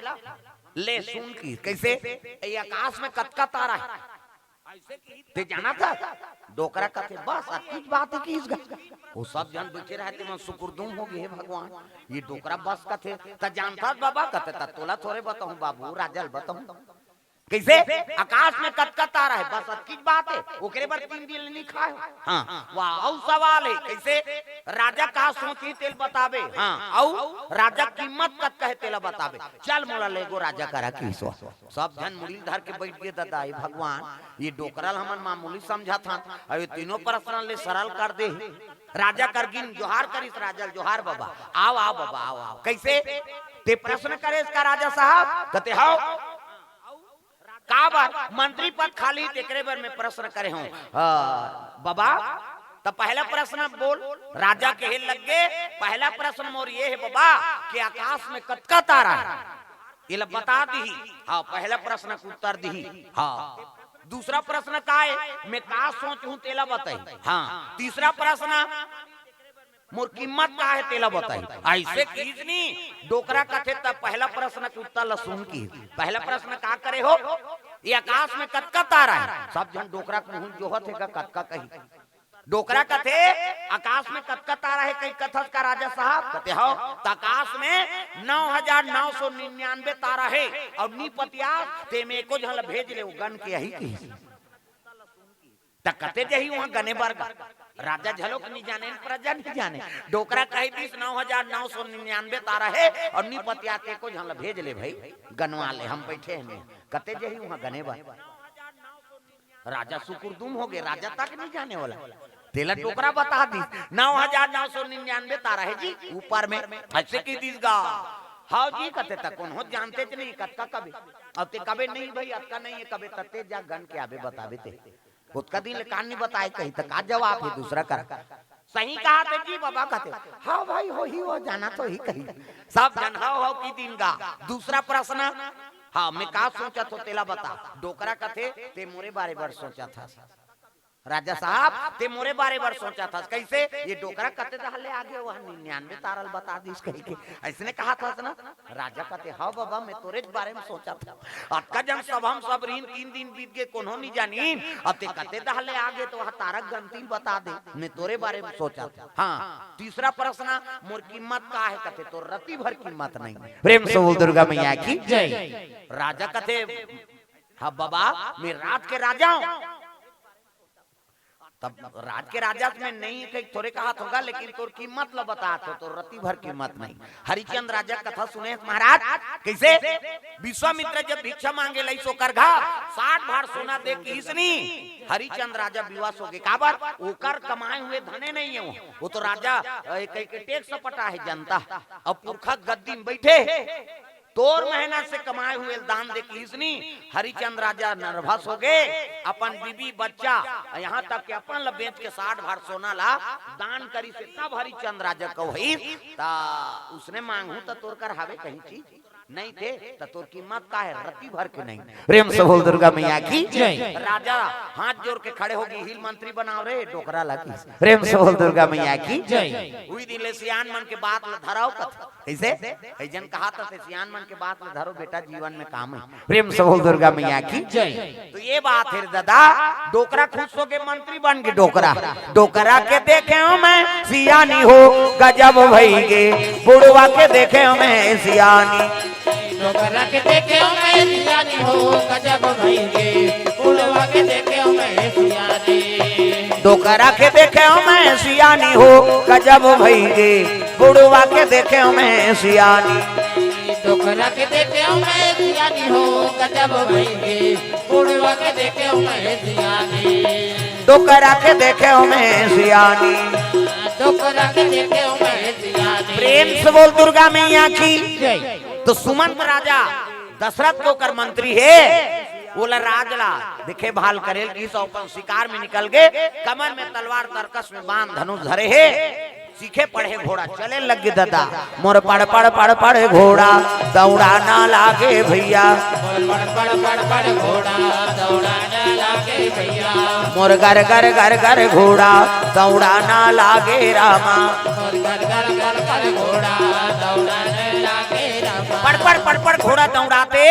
ले सुन किहिस, कइसे? ए आकाश म कतका तारा हे? ते जानथस? डोकरा कथे, बस अतकीच बात हे किहिस गा। ओ सब झन बइठे रहय, तेमन सुकुरदुम होगे, हे भगवान, ये डोकरा बस कथे। त जानथस बाबा? कथे, त तोला थोरे बताहूं बाबू, राजा ल बताहूं। कइसे? आकाश म कतका तारा हे, बस अतकीच बात हे, ओकरे बर तीन दिन ले नइ खाय हों। हां, वाह, अउ सवाल हे, कइसे? राजा का सोचही तेला बताबे। हां, अउ राजा के कीमत कतका हे तेला बताबे। चल मोला लेगो राजा करा किहिस वो। सब झन मुड़ी ल धर के बइठ गे, ददा, ए भगवान, ये डोकरा ल हमन मामूली समझत हन, अउ ये तीनों प्रश्न ले सरल कर दे। राजा कर गिन जोहार करिस, राजा ल, जोहार बाबा, आव, आव बाबा, आव, आव। कइसे? ते प्रश्न करेस का राजा साहब? कथे, हव। काबर? मंत्री पद खाली, तेकरे बर मैं प्रश्न करे हों। अ, बाबा, त पहला प्रश्न बोल। राजा कहे लग गे, पहला प्रश्न मोर ये हे बाबा, कि आकाश म कतका तारा हे? एला बता दिही। हां, पहला प्रश्न के उत्तर दिही। हां, दूसरा प्रश्न का हे? मैं का सोचहूं तेला बताही। हां, तीसरा प्रश्न, मोर कीमत का हे तेला बताही। अइसे किहिस नी, डोकरा कथे, त पहला प्रश्न के उत्तर ल सुन किहिस। पहला प्रश्न का करे हो? ये आकाश म कतका तारा हे? सब झन डोकरा के मुंह ल जोहत हे गा, कतका कही। डोकरा कथे, आकाश म कतका तारा हे, कहि कथस का राजा साहब? कथे, हव। त आकाश म नौ हजार नौ सौ निन्यानबे तारा हे, अउ नइ पतियास, तेमे एको झन ल भेज ले, वो गन के आही किहिस। त कते जही उहां गने बर गा? राजा झलोक नइ जाने, प्रजा नइ जाने। डोकरा कहि दिस, नौ हजार नौ सौ निन्यानबे तारा हे, अउ नइ पतियास, एको झन ल भेज ले भई, गनवा ले, हम बइठे हन। कते जही उहां गने बर? राजा सुकुरदुम होगे, राजा तक नइ जाने ओला। तेला डोकरा बता दिस, नौ हजार नौ सौ निन्यानबे तारा हे जी ऊपर म। अइसे कहि दिस गा। हव जी कथे, त कोनो जानतेच नइ, कतका कबे? अब ते कबे, नइ भई, अतका नइ हे कबे, त ते जा गन के आबे, बताबे ते। ओतका दिन ले कान नइ बताय कही, त का जवाब हे दूसरा कर? सही कहत हे जी बाबा कथे। हव भई, होही वो, जानत होही कही। सब झन हव हव कहि दिन गा। दूसरा प्रश्न, हव, मैं का सोचत हों तेला बता। डोकरा कथे, ते मोरे बारे बर सोचत हस। राजा साहब, ते मोरे बारे बर सोचत हस। कइसे? ये डोकरा कते डहर ले आगे, वो निन्यानबे तारा ल बता दिस कहिके। अइसने कहत हस ना? राजा कथे, हव बाबा, मैं तोरेच बारे म सोचत हों। अतका झन सभा म सब रिहिन, तीन दिन बीत गे, कोनो नइ जानिन। अब ते कते डहर ले आगे, त वो तारा के गनती ल बता दे। मैं तोरे बारे म सोचत हों। हां, तीसरा प्रश्न, मोर कीमत का हे? कथे, तोर रति भर कीमत नइ। प्रेम से बोल दुर्गा मैया की जय। राजा कथे, हव बाबा, मैं राज के राजा हों। तब राज के राजा म नइ कहि थोरे कहत हों गा, लेकिन तोर कीमत ल बतात हों, तोर रति भर कीमत नइ। हरिचंद राजा कथा सुने हस महाराज, कइसे? विश्वामित्र जब भिक्षा मांगे ल आइस ओकर घर, साठ भार सोना दे किहिस नी, हरिचंद राजा बिवस होगे। काबर? ओकर कमाए हुए धने नइ हे वो। वो तो राजा, अ, कहिके टैक्स पटाय हे जनता। अब पुरखा गद्दी म बइठे हे। तोर मेहनत से कमाए हुए ल दान दे किहिस नी, हरिचंद राजा nervous होगे, अपन बीबी बच्चा, यहां तक कि अपन ल बेच के साठ भार सोना ल दान करिस हे, तब हरिचंद राजा कहोइस, त उसने मांगहूं त तोर कर हवे कहीं चीज? नइ ते, त तोर कीमत का हे? रति भर के नइ। प्रेम से बोल दुर्गा मैया की जय। राजा हाथ जोर के खड़े होगे, इही ल मंत्री बनाव रे, डोकरा ल किहिस। प्रेम से बोल दुर्गा मैया की जय। उही दिन ले सियान मन के बात ल धरव कथे। कइसे? कई झन कहाथे, सियान मन के बात ल धरो बेटा, जीवन में काम हे। प्रेम से बोल दुर्गा मैया की। जय। तो ये बात हे दादा, डोकरा खुश होके मंत्री बन गे। डोकरा, डोकरा के देखेंव मैं सियानी हो, गजब भई गे। बुढ़वा के देखेंव मैं सियानी। डोकरा के देखेंव मैं सियानी हो, गजब भई गे। बुढ़वा के देखेंव मैं सियानी। डोकरा के देखेंव मैं सियानी हो, गजब भई गे। बुढ़वा के देखेंव मैं सियानी। डोकरा के देखेंव मैं सियानी हो, गजब भई गे। बुढ़वा के देखेंव मैं सियानी। डोकरा के देखेंव मैं सियानी। डोकरा के देखेंव मैं सियानी। प्रेम से बोल दुर्गा मैया की। जय। तो सुमंत राजा दशरथ के ओकर मंत्री हे, ओला राज ला देखे भाल करे ल गिस, अपन शिकार में निकल गे, कमर में तलवार, तरकस में बाण, धनुष धरे हे, सीखे पढ़े घोड़ा चले लग गे दादा। मोर पड़ पड़ पड़ पड़ घोड़ा दौड़ाना लागे भैया। मोर पड़ पड़ पड़ पड़ घोड़ा दौड़ाना लागे भैया। मोर गर गर गर गर घोड़ा दौड़ाना लागे रामा। मोर गर गर गर गर घोड़ा दौड़ाना लागे रामा। पड़ पड़ पड़ पड़ घोड़ा दौड़ाते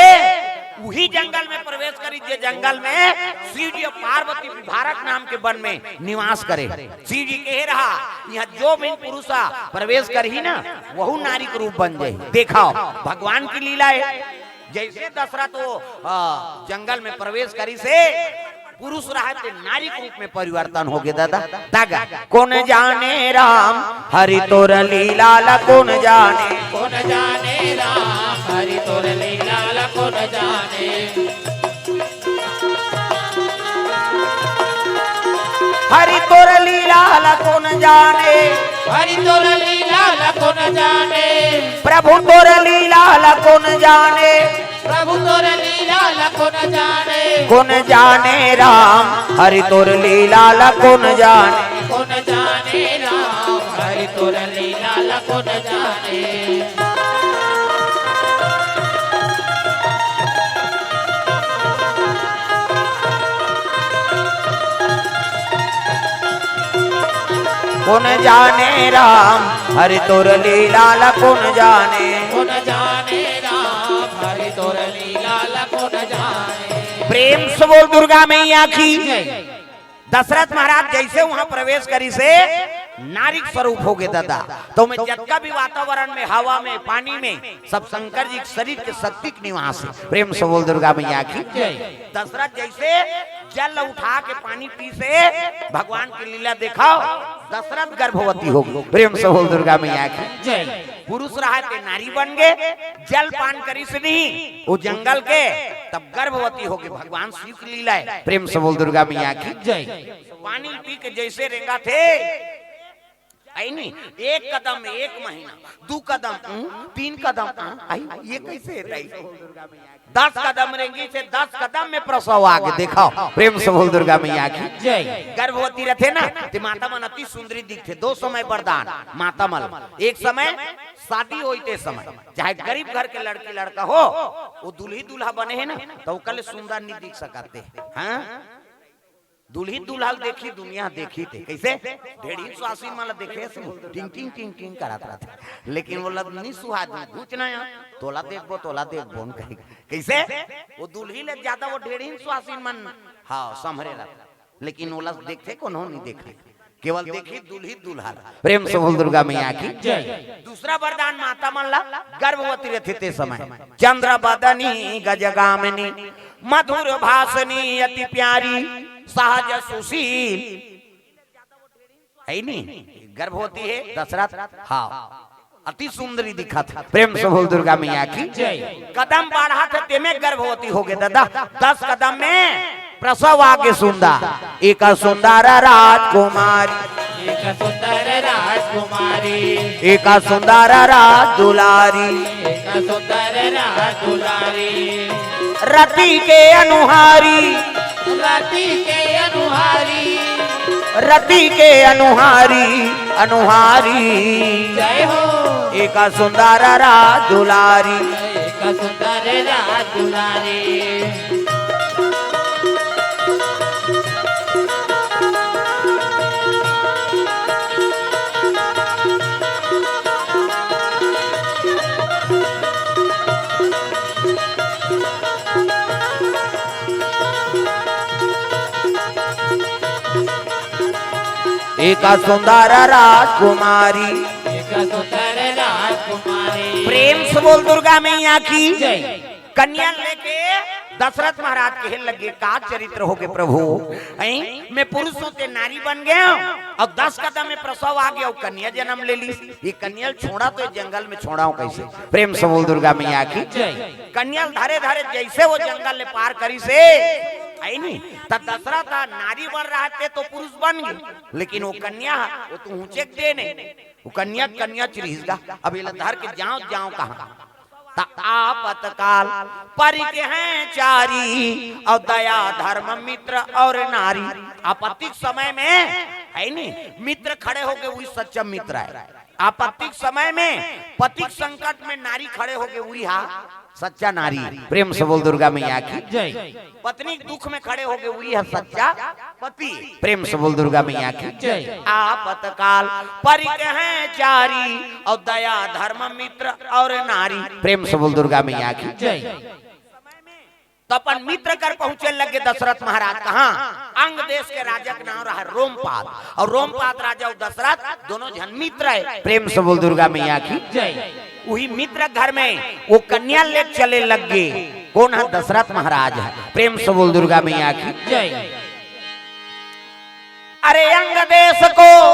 उही जंगल में प्रवेश करिस, जे जंगल में शिव जी अउ पार्वती विभारक नाम के वन में निवास करे। शिव जी कहे रहा, इहाँ जो भी पुरुष प्रवेश करही ना, वहू नारी के रूप बन जाही। देखव, भगवान के लीला हे। जइसे दशरथ वो, अ, जंगल में प्रवेश करिस हे, पुरुष रहे ते नारी के रूप में परिवर्तन हो गे दादा। तगा, कोन जाने राम हरि तोर लीला ला, कोन जाने। कोन जाने राम हरि तोर लीला ला, कोन जाने। हरि तोर लीला ला कोन जाने। हरि तोर लीला ला कोन जाने। प्रभु तोर लीला ला कोन जाने। प्रभु तोर लीला ला कोन जाने। कोन जाने राम हरि तोर लीला ला कोन जाने। कोन जाने राम हरि तोर लीला ला कोन जाने। कोन जाने राम हरि तोर लीला ला कोन जाने। कोन जाने राम हरि तोर लीला ला कोन जाने। प्रेम से बोल दुर्गा मैया की। जय। दशरथ महाराज जइसे उहाँ प्रवेश करिस हे, नारी के स्वरूप हो गे दादा। त ओमे जतका भी वातावरण में, हवा में, पानी में, सब शंकर जी के शरीर के शक्ति के निवास हे। प्रेम से बोल दुर्गा मैया की। जय। दशरथ जइसे जल उठा के पानी पीस हे, भगवान के लीला देखव, दशरथ गर्भवती हो गे। प्रेम से बोल दुर्गा मैया की। जय। पुरुष रहे ते नारी बन गे, जल पान करिस नहीं वो जंगल के, तब गर्भवती हो गे। भगवान शिव की लीला हे। प्रेम से बोल दुर्गा मैया की। जय। पानी पी के जइसे रेंगथे, अइ नी, एक कदम में एक महीना, दू कदम, उं, तीन कदम, आ, अइ, ये कइसे हे दाई? दस कदम रेंगिस हे, दस कदम में प्रसव आ गे। देखव, प्रेम से बोल दुर्गा मैया की। जय। गर्भवती रथे ना, ते माता मन अति सुंदरी दिखथे। दो समय वरदान माता मन, एक समय शादी होई ते समय, चाहे गरीब घर के लड़की लड़का हो, वो दुल्ही दूल्हा बने हे ना, त ओकर ले सुंदर नहीं दिख सकत हे। हाँ? दुल्ही दूल्हा ल देखही, दुनिया देखही ते। कइसे? ढेढ़ीन सुवासिन मन ल देखे से टिंग, टिंग, टिंग, टिंग करत रहिथे। लेकिन वो लग नहीं सुहाए, कुछ नहीं, तोला देखबो, तोला देखबो, न कही। कइसे? वो दुल्ही ले ज्यादा वो ढेढ़ीन सुवासिन मन, हाँ, संभरे रहिथे। लेकिन ओला देखथे, कोनो नहीं देखही। केवल देखही दुल्ही दूल्हा ल। प्रेम से बोल दुर्गा मैया की। जय। दूसरा वरदान माता मन ला, गर्भवती रहिथे ते समय। चंद्र बदनी गजगामिनी, मधुर भाषिणी अति प्यारी, सहज सुशील। हे नी? गर्भवती हे दशरथ। हाँ। अति सुंदरी दिखथे। प्रेम से बोल दुर्गा मैया की। जय। कदम बढ़ाथे तेमे गर्भवती हो गे दादा। दस कदम में प्रसव आ गे सुंदर। एक सुंदर राजकुमारी। एक सुंदर राजकुमारी। एक सुंदर राज दुलारी। एक सुंदर राज दुलारी। रति के अनुहारी। रति के अनुहारी। रति के अनुहारी, अनुहारी। जय हो। एक सुंदर राज दुलारी। एक सुंदर राज दुलारी। एक सुंदर राजकुमारी। एक सुंदर राजकुमारी। प्रेम से बोल दुर्गा मैया की। जय। कन्या लेके दशरथ महाराज कहे लगे, "का चरित्र होगे प्रभु? ऐं, मैं पुरुष होते नारी बन गया और दस कदम में प्रसव आ गया और कन्या जन्म ले ली। ये कन्या छोड़ा तो जंगल में छोड़ा हूँ कैसे?" प्रेम से बोल दुर्गा मैया की। जय। कन्या धरे धरे जैसे वो जंगल ले पार करी से, है नी, त दशरथ नारी बन रहा ते तो पुरुष बन गई, लेकिन वो कन्या, वो तो ऊंचे के दे नहीं। वो कन्या, कन्या चिरहिस गा। अब ये धर के जाओ, जाओ कहाँ? त आपतकाल परिक हैं चारी, और दया धर्म मित्र और नारी। आपत्ति के समय में, है नी, मित्र खड़े होके वही सच्चा मित्र है। आपत्ति के समय में, पति के संकट में नारी खड़े होके वही हा सच्चा नारी। प्रेम से बोल दुर्गा मैया की। जय। पत्नी के दुख में खड़े होके वही हा सच्चा पति। प्रेम से बोल दुर्गा मैया की। जय। आपतकाल परिक हैं चारी, और दया धर्म मित्र और नारी। प्रेम से बोल दुर्गा मैया की। जय। तो अपन मित्र कर पहुंचे लगे दशरथ महाराज कहाँ? अंग देश के राजा के नाम रहा रोमपाद, और रोमपाद राजा और दशरथ दोनों झन मित्र है। प्रेम से बोल दुर्गा मैया की। जय। वही मित्र घर में वो कन्या ले चले लग गए। कौन है? दशरथ महाराज है। प्रेम से बोल दुर्गा मैया की। जय। अरे अंग देश को,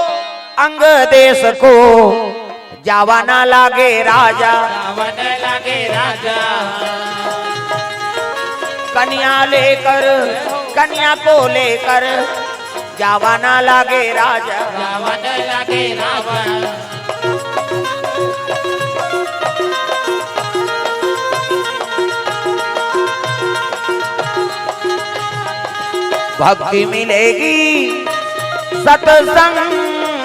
अंग देश को जावा ना लागे राजा। जावा ना लागे राजा। कन्या लेकर, कन्या को लेकर जावा ना लागे राजा। जावा ना लागे राजा। भक्ति मिलेगी सत्संग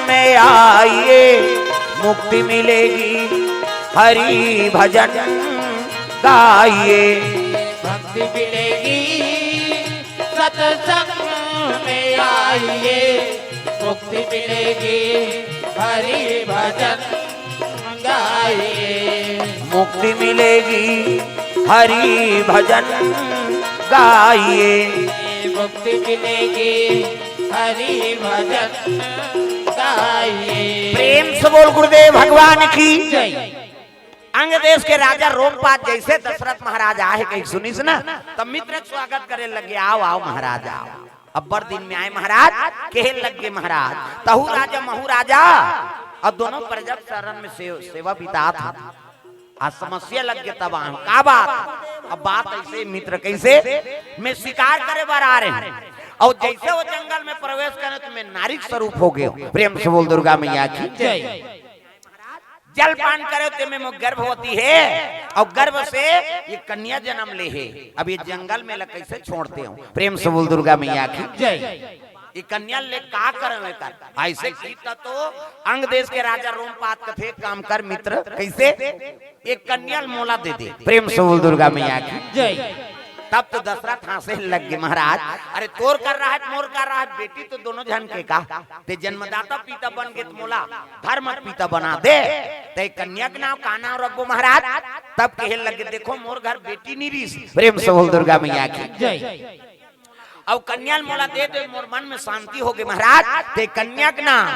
में आइए, मुक्ति मिलेगी हरि भजन गाइए। भक्ति मिलेगी सत्संग में आइए, मुक्ति मिलेगी हरि भजन गाइए। मुक्ति मिलेगी हरि भजन गाइए। मुक्ति मिलेगी हरि भजन गाइए। प्रेम से बोल गुरुदेव भगवान की। जय। अंग देश के राजा रोमपाद जैसे दशरथ महाराज आहे कहीं सुनिस ना, तब मित्र के स्वागत करे लगे, "आओ, आओ महाराज, आओ।" अब्बड़ दिन में आए महाराज, कहे लग गए महाराज, "तहु राजा महु राजा।" और दोनों प्रजा शरण में से, सेवा बितात है। आज समस्या लग गए तब आए, "का बात?" अब बात ऐसे मित्र, "कैसे?" "मैं शिकार करे बर आ रहे हैं और जैसे वो जंगल में प्रवेश करे तो मैं नारी के स्वरूप हो गयो।" प्रेम से बोल दुर्गा मैया की। जय। जलपान करे ते में मोर गर्भवती है और गर्भ से ये कन्या जन्म ले है। अब ये जंगल में ला कैसे छोड़ते हो? प्रेम से बोल दुर्गा मैया की। जय। ये कन्या ले का करे कर? ऐसे की त तो अंग देश के राजा रोमपाद कथे, "काम कर मित्र।" कैसे? "एक कन्या ल मोला दे दे।" प्रेम से बोल दुर्गा मैया की। जय। तब तो दशरथ हंसे लग गए महाराज, "अरे तोर कर रहा है, मोर कर रहा है, बेटी तो दोनों झन के का, ते जन्मदाता पिता बन गए तो मोला धर्म पिता बना दे, ते कन्या के नाम का नाम रखबो महाराज?" तब कहे लगे, "देखो मोर घर बेटी नहीं रही।" प्रेम से बोल दुर्गा मैया की। जय। "अब कन्या ल मोला दे दे, मोर मन में शांति हो गई महाराज।" ते कन्या के नाम,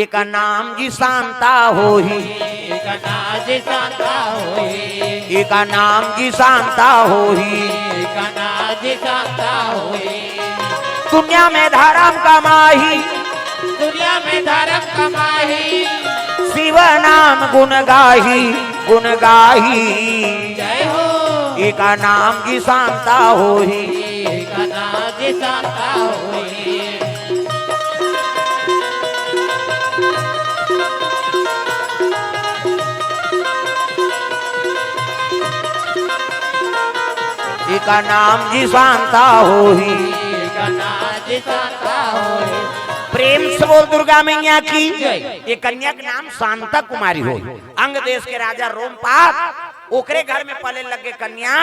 "एक नाम जी शांता होही।" एक नाम जी शांता होही। "एक नाम जी शांता होही।" एक नाम जी शांता होही। "दुनिया में धर्म कमाही।" दुनिया में धर्म कमाही। "शिव नाम गुण गाही, गुण गाही।" जय हो। "एक नाम जी शांता होही।" एक नाम जी शांता होही। "एक नाम जी शांता होही।" एक नाम जी शांता होही। प्रेम से बोल दुर्गा मैया की। जय। ये कन्या के नाम शांता कुमारी हो। अंग देश के राजा रोमपाद ओकरे घर में पले लगे कन्या,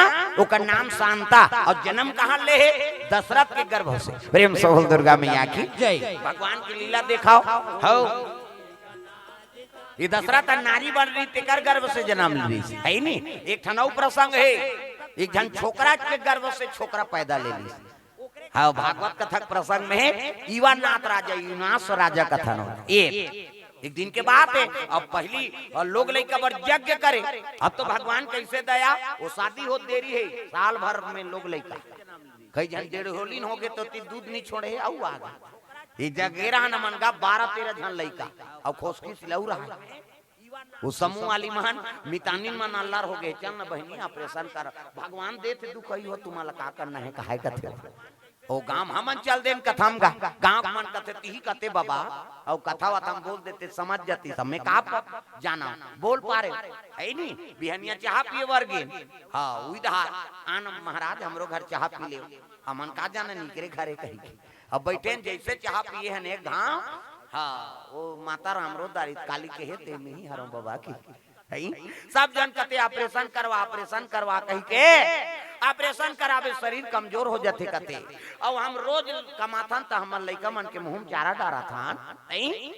ओकर नाम शांता। और जन्म कहाँ ले है? दशरथ के गर्भ से। प्रेम से बोल दुर्गा मैया की। जय। भगवान की लीला देखाओ। हो, ये दशरथ नारी बन रही, तेकर गर्भ से जन्म ली है नी। एक ठन अउ प्रसंग है, एक झन छोकरा के गर्भ से छोकरा पैदा ले ली। हाँ, भागवत कथा के प्रसंग में हे, इवानाथ राजा, इवनास राजा कथा न। ये एक दिन के बात हे। अब पहली और लोग लइका बर यज्ञ करे। अब तो भगवान कैसे दया, वो शादी होत देरी हे, साल भर में लोग लइका कई झन डेढ़ होलिन हो गे तो ती दूध नहीं छोड़े हे, अउ आ गे। ये जगेरा न मन गा बारह तेरह झन लइका, अउ खोसकी सिलऊ रहा। वो समूह वाली मन, मितानिन मन अल्लर हो गे, "चल न बहिनी, ऑपरेशन कर।" भगवान देथे दुख, अई हो तुम्हाला का करना हे, कहाय कथे। ओ गांव हमन चल देन कथा म गा, गांव के मन कथे, "तिही कथे बाबा," अउ कथा वथा म बोल देते, समझ जाती, सब में का प-, जाना, बोल पारे, हे नी? बिहनिया चाहा पिए बर गे, हाँ, उधार, "आन महाराज, हमरो घर चाहा पी ले, हमन का जाना निकरे घरे," कही के। अब बैठे न जैसे चाहा पिए हन एक घांव, हाँ, वो माता राम रो दारी काली के हे, ते में ही हरो बाबा की। हई? सब जन कथे, "ऑपरेशन करवा, ऑपरेशन करवा," कही के ऑपरेशन कराबे, शरीर कमजोर हो जाथे कथे। अउ हम रोज कमाथन त हमर लइका मन के मुंह म चारा डारथन, हई?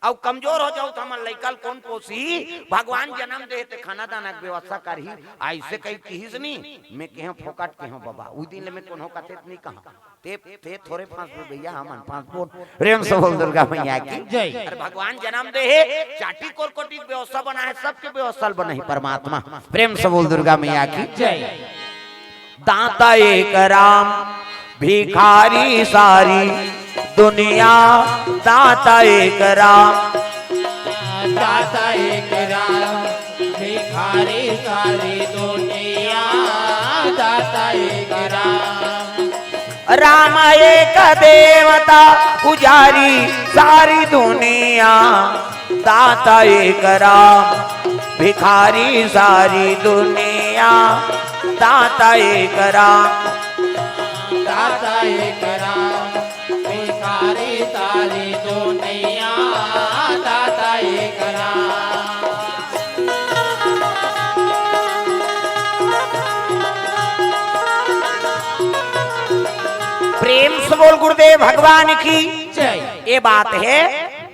अउ कमजोर हो जाऊ त हमर लइका ल कोन पोसी? भगवान जन्म दे हे ते खाना दाना के व्यवस्था करही। अइसे कही किहिस नी, मैं केहेंव फोकट केहेंव बाबा। उ दिन ले मैं कोनो कथे त नी कहा। ते, ते थोरे फंसबो भैया, हमन फंसबो। प्रेम से बोल दुर्गा मैया की। जय। अरे भगवान जन्म दे हे, चाटी कोरकोटी के व्यवस्था बना हे, सबके व्यवस्था ल बना हे परमात्मा। प्रेम से बोल दुर्गा मैया की। जय। दाता एक राम, भिखारी सारी दुनिया। दाता एक राम। दाता एक राम, भिखारी सारी दुनिया। दाता एक राम। राम एक देवता पुजारी सारी दुनिया। दाता एक राम, भिखारी सारी दुनिया। दाता एक राम। दाता एक राम, भिखारी सारी दुनिया। दाता एक राम। प्रेम से बोल गुरुदेव भगवान की। जय। ये बात हे,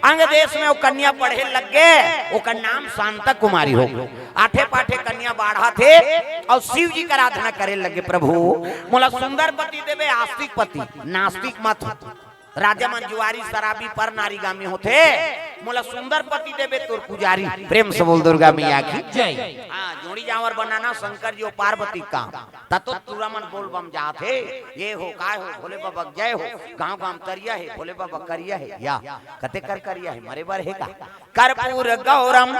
अंग देश में वो कन्या पढ़े लग गे, ओकर नाम शांता कुमारी हो गे। आठे पाठे कन्या बाढ़त हे अउ शिव जी के आराधना करे लग गे, "प्रभु, मोला सुंदर पति देबे, आस्तिक पति, नास्तिक मत हो। राजा मन जुआरी, शराबी, पर नारीगामी होथे, मोला सुंदर पति देबे तोर पुजारी।" प्रेम से बोल दुर्गा मैया की। जय। हाँ, जोड़ी जांवर बनाना शंकर जी अउ पार्वती के काम। त तो टूरा मन बोल बम जात हे, "ये हो, काय हो, भोले बाबा के जय हो, गांव गांव तरिया हे, भोले बाबा करिया हे, या कते कर करिया हे, मरे बर हे का?" कर्पूर गौरम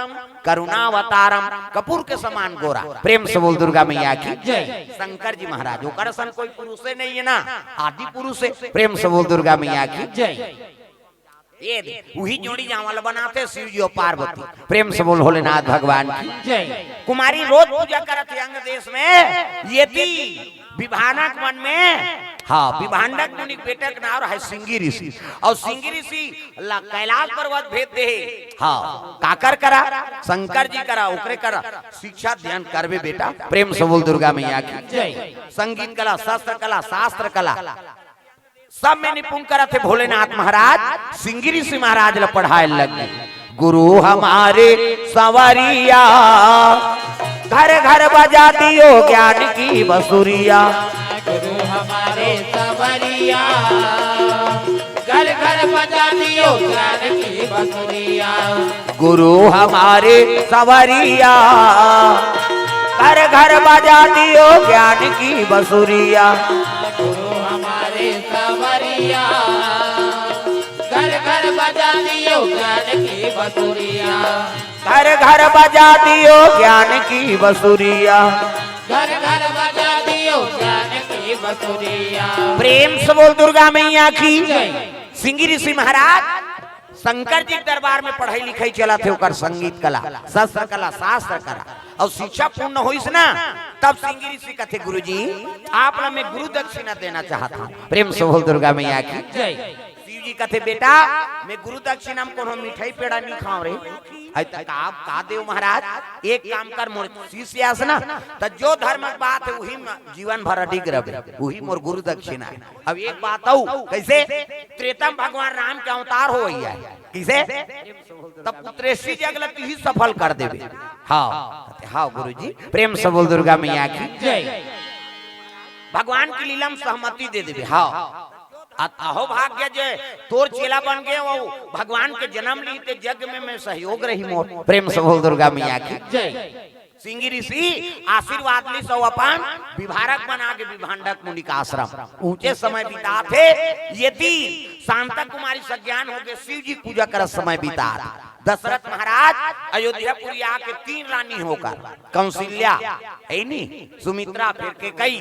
करुणावतारम, कपूर के समान गोरा। प्रेम से बोल दुर्गा मैया की। जय। शंकर जी महाराज, ओकर असन कोई पुरुषे नहीं हे ना, आदि पुरुष हे। प्रेम से बोल दुर्गा मैया की। जय। ये दे, उही जोड़ी जांवर बनाथे शिव जी अउ पार्वती। प्रेम से बोल भोलेनाथ भगवान की। जय। कुमारी रोज पूजा करत हे अंग देश में, येती विभानक वन में, हाँ, विभांडक मुनि के बेटा के नाम रहे सिंगी ऋषि। अउ सिंगी ऋषि ला कैलाश पर्वत भेज दे। हाँ, काकर करा? शंकर जी करा, ओकरे करा शिक्षा ध्यान करबे बेटा। प्रेम से बोल दुर्गा मैया की। जय। संगीत कला, शस्त्र कला, शास्त्र कला, सब में निपुण करत हे भोलेनाथ महाराज। सिंगी ऋषि महाराज ला पढ़ाए लग गे। गुरु हमारे संवरिया, घर घर बजा दियो ज्ञान की बसुरिया। गुरु हमारे संवरिया, घर घर बजा दियो ज्ञान की बसुरिया। गुरु हमारे संवरिया, घर घर बजा दियो ज्ञान की बसुरिया। गुरु हमारे संवरिया, घर घर बजा दियो ज्ञान की बसुरिया। घर घर बजा दियो ज्ञान की बसुरिया। घर घर बजा दियो ज्ञान की बसुरिया। प्रेम से बोल दुर्गा मैया की। जय। सिंगी ऋषि महाराज शंकर जी के दरबार में पढ़ाई लिखाई चलत हे, ओकर संगीत कला, शस्त्र कला, शास्त्र कला, अउ शिक्षा पूर्ण होइस ना, तब सिंगी ऋषि कथे, "गुरुजी, आप ला मैं गुरु दक्षिणा देना चाहत हंव।" प्रेम से बोल दुर्गा मैया की। जय। शिव जी कथे, "बेटा, मैं गुरु दक्षिणा में कोनो मिठाई पेड़ा नहीं खांव रे।" "अई त का, का देव महाराज?" "एक काम कर, मोर शिष्य आस ना, त जो धर्म के बात हे, उही में जीवन भर अडिग रहबे, उही मोर गुरु दक्षिणा हे।" अब एक बात अउ, कैसे? त्रेता में भगवान राम के अवतार हो भैया, कैसे? तब पुत्रेशी जग ल तिही सफल कर देबे। हाँ, हाँ गुरुजी, प्रेम से बोल दुर्गा मैया की। जय। भगवान के लीला में सहमति दे देबे। हाँ। अत अहो भाग्य जे तोर चेला बन गे, वो भगवान के जन्म ली ते यज्ञ में, में सहयोग रही मोर। प्रेम से बोल दुर्गा मैया की। जय। सिंगी ऋषि आशीर्वाद ली सो अपन विभारक बना के विभांडक मुनि का आश्रम ऊंचे समय बिताथे। यदि शांता कुमारी सज्ञान होके शिव जी पूजा करत समय बितात। दशरथ महाराज अयोध्यापुरी आके तीन रानी होकर, कौशल्या, है नी, सुमित्रा, फिर कैकई,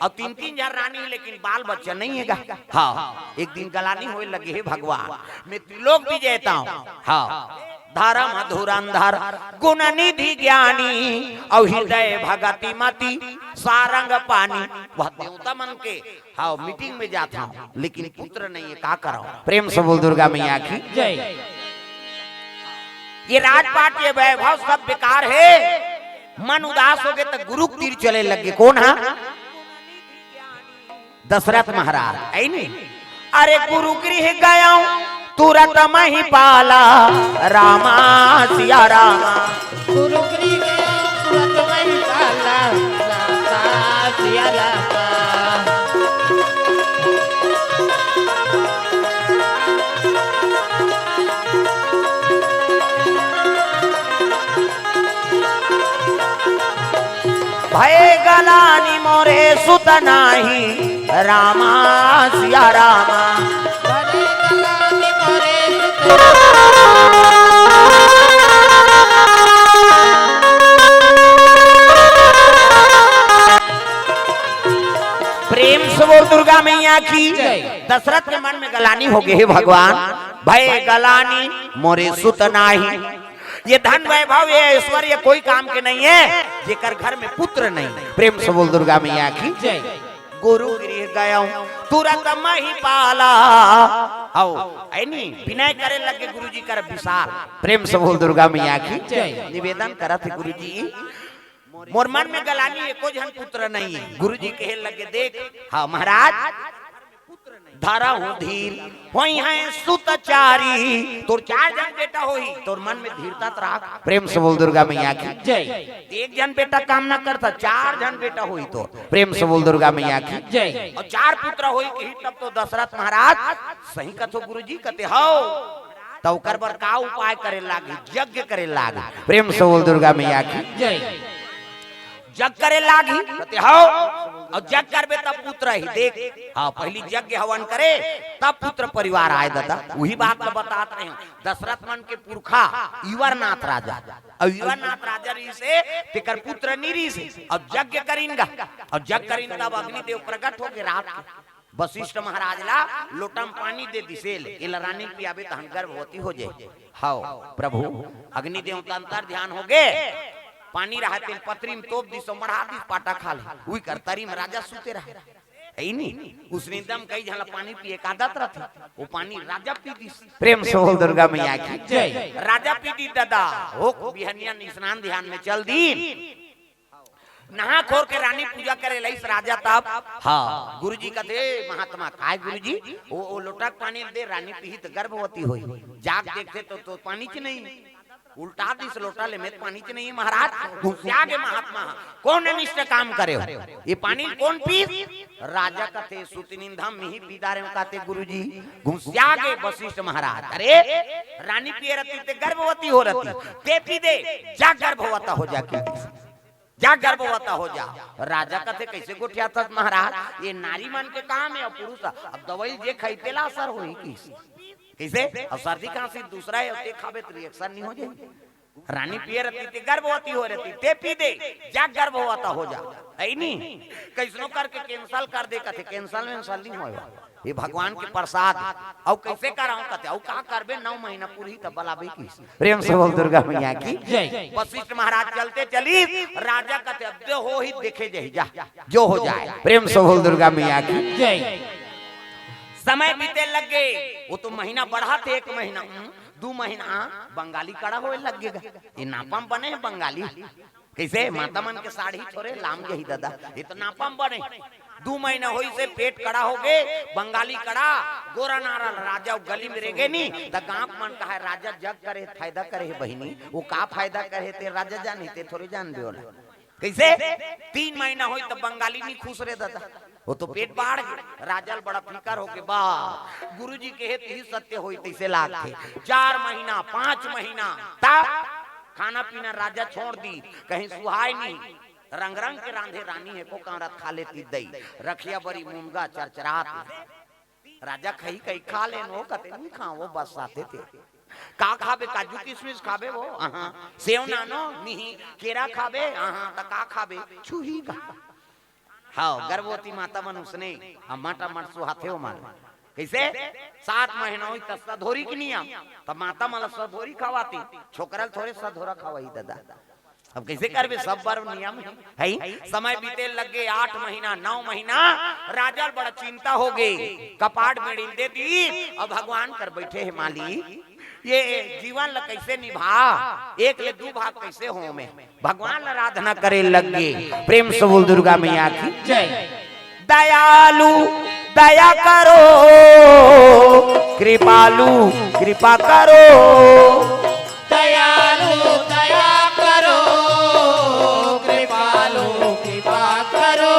और तीन तीन झन रानी, लेकिन बाल बच्चा नहीं है गा। हाँ, एक दिन गलानी होए लगे, हे भगवान, मैं त्रिलोक विजेता हूँ। हाँ, धर्म धुरंधर गुण निधि ज्ञानी, और हृदय भगति मति सारंग पानी। वह देवता मन के, हाँ, मीटिंग में जाता हूँ, लेकिन पुत्र नहीं है, का कराऊं? प्रेम से बोल दुर्गा मैया की। जय। ये राजपाट, ये वैभव सब बेकार है। मन उदास हो गए तो गुरु के तीर चले लगे। कौन हा? दशरथ महाराज, है नी? अरे गुरु गृह गया तुरत मही पाला, रामा सिया रामा। गुरु गृह गया तुरत मही पाला, रामा सिया रामा। भय गलानी मोरे सुत नाही, रामा सिया रामा। प्रेम से बोल दुर्गा मैया की। जय। दशरथ के मन में गलानी हो गए, हे भगवान, भय गलानी मोरे सुत नाही। ये धन वैभव, ये ऐश्वर्य कोई काम के नहीं है, जेकर घर में पुत्र नहीं। प्रेम से बोल दुर्गा मैया की। जय। गुरु गृह गया तुरत मही पाला। आओ, ऐनी विनय करे लगे गुरुजी कर विशाल। प्रेम से बोल दुर्गा मैया की। जय। निवेदन करत हे गुरुजी, मोर मन में गलानी, एको झन पुत्र नहीं है। गुरुजी कहे लगे, देख, हाँ महाराज, धरा हूँ धीर, होई है सुत चारी। तोर चार झन बेटा होही, तोर मन में धीरता त राख। प्रेम से बोल दुर्गा मैया की। जय। एक झन बेटा काम ना करता, चार झन बेटा होही तोर। प्रेम से बोल दुर्गा मैया की। जय। और चार पुत्र होही कही, तब तो दशरथ महाराज सही कथो गुरुजी, कथे हव। त ओकर बर का उपाय करे लागी? यज्ञ करे लागी। प्रेम से बोल दुर्गा मैया की। जय। जग करे लागी, कथे हव, और जग करबे तब पुत्र ही। देख, हाँ, पहली यज्ञ हवन करे, तब पुत्र परिवार आए दादा। वही बात ल बतात रहे हूँ। दशरथ मन के पुरखा इवरनाथ राजा, और इवरनाथ राजा रहिसे, तेकर पुत्र नी रहिसे, अब यज्ञ करिन गा, और जग करिन तब अग्निदेव प्रकट हो गए रात के। वशिष्ठ महाराज ला लोटा में पानी दे दिसे, ले, एला रानी पियाबे तहन गर्भवती हो जाए। हव प्रभु, अग्नि देवता अंतर ध्यान हो गे, पानी रहा तेल पतरी में तोप दिस, मढ़ा दिस, पाटा खा ले। उही कर तरी में राजा सुते रहा, है नी? उसने एकदम कई झन ला पानी पिए का आदत रहथे, वो पानी राजा पी दिस। प्रेम से बोल दुर्गा मैया की। जय। राजा पी दिस दादा, हो बिहनिया स्नान ध्यान में चल दी। नहा खोर के रानी पूजा करे लइस राजा तब। हाँ, गुरुजी कथे, महात्मा, काय गुरुजी? ओ, ओ लोटा के पानी दे, रानी पीही त गर्भवती होई। जाग देखथे तो, तो पानी च नहीं। उल्टा दिस लोटा ले में पानी च नहीं, महाराज। घुसिया गे महात्मा, कौन अनिष्ट काम करे हो? ये पानी कौन पीस? राजा कथे, सुत निंदा मिही पी डारे हूँ, कथे गुरुजी। घुसिया गे वशिष्ठ महाराज, अरे रानी पिए रहती ते गर्भवती हो रहती, ते पी दे, जा गर्भवता हो जा के। जा गर्भवता हो जा। राजा कथे, कैसे गोठियाथस महाराज? ये नारी मन के काम है, पुरुष अब दवाई जे खाई तेला असर होही किस। कैसे? अब सर्दी खांसी दूसरा है, ते खाबे तो रिएक्शन नहीं हो जाए। रानी पिए रहती ते गर्भवती हो रहती, ते पी दे, जा गर्भवता हो जा। है नी? कैसनो करके कैंसिल कर दे, कथे कैंसिल वैंसिल नहीं होए। ये भगवान के प्रसाद। अउ कैसे कराऊं कथे, अउ का करबे, नौ महीना पूरी तब बलाबे किस। प्रेम से बोल दुर्गा मैया की। जय। वशिष्ठ महाराज चलते चली, राजा कथे, अब जो होही देखे जाही, जा, जो हो जाए। प्रेम से बोल दुर्गा मैया की। जय। समय बीते लग गए, वो तो महीना बढ़ाथे, एक महीना, हम्म, दू महीना, बंगाली कड़ा होए लग गे। ये नापम बने हे बंगाली। कैसे माता मन के साड़ी थोरे लाम जाही दादा, इतना पम बने। दू महीना होइसे पेट कड़ा हो गे, बंगाली कड़ा, गोरा नारा राजा गली में रेगे नी, त गांव मन कहा, राजा जग करे, फायदा करे हे बहिनी, वो का फायदा करे हे ते राजा जाने, ते थोरे जान दे ओला। कैसे? तीन महीना होई त बंगाली नी खुश रे दादा। वो तो पेट बाढ़ गे, राजा ल बड़ा फिकर होगे। बा, गुरुजी कहे त ही सत्य होई, तइसे लागथे। चार महीना, पांच महीना तक खाना पीना राजा छोड़ दी, कहीं सुहाय नहीं। रंग रंग के रांधे रानी हे, को कांवरत खा लेती दई। रखिया बरी मुनगा चरचरात। राजा खई कई खा लेन, वो कथे नहीं खाओ, वो बस आते थे। का खाबे? काजू किशमिश खाबे वो? अहाँ। सेव नानो? नहीं। केरा खाबे? अहाँ। त का खाबे? छुही का। हाँ, गर्भवती माता मन उसने अम्मा टमाट सुहाथे हो मारे। कैसे? सात महीना होई त सधोरी के नियम। त माता मन ल सधोरी खवाती, छोकरा ल थोरे सधोरा खवाई दादा। अब कैसे करबे? सब बर नियम है, है? समय बीते लग गे, आठ महीना, नौ महीना, राजा ल बड़ा चिंता होगे। कपाट में ढील दे दी, अब भगवान कर बैठे हे मालिक, ये जीवन ल कैसे निभा, एक ले दू भाग कैसे हो में, भगवान ल आराधना करे लग गे। प्रेम से बोल दुर्गा मैया की। जय। दयालु दया करो, कृपालु कृपा करो। दयालु दया करो, कृपालु कृपा करो।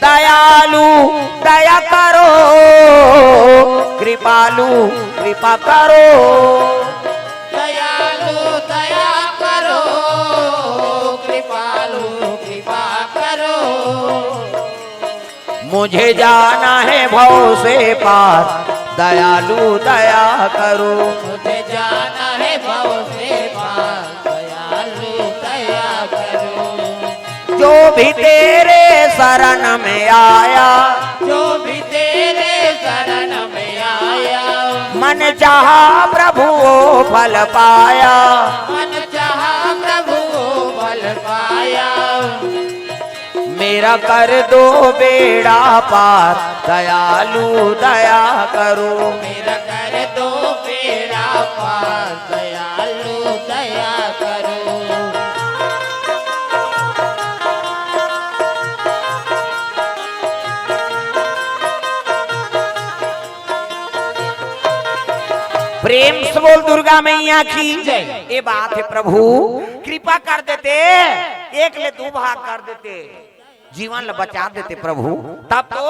दयालु दया करो, कृपालु कृपा करो। दयालु दया करो, कृपालु कृपा करो। मुझे जाना है भव से पार, दयालु दया करो। मुझे जाना है भव से पार, दयालु दया करो। जो भी तेरे शरण में आया, जो भी तेरे शरण में आया, मन चाहा प्रभु वो फल पाया। मन चाहा प्रभु वो फल पाया। मेरा कर दो बेड़ा पार, दयालु दया करो। मेरा कर दो बेड़ा पार, दयालु दया करो। प्रेम से बोल दुर्गा मैया की जय। ये बात है प्रभु, कृपा कर देते, एक ले दू भाग कर देते, जीवन ल बचा देते प्रभु। तब तो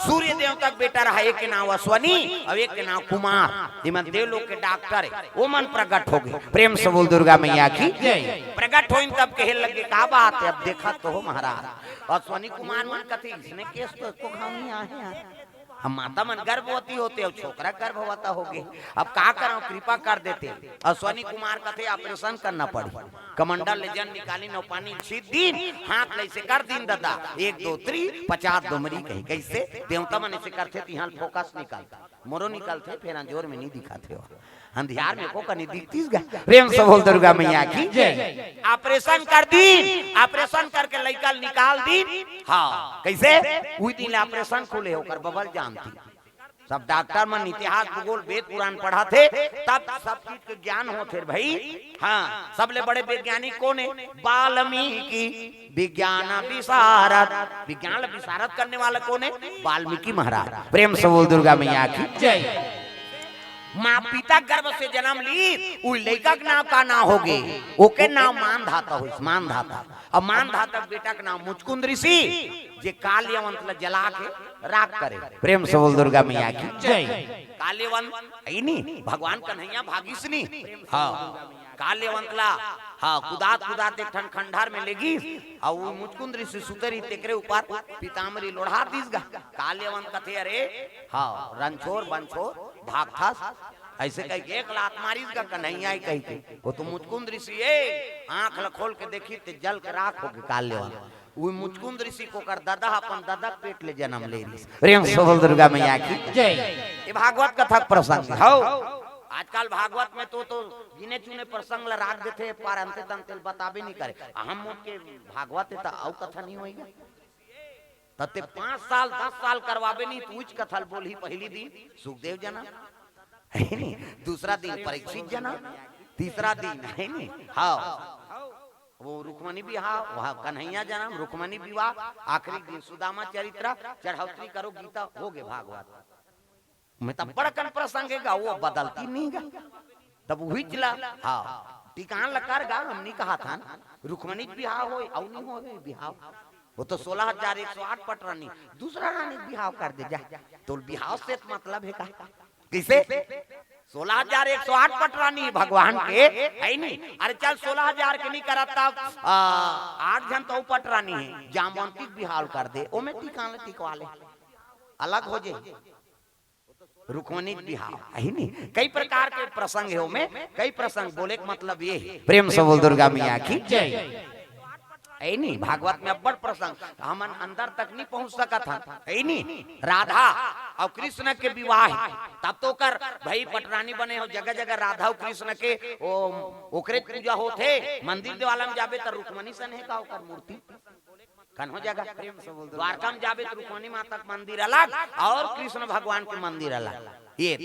सूर्य देवता के बेटा रहा, एक के नाम अश्वनी और एक के नाम कुमार, इमन देवलोक के डॉक्टर है, वो मन प्रकट हो गए। प्रेम से बोल दुर्गा मैया की जय। प्रकट होइन तब कहे लगे, का बात है? अब देखा तो हो महाराज, अश्वनी कुमार मन कथे, इसने केस तो एको घाव नहीं आहे यार। हम माता मन गर्भवती होते, अब छोकरा गर्भवता हो गए, अब का करो, कृपा कर देते। अश्वनी कुमार कथे, ऑपरेशन करना पड़ी। कमंडल ले जन निकाली, नौ पानी छीत दिन, हाथ ले से कर दिन दादा, एक दो त्री, पचास डोमरी कही। कैसे? देवता मन से करथे, तिहां फोकस निकाल, मोरो निकलथे, फेर अंजोर में नहीं दिखाथे हो। अंधियार में को कनी दिखतीस गा। प्रेम से बोल दुर्गा मैया की जय। ऑपरेशन कर दी, ऑपरेशन करके लइका ल निकाल दी। हाँ, कैसे? उही दिन ले ऑपरेशन खुले, ओकर बबल जानती। सब डॉक्टर मन इतिहास, भूगोल, वेद पुराण पढ़ाथे, तब सब चीज के ज्ञान होथे रे भाई। हाँ, सबले बड़े वैज्ञानिक कोन हे? वाल्मीकि, विज्ञान विशारद। विज्ञान ल विशारद करने वाला कोन हे? वाल्मीकि महाराज। प्रेम से बोल दुर्गा मैया की जय। माँ पिता गर्भ से जन्म ली, उ लइका के नाम का नाम होगे? ओके नाम मानधाता होइस, मानधाता। अब मानधाता के बेटा के नाम मुचकुंद ऋषि, जे काल यवंत ल जला के राख करे। प्रेम से बोल दुर्गा मैया की जय। काल यवंत है नी, भगवान कन्हैया भागिस नी। हाँ, काल यवंत ला, हाँ, कुदात कुदात एक ठन खंडहर में लेगिस, अउ वो मुचकुंद ऋषि सुते रही, तेकरे ऊपर पीताम्बरी लोढ़ा दिस गा। काल यवंत कथे, अरे, हाँ, रंछोर बंछोर भागथस, ऐसे कह के एक लात मारिस गा कन्हैया ही कह के। वो तो मुचकुंद ऋषि ए, आंख ल खोल के देखी ते जल के राख होगे काल यवंत। वो मुचकुंद ऋषि को कर ददा अपन ददा के पेट ले जन्म ले रही। प्रेम से बोल दुर्गा मैया की जय। ये भागवत कथा के प्रसंग हौ। आजकल भागवत में तो, तो गिने चुने प्रसंग ला राख देथे, पार अंते तंते ल बताबे नहीं करे। हम मोट के भागवत हे त अउ कथा नहीं होएगा। तते पांच साल, दस साल करवाबे नहीं, तो उच कथा ल बोलही। पहली दिन सुखदेव जन्म, है नी? दूसरा दिन परीक्षित जन्म, तीसरा दिन, है नी? हाँ, वो रुक्मणी बिहाव, वहाँ कन्हैया जन्म, रुक्मणी विवाह, आखिरी दिन सुदामा चरित्र, चढ़ौतरी करो गीता, होगे भागवत। मैं तो बड़कन प्रसंग हे गा, वो बदलती नहीं गा। तब वही चला, हाँ, टिकान लकार गा, हम नहीं कहा था ना, रुक्मणी बिहाव होय, अउ नहीं होय बिहाव। वो तो सोलह हजार एक सौ आठ पटरानी, दूसरा रानी के बिहाव कर दे जा। तो बिहाव से तो मतलब हे का? कइसे? सोलह हजार एक सौ आठ पटरानी भगवान के, हे नी? अरे चल, सोलह हजार के नहीं करत तब, आ, आठ झन तो अउ पटरानी हे, जामवंती के बिहाव कर दे, ओमे टिका ले, टिकवा ले, अलग हो जे। रुक्मणी के बिहाव, हे नी? कई प्रकार के प्रसंग हे ओमे, कई प्रसंग। बोले के मतलब ये हे, प्रेम से बोल दुर्गा मैया की जय। हे नी? भागवत में अब्बड़ प्रसंग, हमन अंदर तक नहीं पहुंच सकत हन, हे नी? राधा अउ कृष्ण के विवाह हे, तब तो ओकर भाई पटरानी बने हो, जगह जगह राधा अउ कृष्ण के ओ, ओकरे पूजा होथे। मंदिर देवाला में जाबे त रुक्मणी सन हे का ओकर मूर्ति? कन्हो जगह। द्वारका में जाबे त रुक्मणी माता के मंदिर अलग अउ कृष्ण भगवान के मंदिर अलग। ये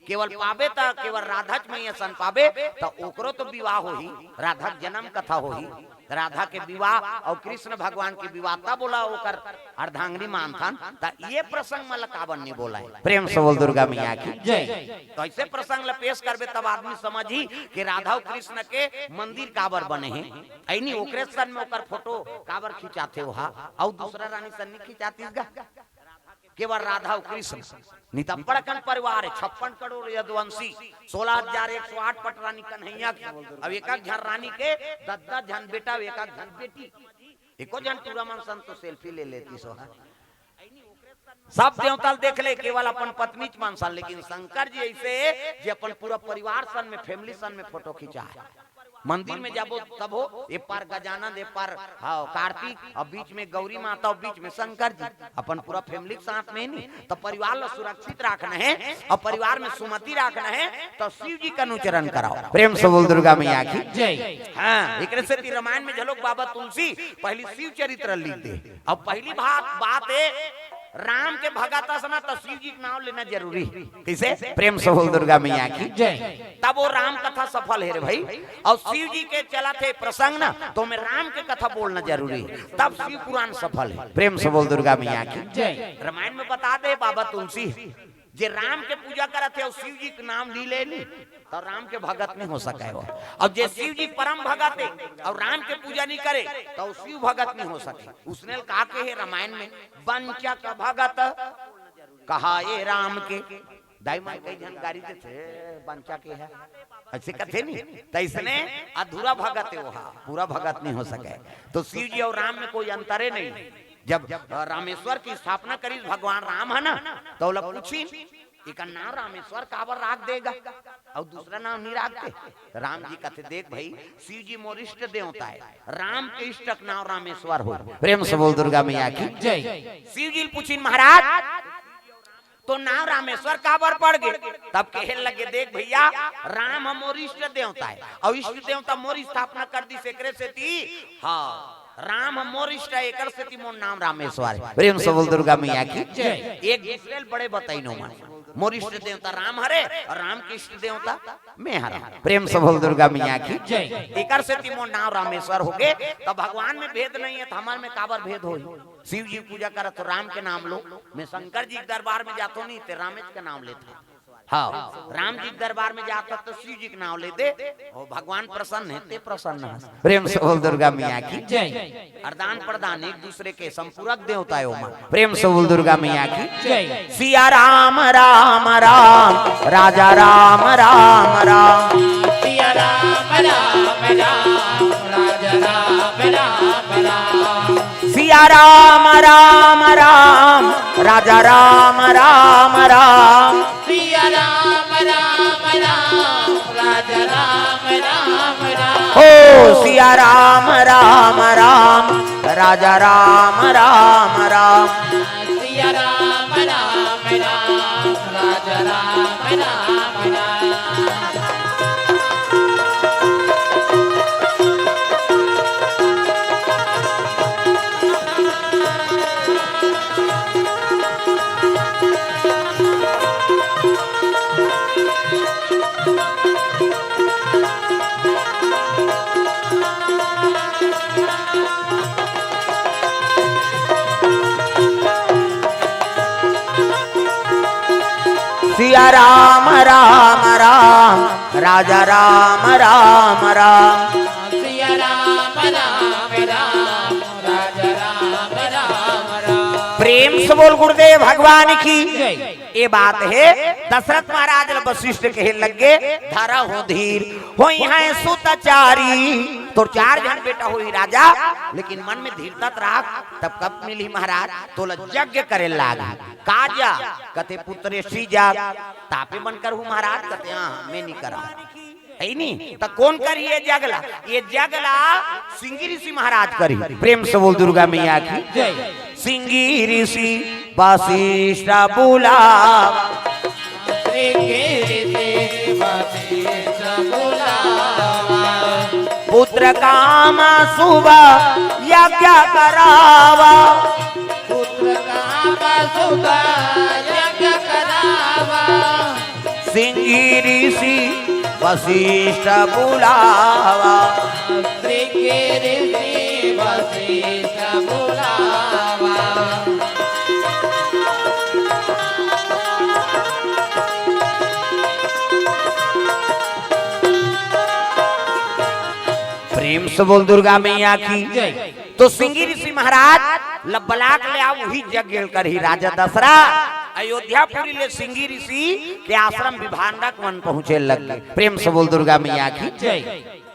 केवल पाबे त केवल राधा च मैया सन पाबे, त ओकरो तो विवाह होही, राधा के जन्म कथा होही, राधा के विवाह अउ कृष्ण भगवान के विवाह, तब ओला ओकर अर्धांगिनी मानथन। त ये प्रसंग मन ल काबर नहीं बोलाय? प्रेम से बोल दुर्गा मैया की जय। तो ऐसे प्रसंग ल पेश करबे तब आदमी समझही कि राधा अउ कृष्ण के मंदिर काबर बने हे। हे नी? ओकरे सन में ओकर फोटो काबर खिंचाथे ओहा, अउ दूसरा रानी सन नहीं खिंचातिस गा? केवल राधा अउ कृष्ण। नहीं त बड़कन परिवार हे, छप्पन करोड़ यदुवंशी, सोलह हजार एक सौ आठ पटरानी कन्हैया के, अउ एक एक झन रानी के दस दस झन बेटा, एक एक झन बेटी, एको झन टूरा मन सन तो सेल्फी ले लेतिस ओहा। सब देवता ल देख ले, केवल अपन पत्नी च मन सन, लेकिन शंकर जी ऐसे हे जे अपन पूरा परिवार सन में, फैमिली सन में फोटो खिंचाय। मंदिर में जाबो तब हो, ए पार गजानंद, ए पार, हाँ, कार्तिक, अउ बीच में गौरी माता, अउ बीच में शंकर जी, अपन पूरा फैमिली के साथ में। नी त परिवार ल सुरक्षित राखना हे अउ परिवार में सुमति राखना हे, त शिव जी के अनुचरण कराओ। प्रेम से बोल दुर्गा मैया की जय। हाँ, एकरे सेती रामायण में घलोक बाबा तुलसी पहिली शिव चरित्र लिख दे। अब पहिली बात, बात हे, राम के भगत अस ना, त शिव जी के नाम लेना जरूरी हे। कइसे? प्रेम से बोल दुर्गा मैया की जय। तब वो राम कथा सफल हे रे भाई। अउ शिव जी के चलत हे प्रसंग ना, त ओमे राम के कथा बोलना जरूरी हे, तब शिव पुराण सफल हे। प्रेम से बोल दुर्गा मैया की जय। रामायण में बता दे बाबा तुलसी, जे राम के पूजा करत हे अउ शिव जी के नाम ली ले नी, त राम के भगत नहीं हो सकय वो। अउ जे शिव जी परम भगत हे अउ राम के पूजा नहीं करे, त वो शिव भगत नहीं हो सकय। उसने कहा के हे रामायण में, "बंचक भगत कहाए राम के।" दाई मन कई झन गारी देथे, "बंचक हे," ऐसे कथे नी। त इसने अधूरा भगत हे वो, पूरा भगत नहीं हो सकय। त शिव जी अउ राम में कोई अंतरे नहीं। जब, अ, रामेश्वर के स्थापना करिस भगवान राम ह ना, त ओला पूछिन, "एकर नाम रामेश्वर काबर राख दे गा, अउ दूसरा नाम नहीं राखते?" त राम जी कथे, "देख भाई, शिव जी मोर इष्ट देवता हे, राम के इष्ट के नाम रामेश्वर हो।" प्रेम से बोल दुर्गा मैया की जय। शिव जी ल पूछिन, "महाराज, तोर नाम रामेश्वर काबर पड़ गे?" तब कहे लगे, "देख भैया, राम ह मोर इष्ट देवता हे, अउ इष्ट देवता मोर स्थापना कर दिस एकरे सेती, हाँ, राम ह मोर इष्ट हे, एकर सेती मोर नाम रामेश्वर हे।" प्रेम से बोल दुर्गा मैया की जय। एक दूसरे ल बड़े बताइन ओमन, "मोर इष्ट देवता राम हरे अउ राम के इष्ट देवता मैं हरंव।" प्रेम से बोल दुर्गा मैया की जय। एकर सेती मोर नाम रामेश्वर हो गे, त भगवान में भेद नहीं हे, त हमर में काबर भेद होही? शिव जी पूजा करत हो, राम के नाम लो। मैं शंकर जी के दरबार में जाथों नहीं, ते रामेश के नाम लेथे। हाँ, राम जी के दरबार में जाथों त शिव जी के नाम ले दे, अउ भगवान प्रसन्न हे, ते प्रसन्न हे। प्रेम से बोल दुर्गा मैया की जय। अरदान प्रदान एक दूसरे के, संपूरक देवता हे ओमन। प्रेम से बोल दुर्गा मैया की जय। सिया राम राम राम, राजा राम राम राम। सिया राम राम राम, राजा राम राम राम। सिया राम राम राम, राजा राम राम राम। सिया राम राम राम, राजा राम राम राम। ओ सिया राम राम राम, राजा राम राम राम। सिया राम राम राम, राजा राम राम राम। सिया राम राम राम, राजा राम राम राम। सिया राम राम राम, राजा राम तो बोल गुरुदेव भगवान की। जय। ये बात हे, दशरथ महाराज ल वशिष्ठ कहे लगे, धरहु धीर होइहैं सुतचारी। तोर चार झन बेटा होही राजा, लेकिन मन में धीरता त राख, तब कब मिलही महाराज, तोला यज्ञ करे लाग। का जग? कथे पुत्रेष्टि जग। तापे मन करहूं महाराज, कथे हाँ, मैं नहीं करहूं। हे नी? त कोन करही ये जग ला? ये जग ला सिंगी ऋषि महाराज करही। प्रेम से बोल दुर्गा मैया की। जय। सिंगी ऋषि वशिष्ठ बुलावा। सिंगी ऋषि वशिष्ठ बुलावा। पुत्र काम शुभ यज्ञ करावा। पुत्र काम शुभ यज्ञ करावा। सिंगी ऋषि वशिष्ठ बुलावा। सिंगी ऋषि वशिष्ठ बुलावा। प्रेम से बोल दुर्गा मैया की। जय। तो सिंगी ऋषि महाराज ल बलाके ले आव, उही यज्ञ करही राजा दशरथ। अयोध्यापुरी ले सिंगी ऋषि के आश्रम विभांडक वन पहुंचे लगे। प्रेम से बोल दुर्गा मैया की। जय।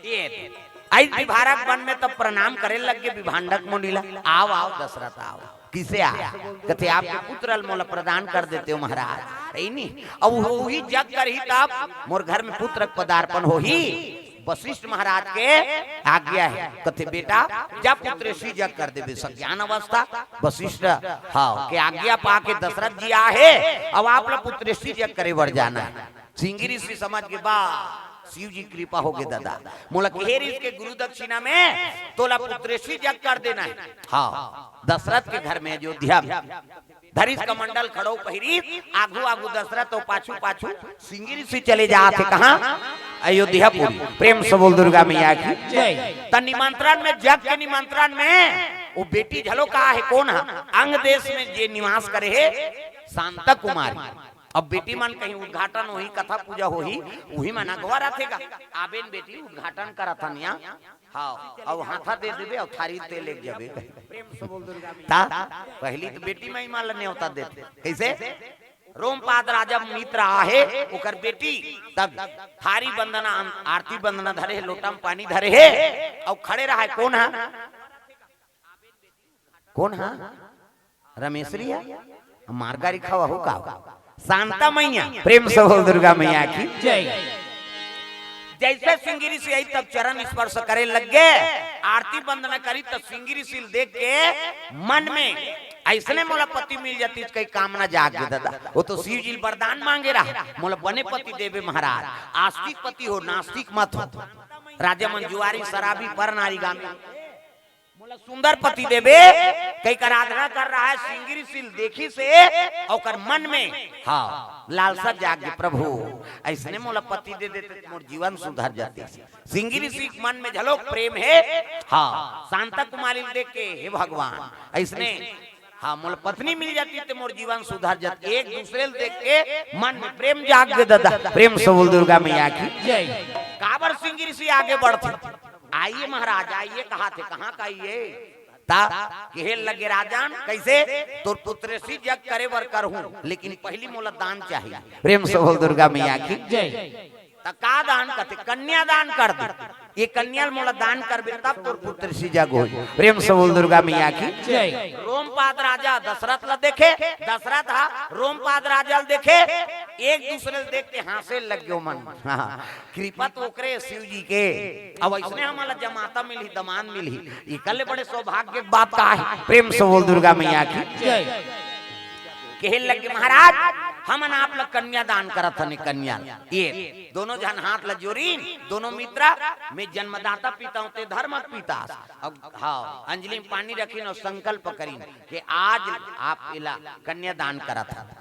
ये आइस विभांडक वन में तब प्रणाम करे लगे विभांडक मुनि ला। आव, आव दशरथ आव। किसे आय? कथे आपके पुत्र ल मोला प्रदान कर देते हो महाराज। हे नी? अब उही यज्ञ करही तब मोर घर में पुत्र पदार्पण होही। वशिष्ठ महाराज के आज्ञा हे। कथे बेटा जा पुत्रेष्टि यज्ञ कर देबे। सज्ञान अवस्था वशिष्ठ, हाँ, के आज्ञा पाके दशरथ जी आहे। अब आप ला पुत्रेष्टि यज्ञ करे बर जाना हे। सिंगी ऋषि समझ गे बा, शिव जी कृपा होगे दादा। मोला कहे रिहिस के गुरु दक्षिणा में तोला पुत्रेष्टि यज्ञ कर देना हे। हाँ, दशरथ के घर में अयोध्या में। धरिस कमंडल खड़ो पहिरिस, आगू आगू दशरथ अउ पाछू पाछू सिंगी ऋषि चले जात हे। कहाँ? अयोध्यापुरी। प्रेम से बोल दुर्गा मैया की। जय। त निमंत्रण में, यज्ञ के निमंत्रण में वो बेटी घलो का हे, कोन ह? अंग देश में जे निवास करे हे शांता कुमारी। अब बेटी मन कहीं उद्घाटन होही, कथा पूजा होही, उही मन अगवा रथे गा। आबेन बेटी उद्घाटन करत हन या। हाँ, अउ हाथा दे देबे अउ थारी तेल लेके जाबे। ता पहिली तो बेटी माई मान ल नेवता देथे। कइसे? रोमपाद राजा मित्र आहे, ओकर बेटी तब थारी बंदना, आरती बंदना धरे हे, लोटा में पानी धरे हे, अउ खड़े रहा हे। कोन ह? कोन ह? रमेशरी ह? मार गारी खवा हो का? शांता मैया। प्रेम से बोल दुर्गा मैया की। जय। जैसे सिंगी ऋषि आई तब चरण स्पर्श करे लग गे, आरती वंदना करी तब सिंगी ऋषि ल देख के मन में अइसने मोला पति मिल जातिस कई कामना जाग गे दादा। वो तो शिव जी ल वरदान मांगे रहा, मोला बने पति देबे महाराज, आस्तिक पति हो, नास्तिक मत हो। राजा मन जुआरी, शराबी, पर नारीगामी, मोला सुंदर पति देबे, कई कर आराधना कर रहा हे, सिंगी ऋषि ल देखिस हे, ओकर मन में, हाँ, लालसा जाग गे, प्रभु, अइसने मोला पति दे देते त मोर जीवन सुधर जातिस। सिंगी ऋषि के मन में घलो प्रेम हे, हाँ, शांता कुमारी ल देख के, हे भगवान, अइसने, हाँ, मोला पत्नी मिल जातिस त मोर जीवन सुधर जातिस। एक दूसरे ल देख के मन में प्रेम जाग गे दादा। प्रेम से बोल दुर्गा मैया की। जय। काबर सिंगी ऋषि आगे बढ़थे? आइए महाराज, आइए, कहाथे, कहाँ का आइए? ता कहे लगे राजन, कइसे? तोर पुत्रेष्टि यज्ञ करे बर करहूं, लेकिन पहिली मोला दान चाहिए। प्रेम से बोल दुर्गा मैया की। जय। त का दान कथे? कन्या दान कर दे। ये कन्या ल मोला दान करबे तब तोर पुत्रेष्टि यज्ञ होही। प्रेम से बोल दुर्गा मैया की। जय। रोमपाद राजा दशरथ ल देखे, दशरथ हा रोमपाद राजा ल देखे, एक दूसरे ल देख के हांसे लग गे मन। हाँ। कृपा तो ओकरे शिव जी के। अब अइसने हमन ला जमाता मिलही, दमांद मिलही, एकर ले बड़े सौभाग्य के बात का हे? प्रेम से बोल दुर्गा मैया की। जय। कहे लगे महाराज, हमन आप ला कन्या दान करत हन, कन्या। ये दोनों झन हाथ ला जोरिन, दोनों मित्र, मैं जन्मदाता पिता हूं, ते धर्म पिता। अब हाँ, अंजलि में पानी रखिन अउ संकल्प करिन कि आज आप एला कन्या दान करत हन।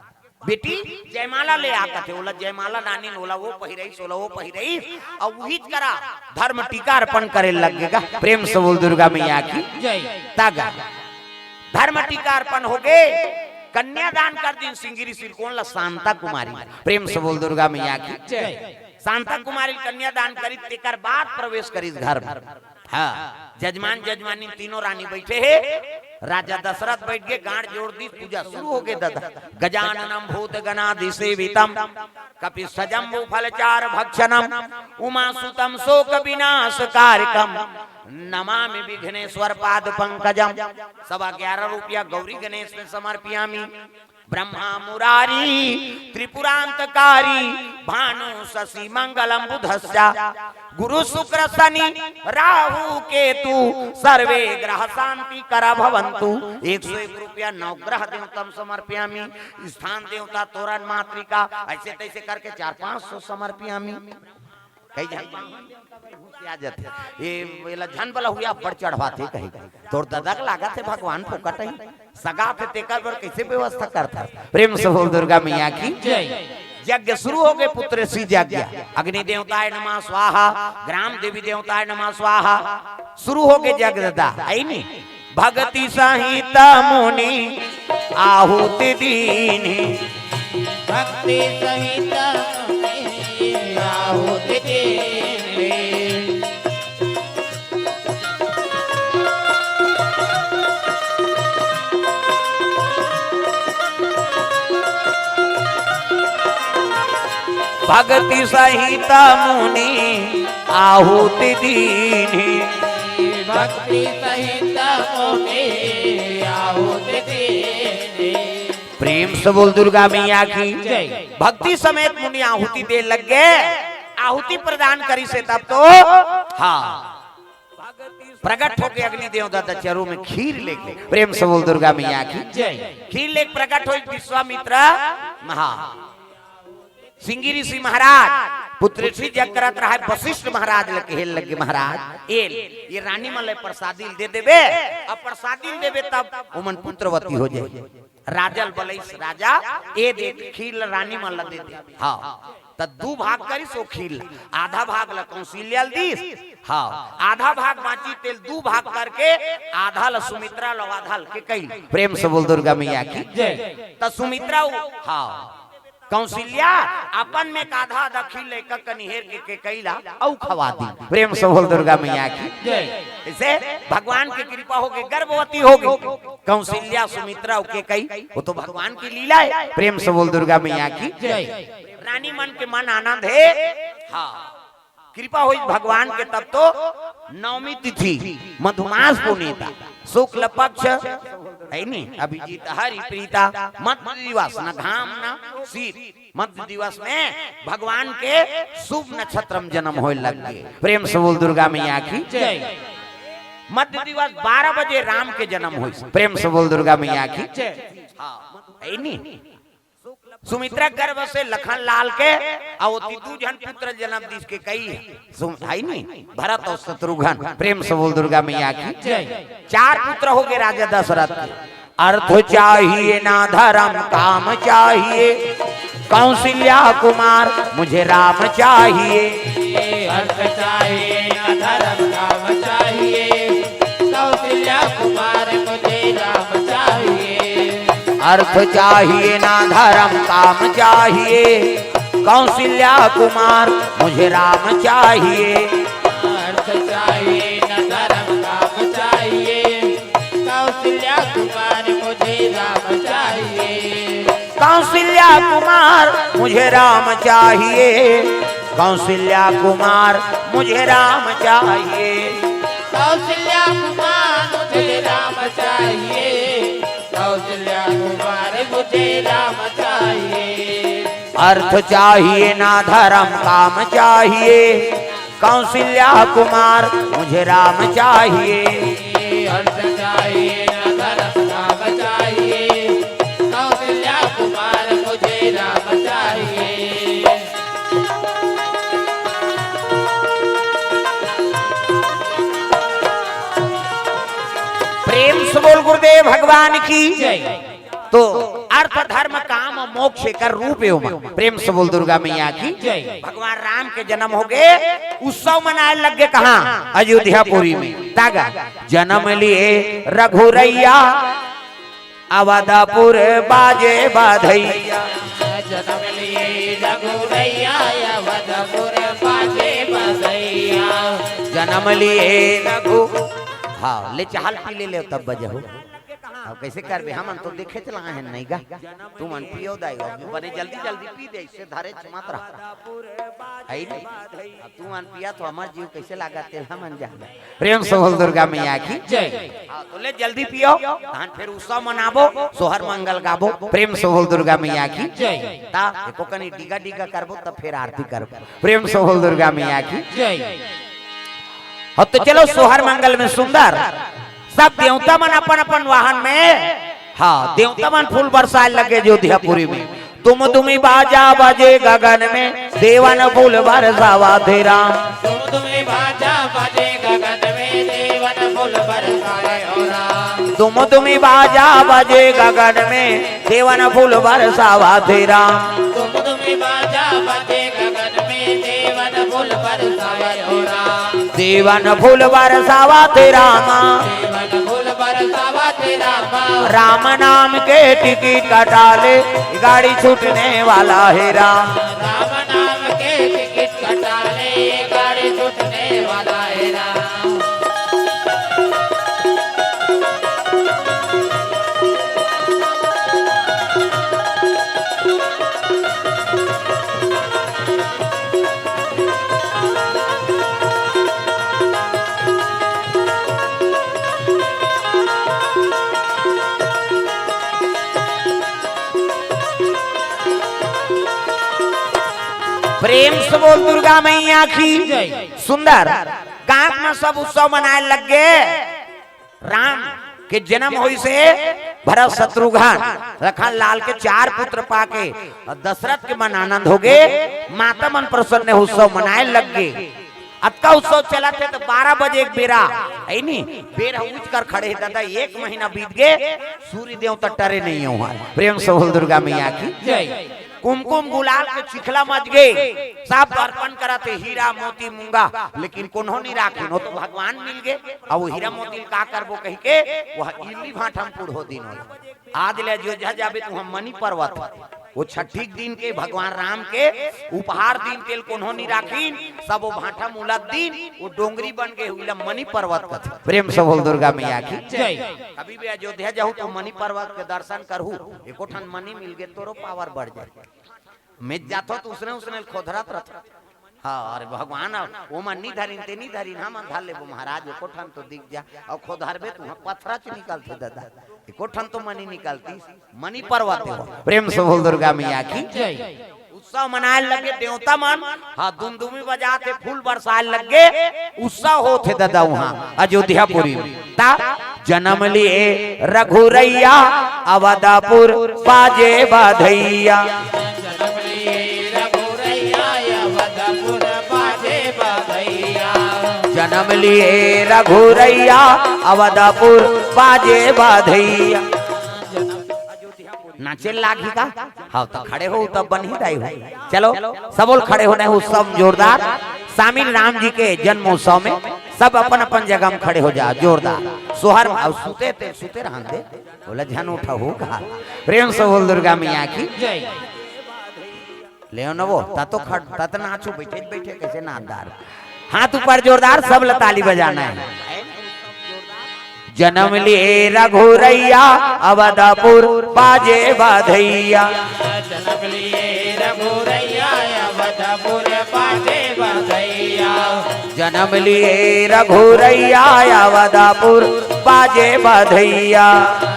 बेटी जयमाला ले आ कथे, ओला जयमाला डानिन, ओला वो पहिरइस, ओला वो पहिरइस, अउ उहीच करा धर्म टीका अर्पण करे लग गे गा। प्रेम से बोल दुर्गा मैया की। जय। तागा धर्म टीका अर्पण होगे, कन्या दान कर दिन सिंगी ऋषि ल। कोन ला? शांता कुमारी। प्रेम से बोल दुर्गा मैया की। जय। शांता कुमारी ल कन्या दान करी, तेकर बाद प्रवेश करिस घर में। हाँ, जजमान जजमानी तीनों रानी बइठे हे, राजा दशरथ बइठ के गांठ जोड़ दिस, पूजा शुरू हो गे दादा। गजाननम भूत गणादि सेवितम, कपित्थ जम्बू फल चारु भक्षणम, उमा सुतम शोक विनाश कारकम, नमामि विघ्नेश्वर पाद पंकजम। सवा ग्यारह रुपया गौरी गणेश में समर्पयामि। ब्रह्मा मुरारी त्रिपुरांतकारी, भानु शशि मंगलम बुधश्च, गुरु शुक्र शनि राहु केतु, सर्वे ग्रह शांति करा भवंतु। एक सौ एक रुपया नवग्रह देवतम समर्पयामि। स्थान देवता तोरण मातृका, ऐसे तैसे करके चार पाँच सौ समर्पयामि। कई झन आ जाथे, ये, ये ला झन बला हुआ बड़ चढ़वाथे कही। तोर ददा के लागत हे भगवान फोकट ही सगा थे, तेकर बर कैसे व्यवस्था करता। प्रेम से बोल दुर्गा मैया की। जय। यज्ञ शुरू हो गे, पुत्र सी यज्ञ। अग्नि देवताय नमः स्वाहा, ग्राम देवी देवताय नमः स्वाहा। शुरू हो गे यज्ञ दादा, आई नी। भक्ति सहित मुनि आहुति दीन्ही। भक्ति सहित मुनि आहुति दीन्ही। भक्ति सहित मुनि आहुति दीन्ही। भक्ति सहित मुनि आहुति दीन्ही। प्रेम से बोल दुर्गा मैया की। जय। भक्ति समेत मुनि आहुति दे लग गे। आहुति प्रदान करिस हे तब तो, हाँ, प्रकट होके अग्नि देव दादा चरू में खीर लेके। प्रेम से बोल दुर्गा मैया की। जय। खीर लेके प्रकट होइस विश्वामित्र महा सिंगी ऋषि महाराज, पुत्र ऋषि जग करत रहा, वशिष्ठ महाराज ल कहे लगे, महाराज, ए, ये रानी मन ल प्रसादी ल दे देबे, अब प्रसादी ल देबे तब ओमन पुत्रवती हो जाए। राजा ल बलइस, राजा, ए दे खीर ल रानी मन ल दे दे। हाँ, त दू भाग करिस ओ खीर ल, आधा भाग ल कौशल्या ल दिस, हाँ, आधा भाग बांचिस तेल दू भाग करके आधा ल सुमित्रा ल, आधा ल केकई ल। प्रेम से बोल दुर्गा मैया की। जय। त सुमित्रा उ, हाँ, कौशल्या अपन में का आधा आधा खीर ल एक कनी हेर के केकई ल अउ खवा दी। प्रेम से बोल दुर्गा मैया की। जय। इसे भगवान की कृपा हो गे, गर्भवती हो गे। कौशल्या, सुमित्रा अउ केकई, वो तो भगवान की लीला हे। प्रेम से बोल दुर्गा मैया की। जय। रानी मन के मन आनंद हे। हाँ। कृपा होई भगवान के तब तो नवमी तिथि मधुमास पुनीता शुक्ल पक्ष हे नी, अभिजीत हरि प्रीता मध्य दिवस न घाम न शीत। मध्य दिवस में भगवान के शुभ नक्षत्र में जन्म होए लग गे। प्रेम से बोल दुर्गा मैया की। जय। मध्य दिवस बारह बजे राम के जन्म होइस। प्रेम से बोल दुर्गा मैया की। जय। हाँ, हे नी। सुमित्रा गर्भ से लखन लाल के, अउ ओती दू झन पुत्र जन्म दिस केकई, सुम-, हे नी, भरत अउ शत्रुघ्न। प्रेम से बोल दुर्गा मैया की। जय। चार पुत्र हो गे राजा दशरथ के। अर्थ चाहिए ना धर्म काम चाहिए, कौशल्या कुमार मुझे राम चाहिए। अर्थ चाहिए ना धर्म काम चाहिए, कौशल्या कुमार मुझे राम चाहिए। अर्थ चाहिए ना धर्म काम चाहिए, कौशल्या कुमार मुझे राम चाहिए। अर्थ चाहिए ना धर्म काम चाहिए, कौशल्या कुमार मुझे राम चाहिए। कौशल्या कुमार मुझे राम चाहिए, कौशल्या कुमार मुझे राम चाहिए। कौशल्या कुमार मुझे राम चाहिए, कौशल्या कुमार मुझे राम चाहिए। अर्थ चाहिए ना धर्म काम चाहिए, कौशल्या कुमार मुझे राम चाहिए। अर्थ चाहिए ना धर्म काम चाहिए, कौशल्या कुमार मुझे राम चाहिए। प्रेम से बोल गुरुदेव भगवान की। जय। तो अर्थ धर्म काम मोक्ष एकर रूप हे ओमा। प्रेम से बोल दुर्गा मैया की। जय। भगवान राम के जन्म हो गे, उत्सव मनाए लग गे कहाँ? अयोध्यापुरी में। तागा जन्म लिए रघुरैया, अवधपुर बाजे बधैया। जन्म लिए रघुरैया, अवधपुर बाजे बधैया। जन्म लिए रघु, हाँ, ले चाहल पी ले, ले तब बजहू। अब कइसे करबे, हमन तो देखे चला हे नहीं गा। तुमन पियो दाई, अब बने जल्दी जल्दी पी दे, इससे धरे मत रहा। है नहीं? अब तुमन पिया तो हमर जीव कइसे लागा, तेल हमन जान। प्रेम से बोल दुर्गा मैया की। जय। हाँ, तो ले जल्दी पियो, तहन फिर उत्सव मनाबो, सोहर मंगल गाबो। प्रेम से बोल दुर्गा मैया की। जय। ता एको कनी डिगा डिगा करबो, तब फिर आरती करबो। प्रेम से बोल दुर्गा मैया की। जय। हाँ, तो चलो सोहर मंगल में सुंदर सब देवता मन अपन अपन वाहन में, हाँ, देवता मन फूल बरसाए लगे अयोध्यापुरी में। दुम दुमी बाजा बजे गगन में, देवन फूल बरसावा थे राम। दुम दुमी बाजा बजे गगन में, देवन फूल बरसाए हो राम। दुम दुमी बाजा बजे गगन में, देवन फूल बरसावा थे राम। दुम दुमी बाजा बजे गगन में, देवन फूल बरसाए हो राम। देवन फूल बरसावा थे रामा। देवन फूल बरसावा थे रामा। राम नाम के टिकट कटा ले, गाड़ी छूटने वाला है राम। राम नाम के टिकट कटा ले, गाड़ी छूटने वाला है राम। प्रेम से बोल दुर्गा मैया की। जय। सुंदर। गांव में सब उत्सव मनाए लग गए। राम के जन्म होइसे, भरत शत्रुघ्न लखन लाल के चार पुत्र पाके अउ दशरथ के मन आनंद होगे, माता मन प्रसन्न हे, उत्सव मनाए लग गे। अतका उत्सव चलत हे त बारह बजे के बेरा, है नी, बेर ह उठ कर खड़े हे दादा, एक महीना बीत गे, सूर्य देवता टरे नहीं हो। प्रेम से बोल दुर्गा मैया की। जय। कुमकुम गुलाल के चिखला मच गे, सब अर्पण करत हे, हीरा मोती मूंगा, लेकिन कोनो नहीं राखिन, वो तो भगवान मिल गे। अब वो हीरा मोती ल का करबो कहि के, वह इल्ली भांठा म पुड़हो दिन होला। आज ले अयोध्या जाबे त उहाँ मनी पर्वत, वो छठी के दिन के भगवान राम के उपहार दिन तेल कोनो नहीं राखिन, सब वो भांठा म उलत दिन, वो डोंगरी बन गे, उइला मनी पर्वत कथे। प्रेम से बोल दुर्गा मैया की। जय। कभी भी अयोध्या जाहू त मनी पर्वत के दर्शन करहू, एको ठन मनी मिल गे, तोरो पावर बढ़ जाए। में जाथो त उसने उसने खोधरत रथो। हाँ, अरे भगवान, अब ओमन नी धरिन, ते नी धरिन, हमन धर लेबो महाराज, एको ठन तो दिख जा। अउ खोधरबे त उहाँ पथरा च निकलथे दादा, एको ठन तो मनी निकलतिस, मनी पर्वत हो। प्रेम से बोल दुर्गा मैया की। जय। उत्सव मनाए लगे देवता मन, हाँ, दुमदुमी बजात हे, फूल बरसाए लगे, उत्सव होत हे दादा उहाँ अयोध्यापुरी में। ता जनम लिए रघुरैया, अवधपुर बाजे बधैया। जनम लिए रघुरैया, अवधपुर बाजे बधैया। जनम लिए रघुरैया, अवधपुर बाजे बधैया। नाचे लागही का? हाँ, त खड़े हो, तब बनही दाई हो। चलो, सबोल खड़े होने हो, सब जोरदार। शामिल राम जी के जन्मोत्सव में सब अपन अपन जगह में खड़े हो जा, जोरदार। सोहर, अब सुते ते, सुते रहन दे, बोला झन उठा हो का। प्रेम से बोल दुर्गा मैया की। जय। ले न वो, ता तो खड़, ता तो नाचू, बैठे बैठे कैसे नाचदार। हाथ ऊपर जोरदार, सब ल ताली बजाना है। जनम लिए रघुरैया, अवधपुर बाजे बधैया। जनम लिए रघुरैया, अवधपुर बाजे बधैया। जनम लिए रघुरैया, अवधपुर बाजे बधैया।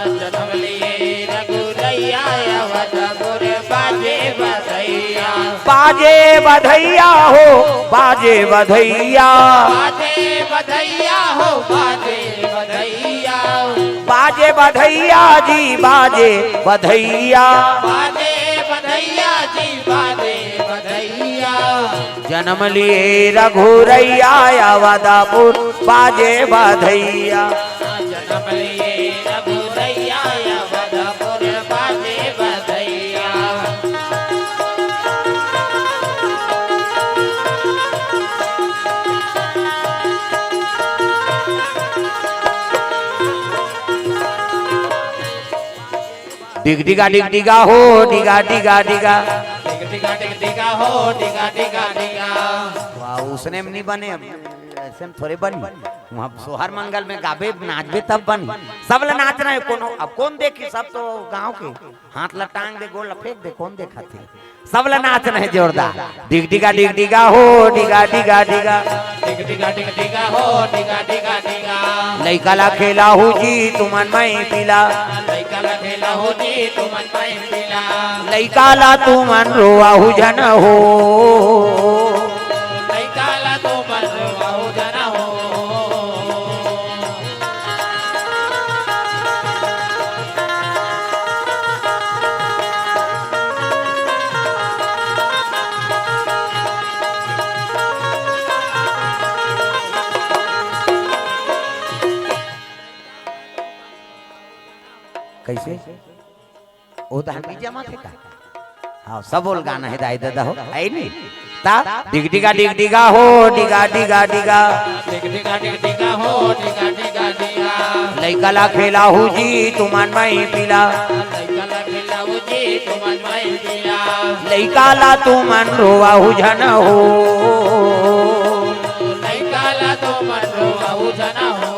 जनम लिए रघुरैया, अवधपुर बाजे बधैया। बाजे बधैया हो, बाजे बधैया। बाजे बधैया हो, बाजे बधैया। बाजे बधैया जी, बाजे बधैया। बाजे बधैया जी, बाजे बधैया। जनम लिए रघुरैया, अवधपुर बाजे बधैया। जनम लिए रघुरैया, अवधपुर बाजे बधैया। डिग डिगा डिग डिगा हो, डिगा डिगा डिगा। डिग डिगा डिग डिगा हो, डिगा डिगा डिगा। वाह, उसने में नहीं बने अब। अइसे में थोरे बनी। वहाँ सोहर मंगल में गाबे, नाचबे तब बनी। सब ला नाचना हे, कोनो, अब कोन देखी, सब तो गाँव के। हाथ ला टांग दे, गोड़ ला फेंक दे, कोन देखत हे? सब ला नाचना हे जोरदार। डिग डिगा, डिग डिगा हो, डिगा, डिगा, डिगा। डिग डिगा, डिग डिगा हो, डिगा, डिगा, डिगा। लइका ला खेलाहू जी तुमन माई पीला। लइका ला खेलाहू जी तुमन माई पीला। लइका ला तुमन रोवाहू झन हो। लइका ला तुमन रोवाहू झन हो। कइसे? ओ धान बीजा माथे का? हाँ, सब बोल गाना हे दाई ददा हो, हे नी? ता डिग डिगा, डिग डिगा हो, डिगा, डिगा, डिगा। डिग डिगा, डिग डिगा हो, डिगा, डिगा, डिगा। लइका ला खेलाहू जी तुमन माई पीला। लइका ला खेलाहू जी तुमन माई पीला। लइका ला तुमन रोवाहू झन हो। लइका ला तुमन रोवाहू झन हो।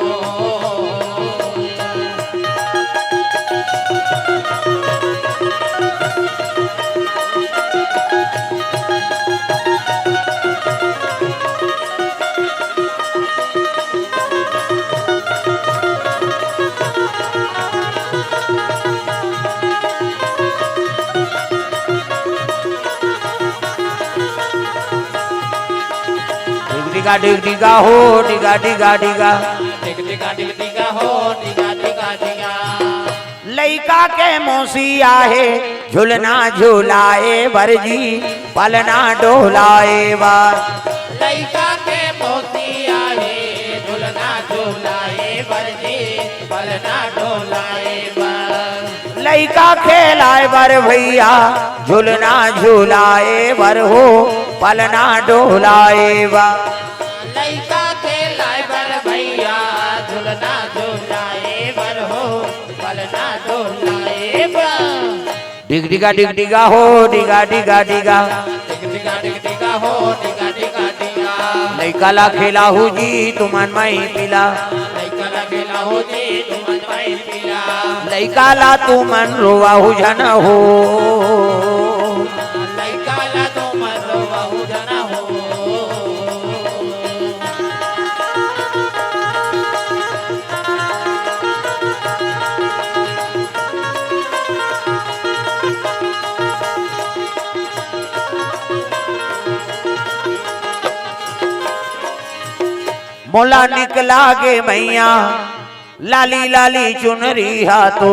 डिग डिगा, डिग डिगा हो, डिगा, डिगा, डिगा। डिग डिगा, डिग डिगा हो, डिगा, डिगा, डिगा। लइका के मौसी आहे, झुलना झुलाए बर जी, पलना डोलाए बर। लइका के मौसी आहे, झुलना झुलाए बर जी, पलना डोलाए बर। लइका खेलाए बर भइया, झुलना झुलाए बर हो, पलना डोलाए बर। लइका खेलाए बर भइया, झुलना झुलाए बर हो, पलना डोलाए बर। डिग डिगा, डिग डिगा हो, डिगा, डिगा, डिगा। डिग डिगा, डिग डिगा हो, डिगा, डिगा, डिगा। लइका ला खेलाहू जी तुमन माई पीला। लइका ला खेलाहू जी तुमन माई पीला। लइका ला तुमन रोवाहू झन हो। लइका ला तुमन रोवाहू झन हो। मोला निक लागे मइया, लाली लाली चुनरी हा तो।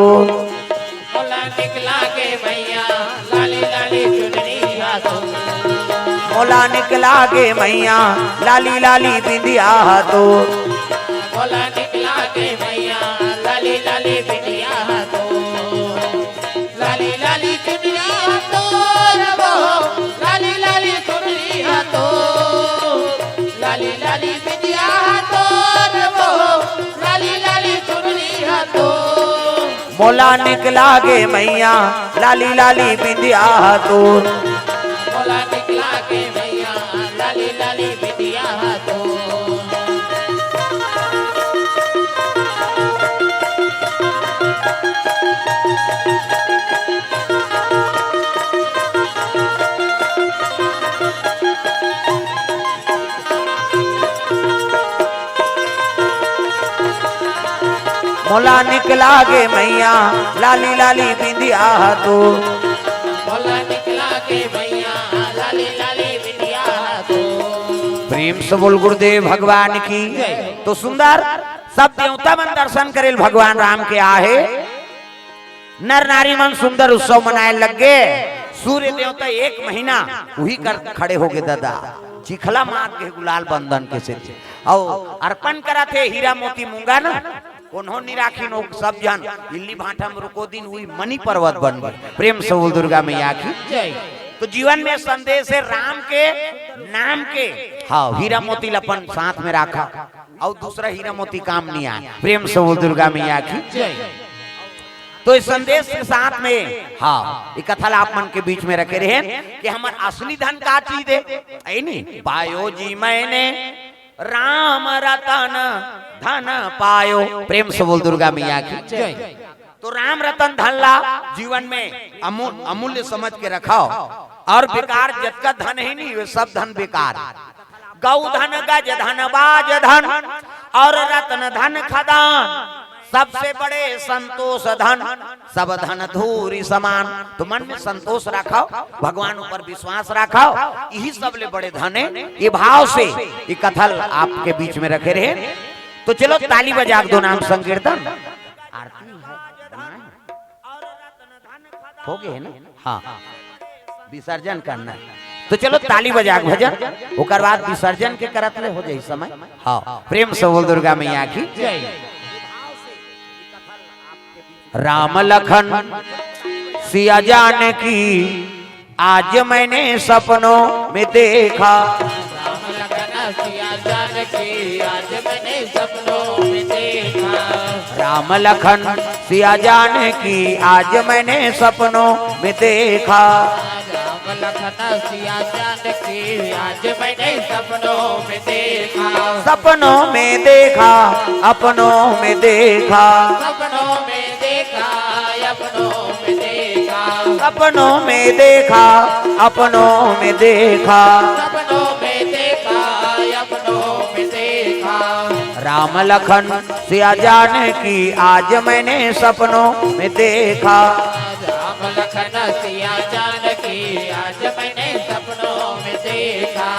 मोला निक लागे मइया, लाली लाली चुनरी हा तो। मोला निक लागे मइया, लाली लाली बिंदिया हा तो। मोला निक लागे मइया, लाली लाली बिंदिया हा तो। लाली लाली चुनरी हा तो, लाली लाली चुनरी हा तो। लाली लाली बिंदिया हा तो, लाली लाली चुनरी हा तो। मोला निक लागे मइया, लाली लाली बिंदिया हा तो। मोला निक लागे मइया, लाली लाली बिंदिया हा तो। मोला निक लागे मइया, लाली लाली बिंदिया हा तो। मोला निक लागे मइया, लाली लाली बिंदिया हा तो। प्रेम से बोल गुरुदेव भगवान की। तो सुंदर सब देवता मन दर्शन करेल भगवान राम के आहे। नर नारी मन सुंदर उत्सव मनाए लग गे। सूर्य देवता एक महीना उही कर खड़े होगे ददा, चिखला मात गे गुलाल बंदन के सेती। अउ अर्पण करत हे हीरा मोती मूंगा न, कोनो नइ राखिन ओ सब झन, इल्ली भांठा म रुको दिन उही मनी पर्वत बन गे। प्रेम से बोल दुर्गा मैया की। जय। तो जीवन में संदेश हे राम के नाम के, हाँ, हीरा मोती ल अपन साथ में राखा। अउ दूसरा हीरा मोती काम नइ आय। प्रेम से बोल दुर्गा मैया की। जय। तो इस संदेश के साथ में, हाँ, ये कथा ला आप मन के बीच में रखे रहेन कि हमर असली धन का चीज हे, हे नी? पायो जी मैंने राम रतन धन पायो। प्रेम से बोल दुर्गा मैया की। जय। तो राम रतन धन ला जीवन में अमूल, अमूल्य समझ के रखव। और बेकार जतका धन हे नहीं, वे सब धन बेकार। गौ धन, गज धन, बाज धन और रतन धन खदान, सबसे बड़े संतोष धन, सब धन धूरि समान। तो मन में संतोष रखव, भगवान ऊपर विश्वास रखव, यही सबले बड़े धन हे। ये भाव से ये कथा ल आपके बीच में रखे रहे। तो चलो, ताली बजा के दो, नाम संकीर्तन, आरती है, हो गए है ना? हाँ, विसर्जन करना है। तो चलो, ताली बजा के भजन, ओकर बाद विसर्जन के करत ले हो जाई समय। हाँ, प्रेम से बोल दुर्गा मैया की। जय। राम लखन सिया जानकी, आज मैंने सपनों में देखा। राम लखन सिया जानकी, आज मैंने सपनों में देखा। राम लखन सिया जानकी, आज मैंने सपनों में देखा। राम लखन सिया जानकी, आज मैंने सपनों में देखा। सपनों में देखा, अपनों में देखा। सपनों में देखा, अपनों में देखा। सपनों में देखा, अपनों में देखा। सपनों में देखा, अपनों में देखा। राम लखन सिया जानकी, आज मैंने सपनों में देखा। राम लखन सिया जानकी, आज मैंने सपनों में देखा।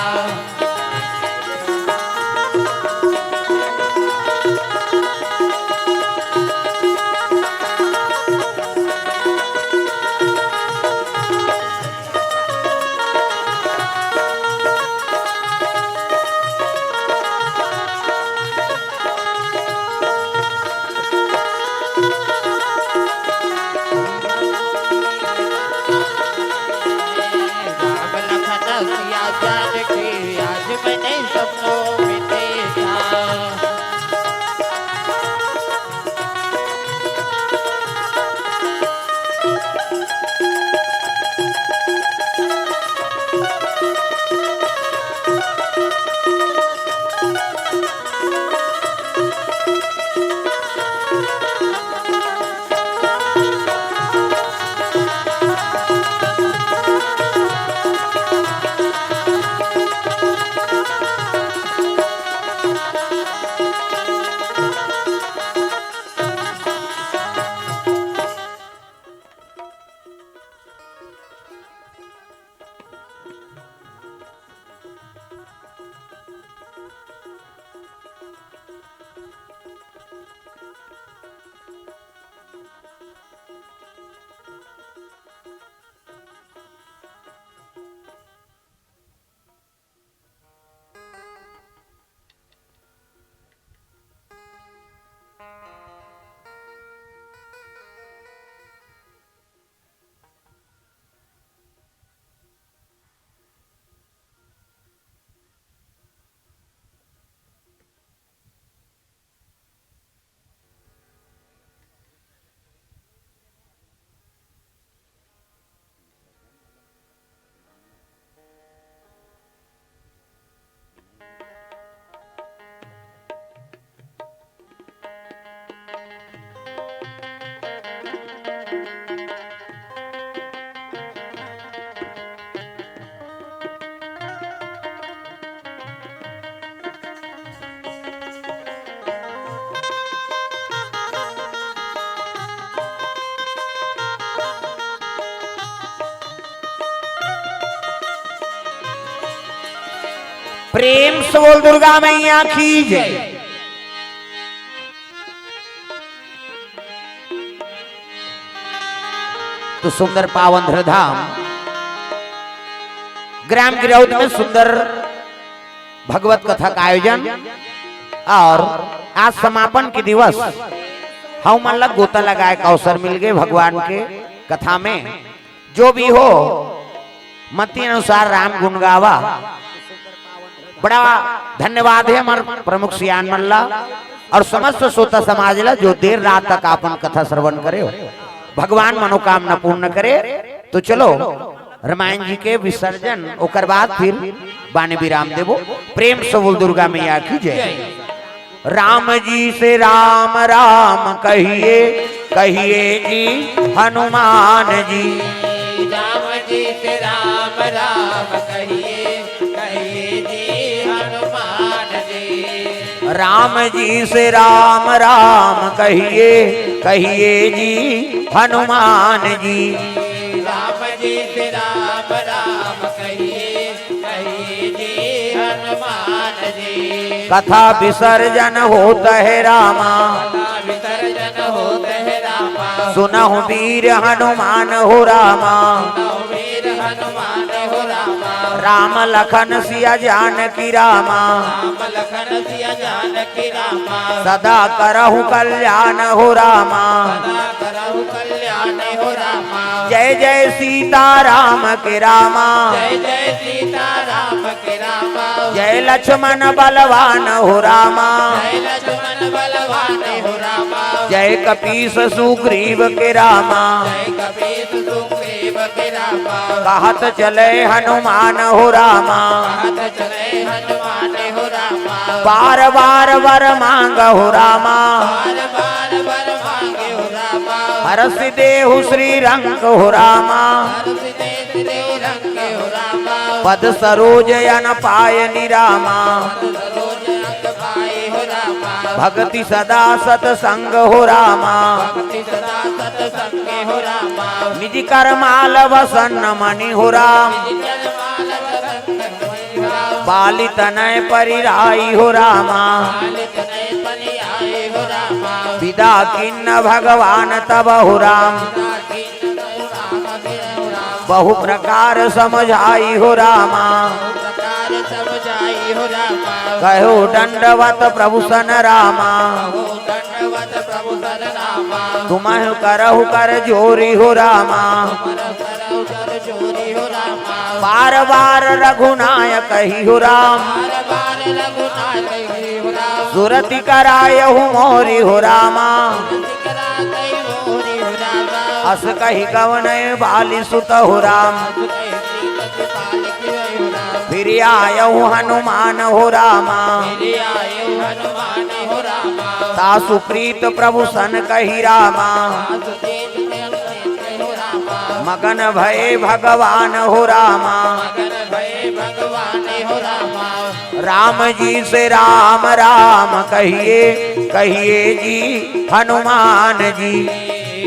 राम लखन सिया जानकी, आज मैंने सपनों में देखा। प्रेम से बोल दुर्गा मैया की जय। तो सुंदर पावन धरधाम ग्राम गिरौद में सुंदर भगवत कथा का आयोजन और आज समापन के दिवस हम मन ला गोता लगाए का अवसर मिल गए भगवान के कथा में। जो भी हो, मति अनुसार राम गुण गावा। बड़ा धन्यवाद हे हमर प्रमुख सियान मन ला और समस्त श्रोता समाज ला, जो देर रात तक आपन कथा श्रवण करे हो। भगवान मनोकामना पूर्ण करे। तो चलो, रामायण जी के विसर्जन, ओकर बाद फिर बानी विराम देबो। प्रेम से बोल दुर्गा मैया की जय। राम जी से राम राम कहिए, कहिए जी हनुमान जी। राम जी से राम राम कहिए, कहिए जी हनुमान जी। राम जी से राम राम कहिए, कहिए जी हनुमान जी। राम जी से राम राम कहिए, कहिए जी हनुमान जी। कथा विसर्जन होत है रामा, कथा विसर्जन होत है रामा। सुनहु वीर हनुमान हो रामा। सुनहु वीर हनुमान हो रामा। राम लखन सिया जानकी रामा। राम लखन सिया जानकी रामा। सदा करहु कल्याण हो रामा। सदा करहु कल्याण हो रामा। जय जय सीता राम के रामा। जय जय सीता राम के रामा। जय लक्ष्मण बलवान हो रामा। जय लक्ष्मण बलवान हो रामा। जय कपीस सुग्रीव के रामा। जय कपीस सुग्रीव के रामा। कहत चले हनुमान हो रामा। कहत चले हनुमान हो रामा। बार बार वर मांग हो रामा। बार बार वर मांग हो रामा। हरष देहु श्री रंग हो रामा। हरष देहु श्री रंग हो रामा। पद सरोज अन पायनि रामा। पद सरोज अन पाए हो रामा। भक्ति सदा सतसंग हो रामा। भक्ति सदा सतसंग हो रामा। निज कर माल वसन मणि हो राम। निज कर माल वसन मणि हो रामा। बालि तनय परिराई हो रामा। बालि तनय परिराई हो रामा। विदा किन्न भगवान तब हो राम। विदा किन्न बहु प्रकार समझाई हो रामा। कहो दंडवत प्रभु सन रामा। तुम्हु करहु कर जोरी हो रामा। बार बार रघुनायक ही हो राम। सुरति करायहु मोरी हो रामा। अस कहि गवनय बाली सुत हो राम। फिर आयहु हनुमान हो रामा। तासु प्रीत प्रभु सन कहि रामा। मगन भये भगवान हो रामा। राम जी से राम राम कहिए, कहिए जी हनुमान जी।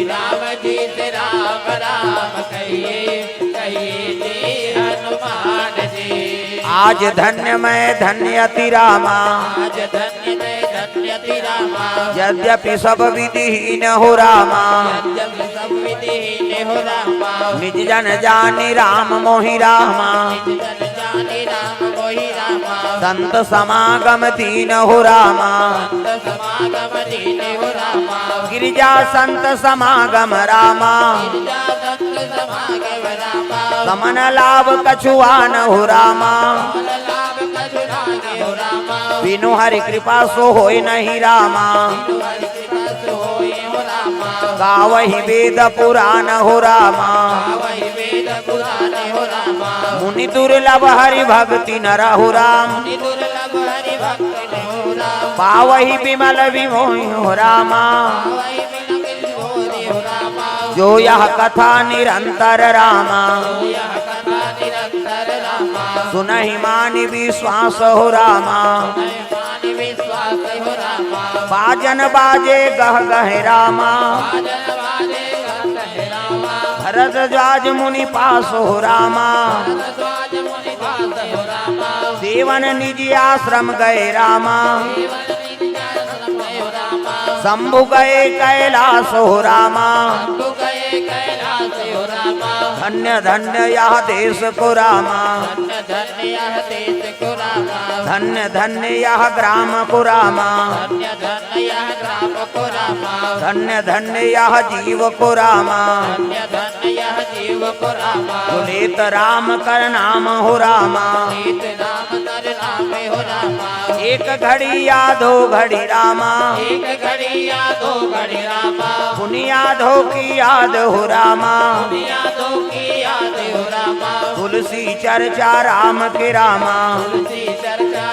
राम जी से राम राम कहिए, कहिए जी हनुमान जी। आज धन्य मैं धन्य अति रामा। आज धन्य मैं धन्य अति रामा। यद्यपि सब विधिहीन हो रामा। यद्यपि सब विधिहीन हो रामा। निज जन जानि राम मोहि रामा। निज जन जानि राम मोहि रामा। संत समागम दीन हो रामा। संत समागम दीन हो रामा। गिरिजा संत समागम रामा। गिरिजा संत समागम रामा। समन लाभ कछुआन हो रामा। समन लाभ कछुआन हो रामा। बिनु हरि कृपा सो होय नहीं रामा। बिनु हरि कृपा सो होय हो रामा। गावहि वेद पुराण हो रामा। गावहि वेद पुराण हो रामा। मुनि दुर्लभ हरि भक्ति नर हो राम। मुनि दुर्लभ हरि भक्ति नर हो रामा। पावहि विमल विमोहि हो रामा। पावहि विमल विमोहि हो रामा। जो यह कथा निरंतर रामा। जो यह कथा निरंतर रामा। सुनहि मानि विश्वास हो रामा। सुनहि मानि विश्वास हो रामा। बाजन बाजे गह गह रामा। बाजन बाजे गह गह रामा। भरद्वाज मुनि पास हो रामा। भरद्वाज मुनि पास हो रामा। देवन निज आश्रम गए रामा। देवन निज आश्रम गए हो रामा। शंभु गए कैलास हो रामा। शंभु गए कैलास हो रामा। धन्य धन्य यह देश को रामा। धन्य धन्य यह देश को रामा। धन्य धन्य यह ग्राम को रामा। धन्य धन्य यह ग्राम को रामा। धन्य धन्य यह जीव को रामा। धन्य धन्य यह जीव को रामा। जो लेत राम कर नाम हो रामा। लेत राम कर नाम हो रामा। एक घड़ी या दो घड़ी रामा। एक घड़ी या दो घड़ी रामा। पुनि यादों की याद हो रामा। पुनि यादों की याद हो रामा। तुलसी चर्चा राम के रामा। तुलसी चर्चा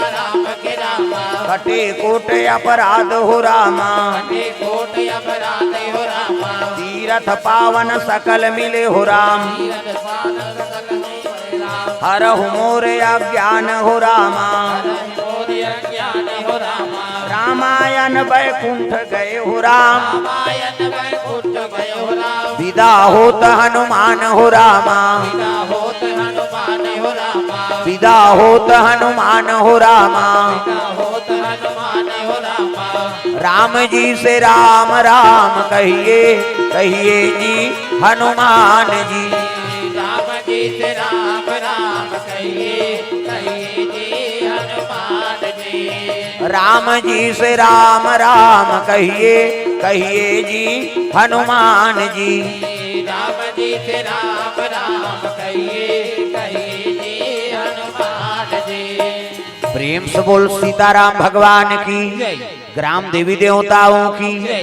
कटे कोट अपराध हो रामा। कटे कोट अपराध हो रामा। तीरथ पावन सकल मिले हो राम। तीरथ पावन सकल मिले हो राम। हरहु मोर अज्ञान हो रामा। हरहु मोर अज्ञान हो रामा। रामायण बैकुंठ गए हो राम। रामायण बैकुंठ गए हो राम। विदा होत हनुमान हो रामा। विदा होत हनुमान हो रामा। विदा होत हनुमान हो रामा। विदा होत हनुमान हो रामा। राम जी से राम राम कहिए, कहिए जी हनुमान जी। राम जी से राम राम कहिए, कहिए जी हनुमान जी। राम जी से राम राम कहिए, कहिए जी हनुमान जी। राम जी से राम राम कहिए, कहिए जी हनुमान जी। प्रेम से बोल सीताराम भगवान की, जय। ग्राम देवी देवताओं की, जय।